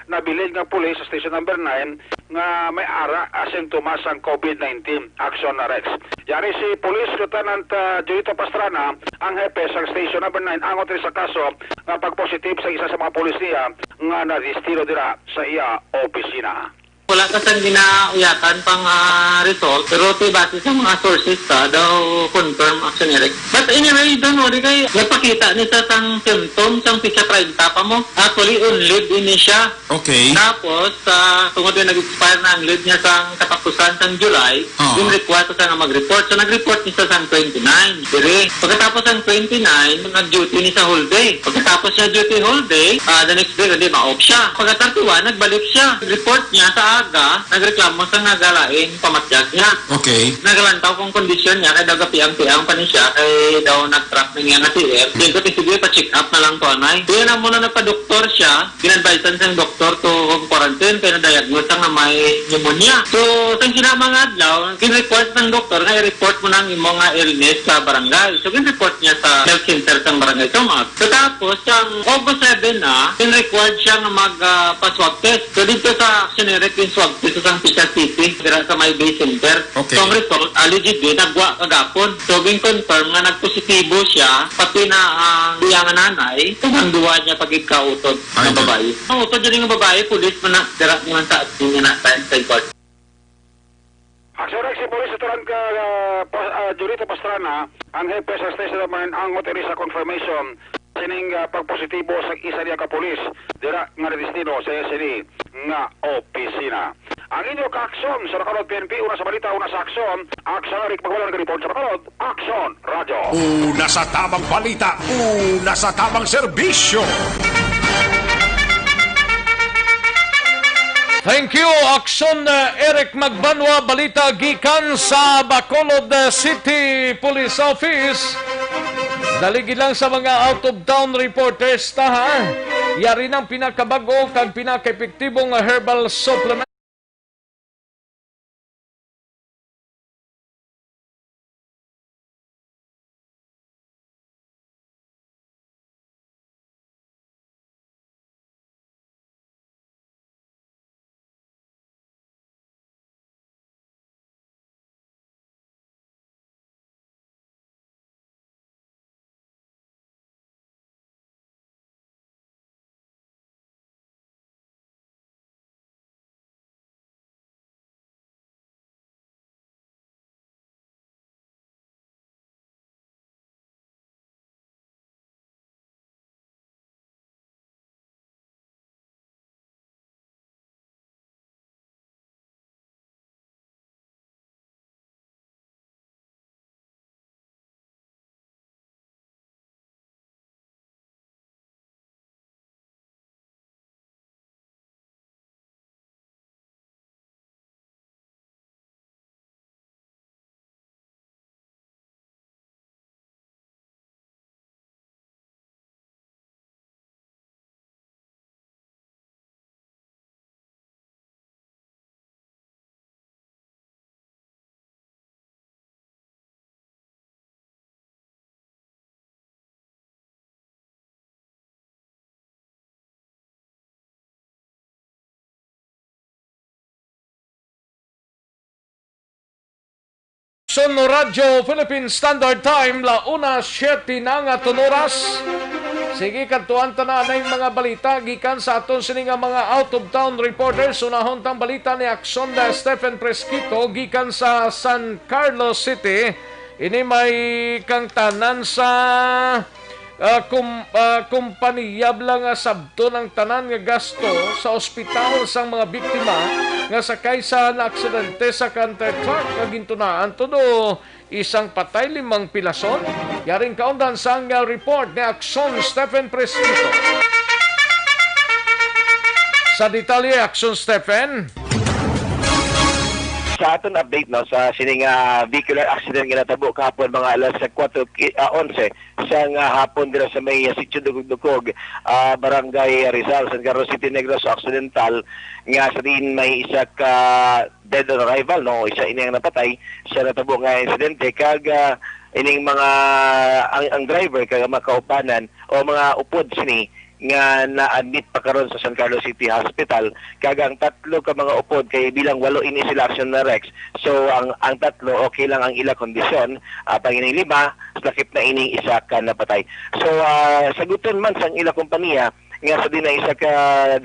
nabilin nga pulis sa Station Number Nine nga may ara, ah, sintomas sang COVID nineteen, Action na Rex. Yari si Police Lieutenant, ah, Julito Pastrana, ang hepe sang Station Number Nine, angot rin sa kaso nga pagpositive sa isa sa mga pulis niya nga nadestino dira sa iya opisina. Wala ka sang ginauyatan pang, ah, result, pero ti base sa mga sources ta, daw confirm, Action Eric. But anyway, don't worry kay nagpakita ni sa sang symptoms sang pizza treinta pa mo. Actually, on leave ini siya. Okay. Tapos, ah, tungod na nag-expire na ang leave niya sa katapusan sang July, Oo. Yung request sa nga mag-report. So, nag-report ni sa sang twenty-nine. Diri. Pagkatapos ang twenty-nine, nag-duty ni sa whole day. Pagkatapos niya duty whole day, ah, the next day, hindi ma-off siya. Pagka thirty-one, nagbalik siya. Report niya sa aga, nagreklamo sa nga galain pamatyag niya. Okay. Nagalantaw kung kondisyon niya, kay daw gapiang-piang pa ni siya, kay daw nag-track na niya nga T M. Di ko, "Sige, pa-check up na lang to, anay." Kaya na muna nagpa-doktor siya, ginadvisean sang doktor to home quarantine, kay na-diagnose nga may pneumonia. So, sang sina mga adlaw, gin-request ng doktor nga i-report mo na ang imo nga illness sa barangay. So, gin-report niya sa health center sang barangay Tumac. So, tapos, sang August seven na, gin-required siya nga mag, ah, pa-swab test. So, dito sa Action Direct, gin-swab test sa San Pica City, dira sa may Bay Center. Okay. So, ang result, ah, legit din, nagwa kagapon. So, gin-confirm nga nagpositibo siya, pati na ang iya nga nanay, kag ang duwa niya pagigkautod Ay, nga babae. Ang utod diri nga babae, pulis man na, dira naman sa atin nga na, sa, sa court. Action Rex, si Police Lieutenant ka, ah, pa, ah, Julito Pastrana, ang hepe sa Station of Mine, ang oteri sa confirmation sining, ah, pagpositibo sa isa niya ka pulis dira nga nadestino sa sini nga opisina. Ang inyo ka-aksyon sa Bacolod P N P, una sa balita, una sa aksyon, Action Eric Magbalon, nag-report sa Bacolod, Action Radyo. Una sa tamang balita, una sa tamang serbisyo. Thank you, Action, uh, Eric Magbanwa. Balita gikan sa Bacolod, uh, City Police Office. Daligi lang sa mga out-of-town reporters ta, ha. Yari ng pinakabag-o kag pinaka-epektibong herbal supplement. Son no Radyo Philippine Standard Time, la una siete na nga aton oras. Sige, kadtuan ta na anay mga balita gikan sa aton sini nga mga out-of-town reporters. Unahon tang balita ni Aksonda Stephen Presquito gikan sa San Carlos City. Ini may kangtanan sa ah, kum-, ah, kompaniya bala nga sabton ang tanan nga gasto sa ospital sang mga biktima nga sakay sa naaksidente sa canter truck nga gintunaan tudo isang patay, limang pilason. Yaring kaundan sang, ah, report ni Akson Stephen Presquito. Sa detalye, Akson Stephen. Sa aton update, no, sa sining, ah, vehicular accident nga natabo kahapon mga alas kwatro ki-, ah, onse, sang, ah, hapon dira sa may, ah, Sitio Dukog-Dukog, ah, Barangay Rizal, San Carlos City, Negros Occidental, nga sa diin may isa ka dead on arrival, no? Isa ini ang napatay sa natabo nga insidente, kag, ah, ining mga, ang, ang driver kag ang mga kaubanan o mga upod sini nga na-admit pa karon sa San Carlos City Hospital, kag ang tatlo ka mga upod kay bilang walo ini sila, Action Rex. So, ang, ang tatlo okay lang ang ila kondisyon, ah, pang ining lima, lakip na ining isa ka napatay. So, ah, saguton man sang ila kompanya nga sa diin na isa ka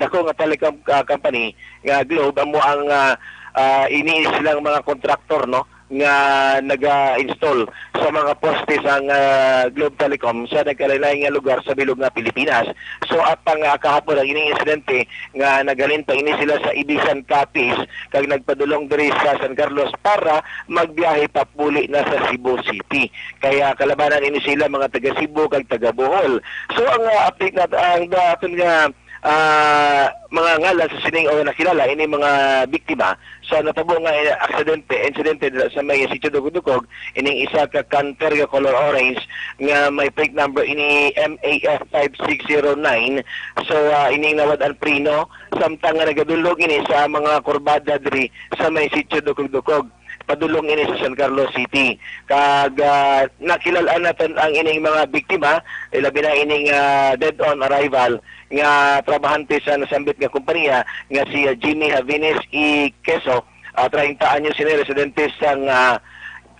dako nga telecom, ah, company nga Globe, amo ang, ah, ah, ini silang mga kontraktor, no, nga naga-install sa mga poste sang, ah, Globe Telecom sa nagkalain-lain nga lugar sa bilog nga Pilipinas. So, apang, ah, kahapon ang ining insidente nga naghalin pa ini sila sa Ibisan, Capiz, kag nagpadulong diri sa San Carlos para magbiyahe papuli na sa Cebu City. Kaya kalabanan ini sila mga taga Cebu kag taga Bohol. So, ang, ah, update nat-, ang da-, aton nga, ah, mga ngalan sa sining o nakilala ini mga biktima sa natabo nga, eh, aksidente, insidente dira sa may Sitio Dukog-Dukog, ining isa ka canter nga color orange nga may plate number ini M A F five six zero nine. So, ah, ining nawad-an preno samtang nga nagadulog ini sa mga kurbada diri sa may Sitio Dukog-Dukog, padulong ini sa San Carlos City. Kag, ah, nakilal-an naton ang ining mga biktima, ilabi na ining, ah, dead on arrival nga trabahante sa nasambit nga kompanya nga si, ah, Jimmy Javines E. Queso, ah, treinta anyos ini, residente sang, ah,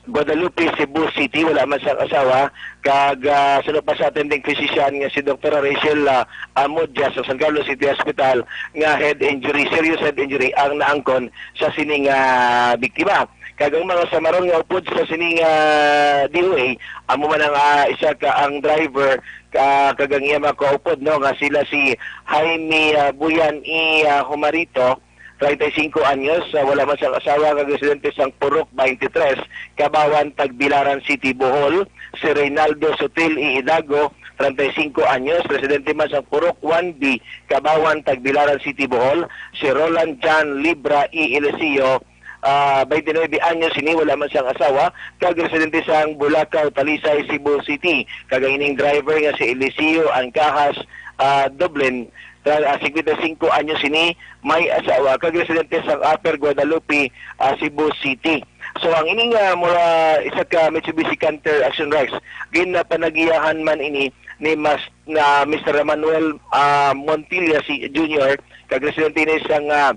Guadalupe, Cebu City, wala man sang asawa, kag, ah, suno pa sa attending physician nga si Doktora Rachel, ah, Amodja sa San Carlos City Hospital nga head injury, serious head injury ang naangkon sa sining, ah, biktima. Kag ang mga samaron nga upod sa sining, ah, D O A, amo man ang, ah, isa ka ang driver, ka-, kag ang iya mga kaupod, no, nga sila si Jaime, ah, Buyan E., ah, Humarito, treinta y cinco anyos, ah, wala man sang asawa, kag residente sang Purok twenty-three, Kabawan, Tagbilaran City, Bohol, si Reynaldo Sutil E. Idago, treinta y cinco anyos, residente man sang Purok one B, Kabawan, Tagbilaran City, Bohol, si Roland John Libra E. Eliseo, ah, twenty-nine anyos ini, wala man sang asawa, kag residente sang Bulacao, Talisay, Cebu City, kag ang ining driver nga si Eliseo Ancajas, ah, Dublin, tra-, ah, cincuenta y cinco anyos ini, may asawa, kag residente sang Upper Guadalupe, ah, Cebu City. So, ang ining, ah, mura isa ka Mitsubishi Canter Action Rex, ginapanagiyahan man ini ni Mas-, na Mister Manuel, ah, Montilla si Junior, kag residente ini sang, ah,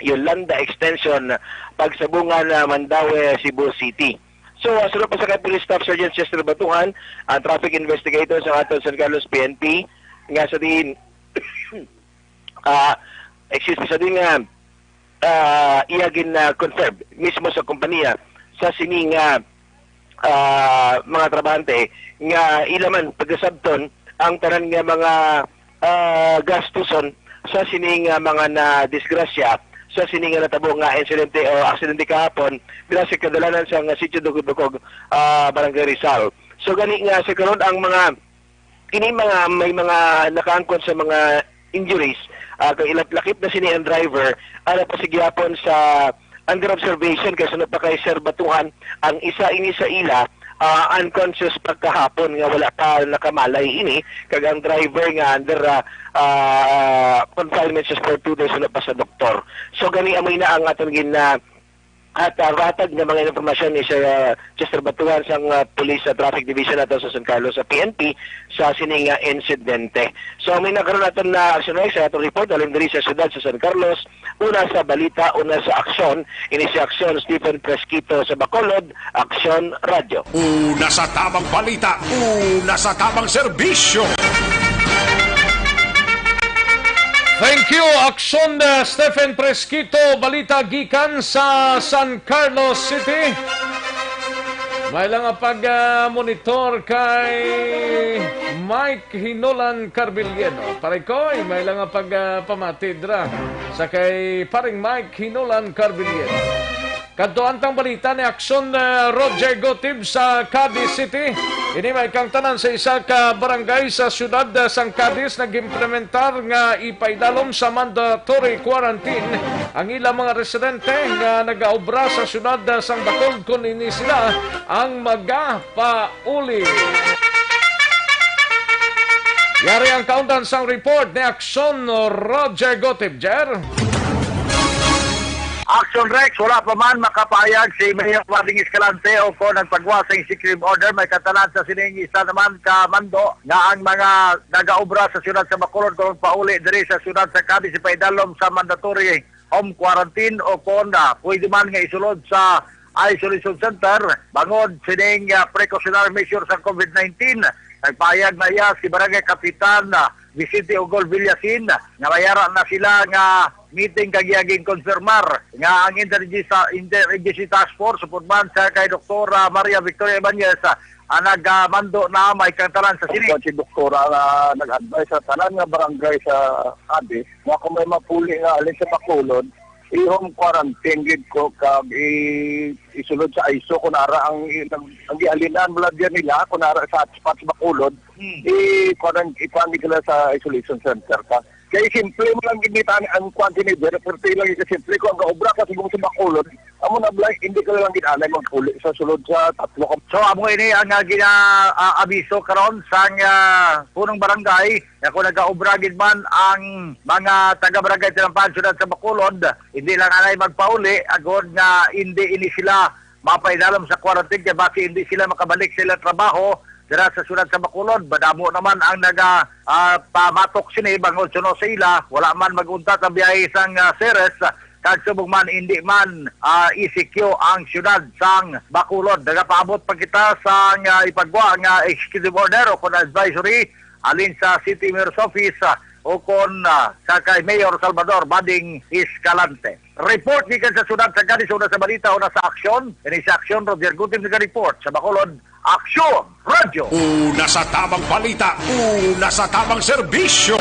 Yolanda Extension, Pagsabungan, ah, Mandaue, Cebu City. So, ah, suno pa sa kay Police Staff Sergeant Chester Batuhan, ang traffic investigator sa aton San Carlos P N P, nga sa diin, ah, excuse me, sa diin nga, ah, iya gin, ah, confirm mismo sa kompanya sa sini nga, ah, mga trabahante nga ila man pagasabton ang tanan nga mga, ah, gastuson sa sini nga mga nadisgrasya sa sini nga natabo nga insidente o aksidente kahapon dira sa kadalanan sa nga Sitio Dukog-Dukog, ah, Barangay Rizal. So gani nga sa karon ang mga ini mga, may mga nakaangkon sa mga injuries, ah, kag ila-, lakip na sini ang driver, ara pa sa gihapon sa under observation, kay suno pa kay Sir Batuhan, ang isa ini sa ila, ah, unconscious pa kahapon nga wala pa nakamalay ini, kag ang driver nga under, ah, ah, confinement sa hospital suno pa sa doktor. So gani amo na ang aton gin-, ah, At, ah, hatag nga mga impormasyon ni Sir, ah, Chester Batuan sang, ah, Police sa Traffic Division nato sa San Carlos sa P N P sa sini nga insidente. So, may nagkaroon nato na action, Rex, sa atong report, alim diri sa siyudad sa San Carlos, una sa balita, una sa aksyon, ini si Aksyon Stephen Fresquito sa Bacolod, Aksyon Radyo. Una sa tamang balita, una sa tamang serbisyo. Thank you, Aksyon, uh, Stephen Fresquito. Balita gikan sa San Carlos City. May lang nga pag, uh, monitor kay Mike Hinolan Carbilieno. Parikoy, may lang nga pag, uh, pamati dra sa kay paring Mike Hinolan Carbilieno. Kadto ang tang balita ni Aksyon, eh, Roger Gotib sa Cadiz City. Ini may kang tanan sa isa ka barangay sa siyudad, eh, sang Cadiz nag-implementar nga ipaidalom sa mandatory quarantine ang ilang mga residente nga nagaobra sa siyudad, eh, sang Bacolod, kon ini sila ang magapauli. Yari ang kaundan sang report ni Aksyon Roger Gotib, Jer. Action Rex, wala pa man makapahayag si Mayor Marvin Escalante o kon nagpagawa sa executive order may katalan sa sining isa naman ka mando nga ang mga nagaobra sa siyudad sa Bacolod kung pauli diri sa siyudad sa Cadiz ipaidalom sa mandatory home quarantine o kon, ah, pwede man nga isulod sa isolation center bangod sining, ah, precautionary measure sa COVID nineteen. Nagpahayag na iya si Barangay Kapitan, ah, Vicente Ugol Villasin nga may ara na sila nga meeting kag iya ginkonfirmar nga ang Interagency, Interagency Task Force upod man sa kay Doktora Maria Victoria Ibanez, ah, ang nagamando na may kang tanan sa sini. Ang si Doktora nga nag-advise sa tanan nga barangay sa Cadiz nga kung may mapuli nga alin sa Bacolod, i-home quarantine gid ko kag i-, isulod sa iso kung ara ang, ang, ang gialinan mo lang diyan nila, kung ara sa hotspot sa Bacolod, Hmm. i-, kuwan ang, ikuan nila sa isolation center ka. Kay simple mo lang gid ni tani ang kuwan sini, pero perti lang gid simple ko ang gaobra ka subong sa Bacolod, amo na bala, hindi ka lang gid anay magpuli sa sulod sa tatlo ka. So, amo ini ang, ah, gina-, ah, abiso karon sang, ah, punong barangay nga kung nagaobra gid man ang mga taga-barangay Tinampahan, Siyudad sa Bacolod, hindi lang anay magpauli agod nga hindi ini sila mapaidalom sa quarantine kay basi hindi sila makabalik sa ilang trabaho dira sa siyudad sa Bacolod. Madamo naman ang naga, ah, pamatok sini bangod suno sa ila, wala man mag-untat ang biyahe sang, ah, Ceres, kag subong man hindi man, ah, E C Q ang siyudad sang Bacolod. Nagapaabot pa kita sang, ah, ipagwa nga executive order o kon advisory alin sa City Mayor's Office, ah, o kon, ah, sa kay Mayor Salvador Bading Escalante. Report gikan sa siyudad sa Cadiz, una sa balita, una sa aksyon. Ini sa aksyon, Roger Gutim naga-report sa Bacolod, Aksyon Radyo. Una sa tamang balita, una sa tamang serbisyo.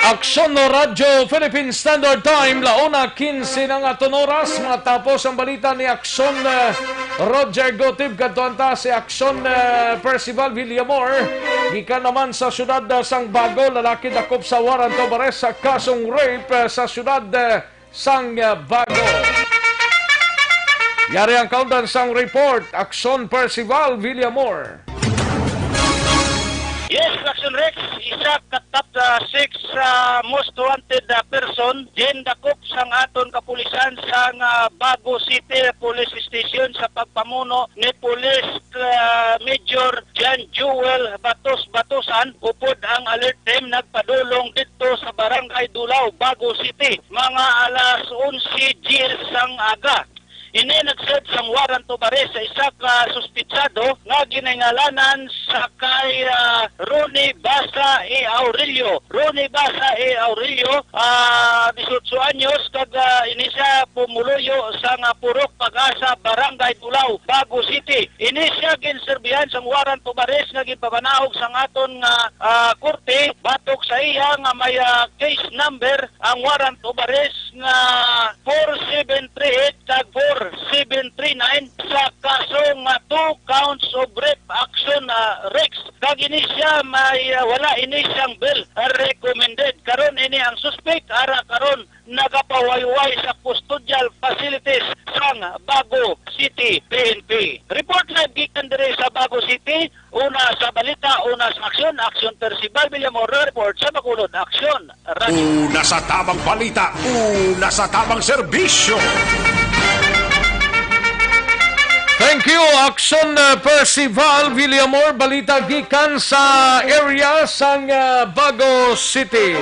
Aksyon Radyo Philippine Standard Time, la una quince na nga aton oras. Matapos ang balita ni Aksyon, eh, Roger Gotib, kadtuan ta si Aksyon, eh, Percival Villamor. Gikan naman sa siyudad, eh, sang Bago, lalaki dakop sa warrant of arrest sa kasong rape, eh, sa siyudad, eh, sang, ah, Bago. Yari ang kaundan sang report, Aksyon Percival Villamor. Yes, Action Rex, isa ka top, ah, six, ah, most wanted, ah, person, gindakop sang aton kapulisan sang, ah, Bago City Police Station sa pagpamuno ni Police, ah, Major John Joel Batos Batosan, upod ang alert team nagpadulong didto sa Barangay Dulao, Bago City. Mga alas onse diyes sang aga. Ini nag-serve sang warrant of arrest sa isa ka suspitsado nga giningalanan sa kay, ah, Ronnie Basa E. Aurelio. Ronnie Basa E. Aurelio, ah, dieciocho anyos, kag, ah, ini siya pumuluyo sa nga Purok Pag-asa, Barangay Dulao, Bago City. Ini siya ginserbihan sang warrant of arrest nga ginpamanahog sang aton nga, ah, korte batok sa iya nga may, ah, case number ang warrant of arrest nga four seven three eight kag four seven three nine sa kaso nga two counts of rape, Action, ah, Rex. Kag ini siya may, ah, wala ini siyang bail recommended. Karon ini ang suspect ara karon nagapawayway sa custodial facilities sang Bago City P N P. Report live gikan diri sa Bago City, Una sa balita, una sa aksyon, Aksyon Percival Villamor report sa Bacolod Aksyon Radio. Una sa tamang balita, una sa tamang serbisyo. Thank you, Aksyon, uh, Percival Villamor. Balita gikan sa area sang, uh, Bago City.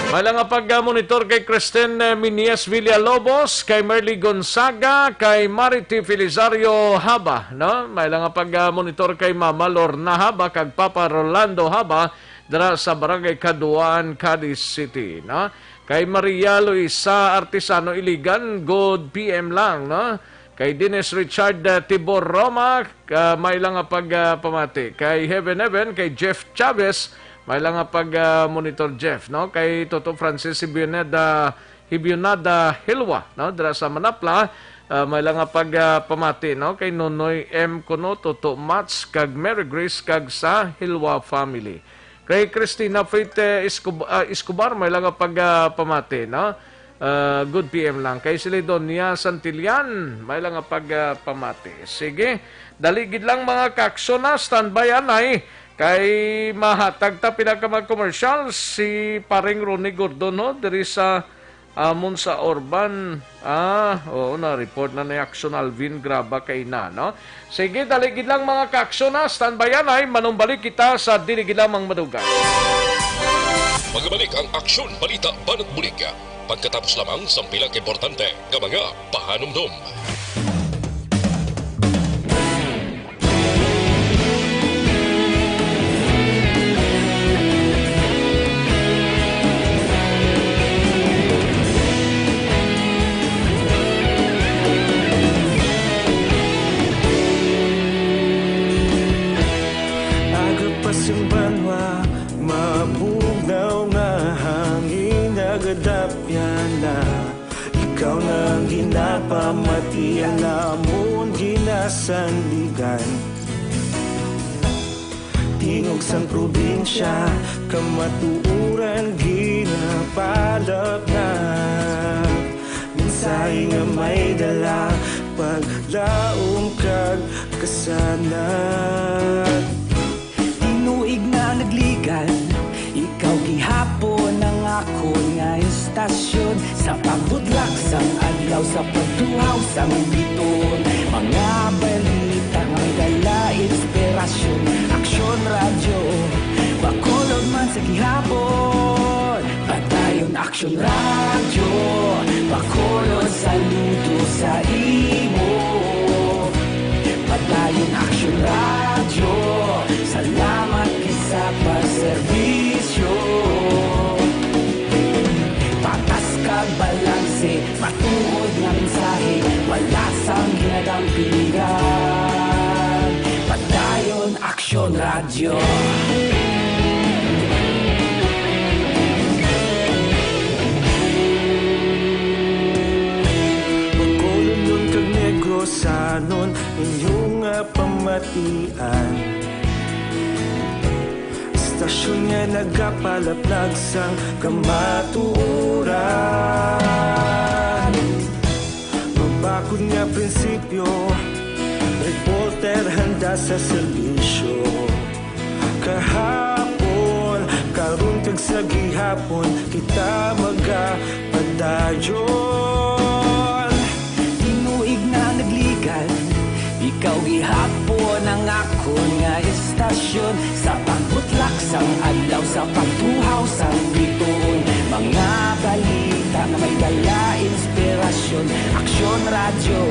May lang nga pag-monitor kay Kristen, uh, Minias Villalobos, kay Merly Gonzaga, kay Marity Felizario Haba, no? May lang nga pag-monitor kay Mama Lorna Haba kag Papa Rolando Haba dira sa Barangay Caduan, Cadiz City, no? Kay Maria Luisa Artisano Iligan, good P M lang, no? Kay Dennis Richard, uh, Tibor Roma, uh, may lang nga pag, uh, pamati. Kay Heaven Heaven, kay Jeff Chavez, may lang nga pag, uh, monitor Jeff, no? Kay Toto Francis Hibioneda, Hibionada Hilwa, no? Dira sa Manapla, uh, may lang nga pag, uh, pamati, no? Kay Nonoy M Kuno, Toto Mats, kag Mary Grace, kag sa Hilwa family. Kay Christina Faith, eh, Escob-, ah, Escobar, may lang nga pag, ah, pamati, no? Ah, good P M lang. Kay Siledonia Santillan, may lang nga pag, ah, pamati. Sige, dali gid lang, mga kaaksyon, na, standby anay. Kay mahatag ta pila ka mga commercial si Paring Ronnie Gordon, no? Diri sa amon sa Urban. Ah, oo, na-report na ni Aksyon Alvin Graba kay na, no? Sige, dali gid lang, mga kaaksyon, na. Standby anay, manumbalik kita sa dili gid lamang madugay. Magabalik ang Aksyon Balita Banat Bulig pagkatapos lamang sang pila ka importante nga mga pahanumdom. Aga pa sing banwa, mabugnaw nga hangin, nagadapyan na. Ikaw na ang ginapamati, ang amon ginasandigan. Tingog sang probinsya, kamatuoran ginapalapnap. Mensahe nga may dala, paglaom kag kasanag. Tinuig na nagligan, ikaw gihapon ang akon nga istasyon. Sa pagbudlak sang adlaw, sa pagtuhaw sang bituon, mga balita nga may dala inspirasyon. Aksyon Radyo, Bacolod man sa gihapon. Padayon Aksyon Radyo, Bacolod, saludo sa imo. Padayon Aksyon Radyo, salamat gid sa pagserbisyo. Patas kag balanse, matuod nga mensahe, wala sang ginadampigan. Padayon Aksyon Radyo. Bacolodnon kag Negrosanon, inyo nga pamatian. Istasyon nga nagapalaplag sang kamatuoran. Mabakod nga prinsipyo, reporter handa sa serbisyo. Kahapon, karon kag sa gihapon, kita magapadayon. Tinuig na nagligan, ikaw gihapon ang akon nga istasyon. Sa pagbutlak sang adlaw, sa pagtuhaw sang bituon, mga balita nga may dala inspirasyon. Aksyon Radyo,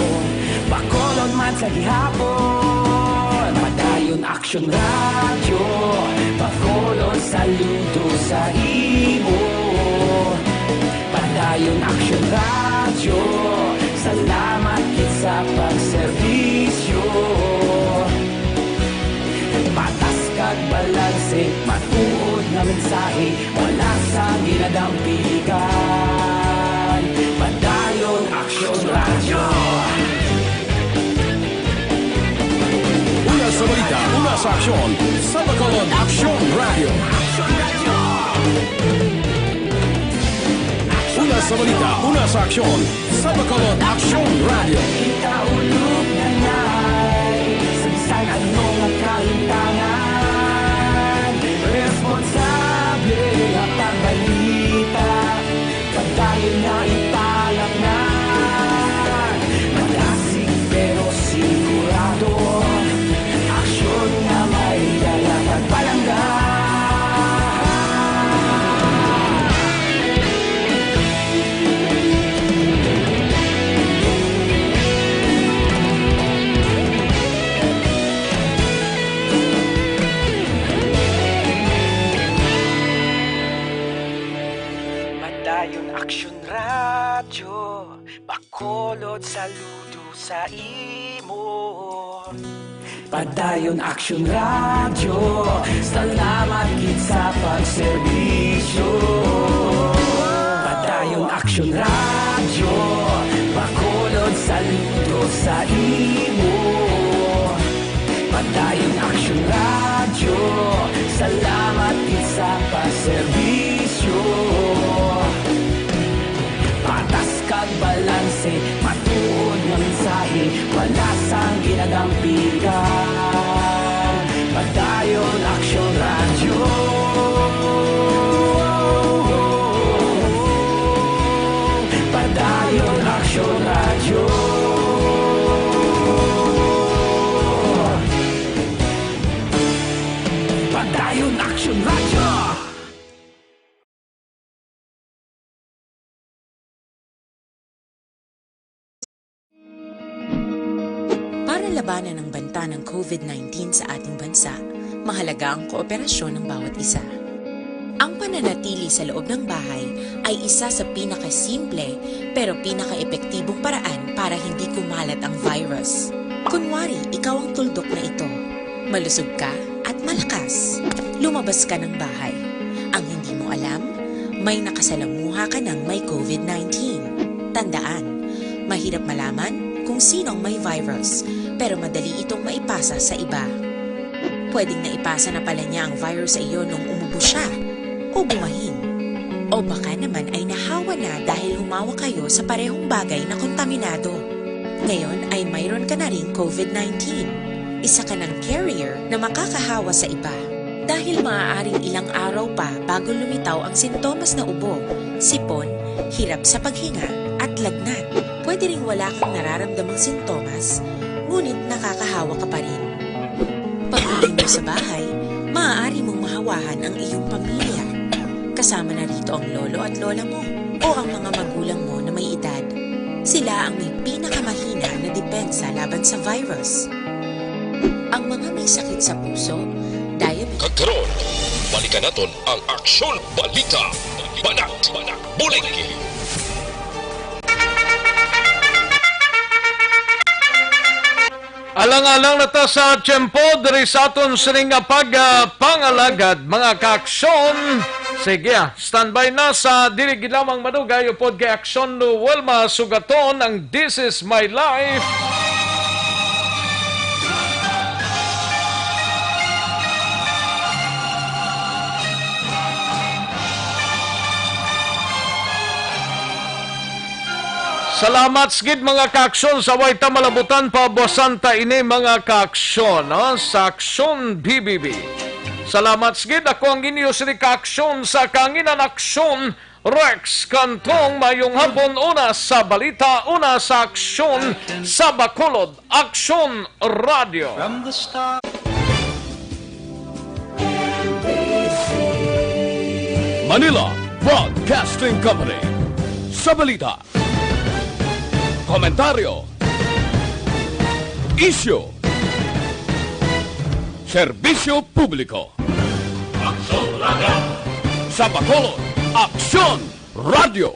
Bacolod man sa gihapon. Padayon Aksyon Radyo, Bacolod, saludo sa imo. Padayon Aksyon Radyo, salamat gid sa pagserbisyo. Patas kag balanse, matuod nga mensahe, wala sang ginadampigan. Padayon Aksyon Radyo. Una sa balita, una sa aksyon, sa Bacolod Aksyon Radyo. Una sa balita, una sa aksyon, sa Bacolod Aksyon Radyo. Kita ulog na nai, sa bisan ano nga kahimtang. Saludo sa imo. Padayon Aksyon Radyo, salamat gid sa pagserbisyo. Padayon Aksyon Radyo, Bacolod, saludo sa imo. Padayon Aksyon Radyo, salamat gid sa pagserbisyo. Patas kag balanse, matuod nga mensahe, wala sang ginadampigan. Padayon Aksyon Radyo. Padayon Aksyon Radyo. Padayon Aksyon Radyo. Para labanan ang banta ng covid nineteen sa ating bansa, mahalaga ang kooperasyon ng bawat isa. Ang pananatili sa loob ng bahay ay isa sa pinakasimple pero pinakaepektibong paraan para hindi kumalat ang virus. Kunwari, ikaw ang tuldok na ito. Malusog ka at malakas. Lumabas ka ng bahay. Ang hindi mo alam, may nakasalamuha ka ng may covid nineteen. Tandaan, mahirap malaman kung sino ang may virus, pero madali itong maipasa sa iba. Pwedeng naipasa na pala niya ang virus sa iyo nung umubo siya o bumahin. O baka naman ay nahawa na dahil humawak kayo sa parehong bagay na kontaminado. Ngayon ay mayroon ka na ring covid nineteen. Isa ka ng carrier na makakahawa sa iba. Dahil maaaring ilang araw pa bago lumitaw ang sintomas na ubo, sipon, hirap sa paghinga, at lagnat. Pwede ring wala kang nararamdamang sintomas, ngunit nakakahawa ka pa rin. Pag-uwi mo sa bahay, maaari mong mahawahan ang iyong pamilya. Kasama na rito ang lolo at lola mo o ang mga magulang mo na may edad. Sila ang may pinakamahina na depensa laban sa virus. Ang mga may sakit sa puso, diabetes, Kag karon, balikan naton ang Aksyon Balita. Banat, Bulig. Alang-alang na ta sa tiyempo diri sa aton sining nga pag, ah, pangalagad, mga kaaksyon. Sige, ah, standby na sa dili gid lamang madugay upod kay Aksyon Noel Masugaton ang This Is My Life. Salamat gid, mga kaaksyon, sa way ta malabutan, pabuasan ta ini, mga kaaksyon, no? Sa Aksyon B B B. Salamat gid, ako ang inyo sini kaaksyon sa kanginan, Aksyon Rex Cantong. Mayong hapon, una sa balita, una sa aksyon sa Bacolod, Aksyon Radyo. From the start. Manila Broadcasting Company. Sa balita, komentaryo, isyu, serbisyo publiko. Aksyon Radyo. Sa Bacolod, Aksyon Radyo.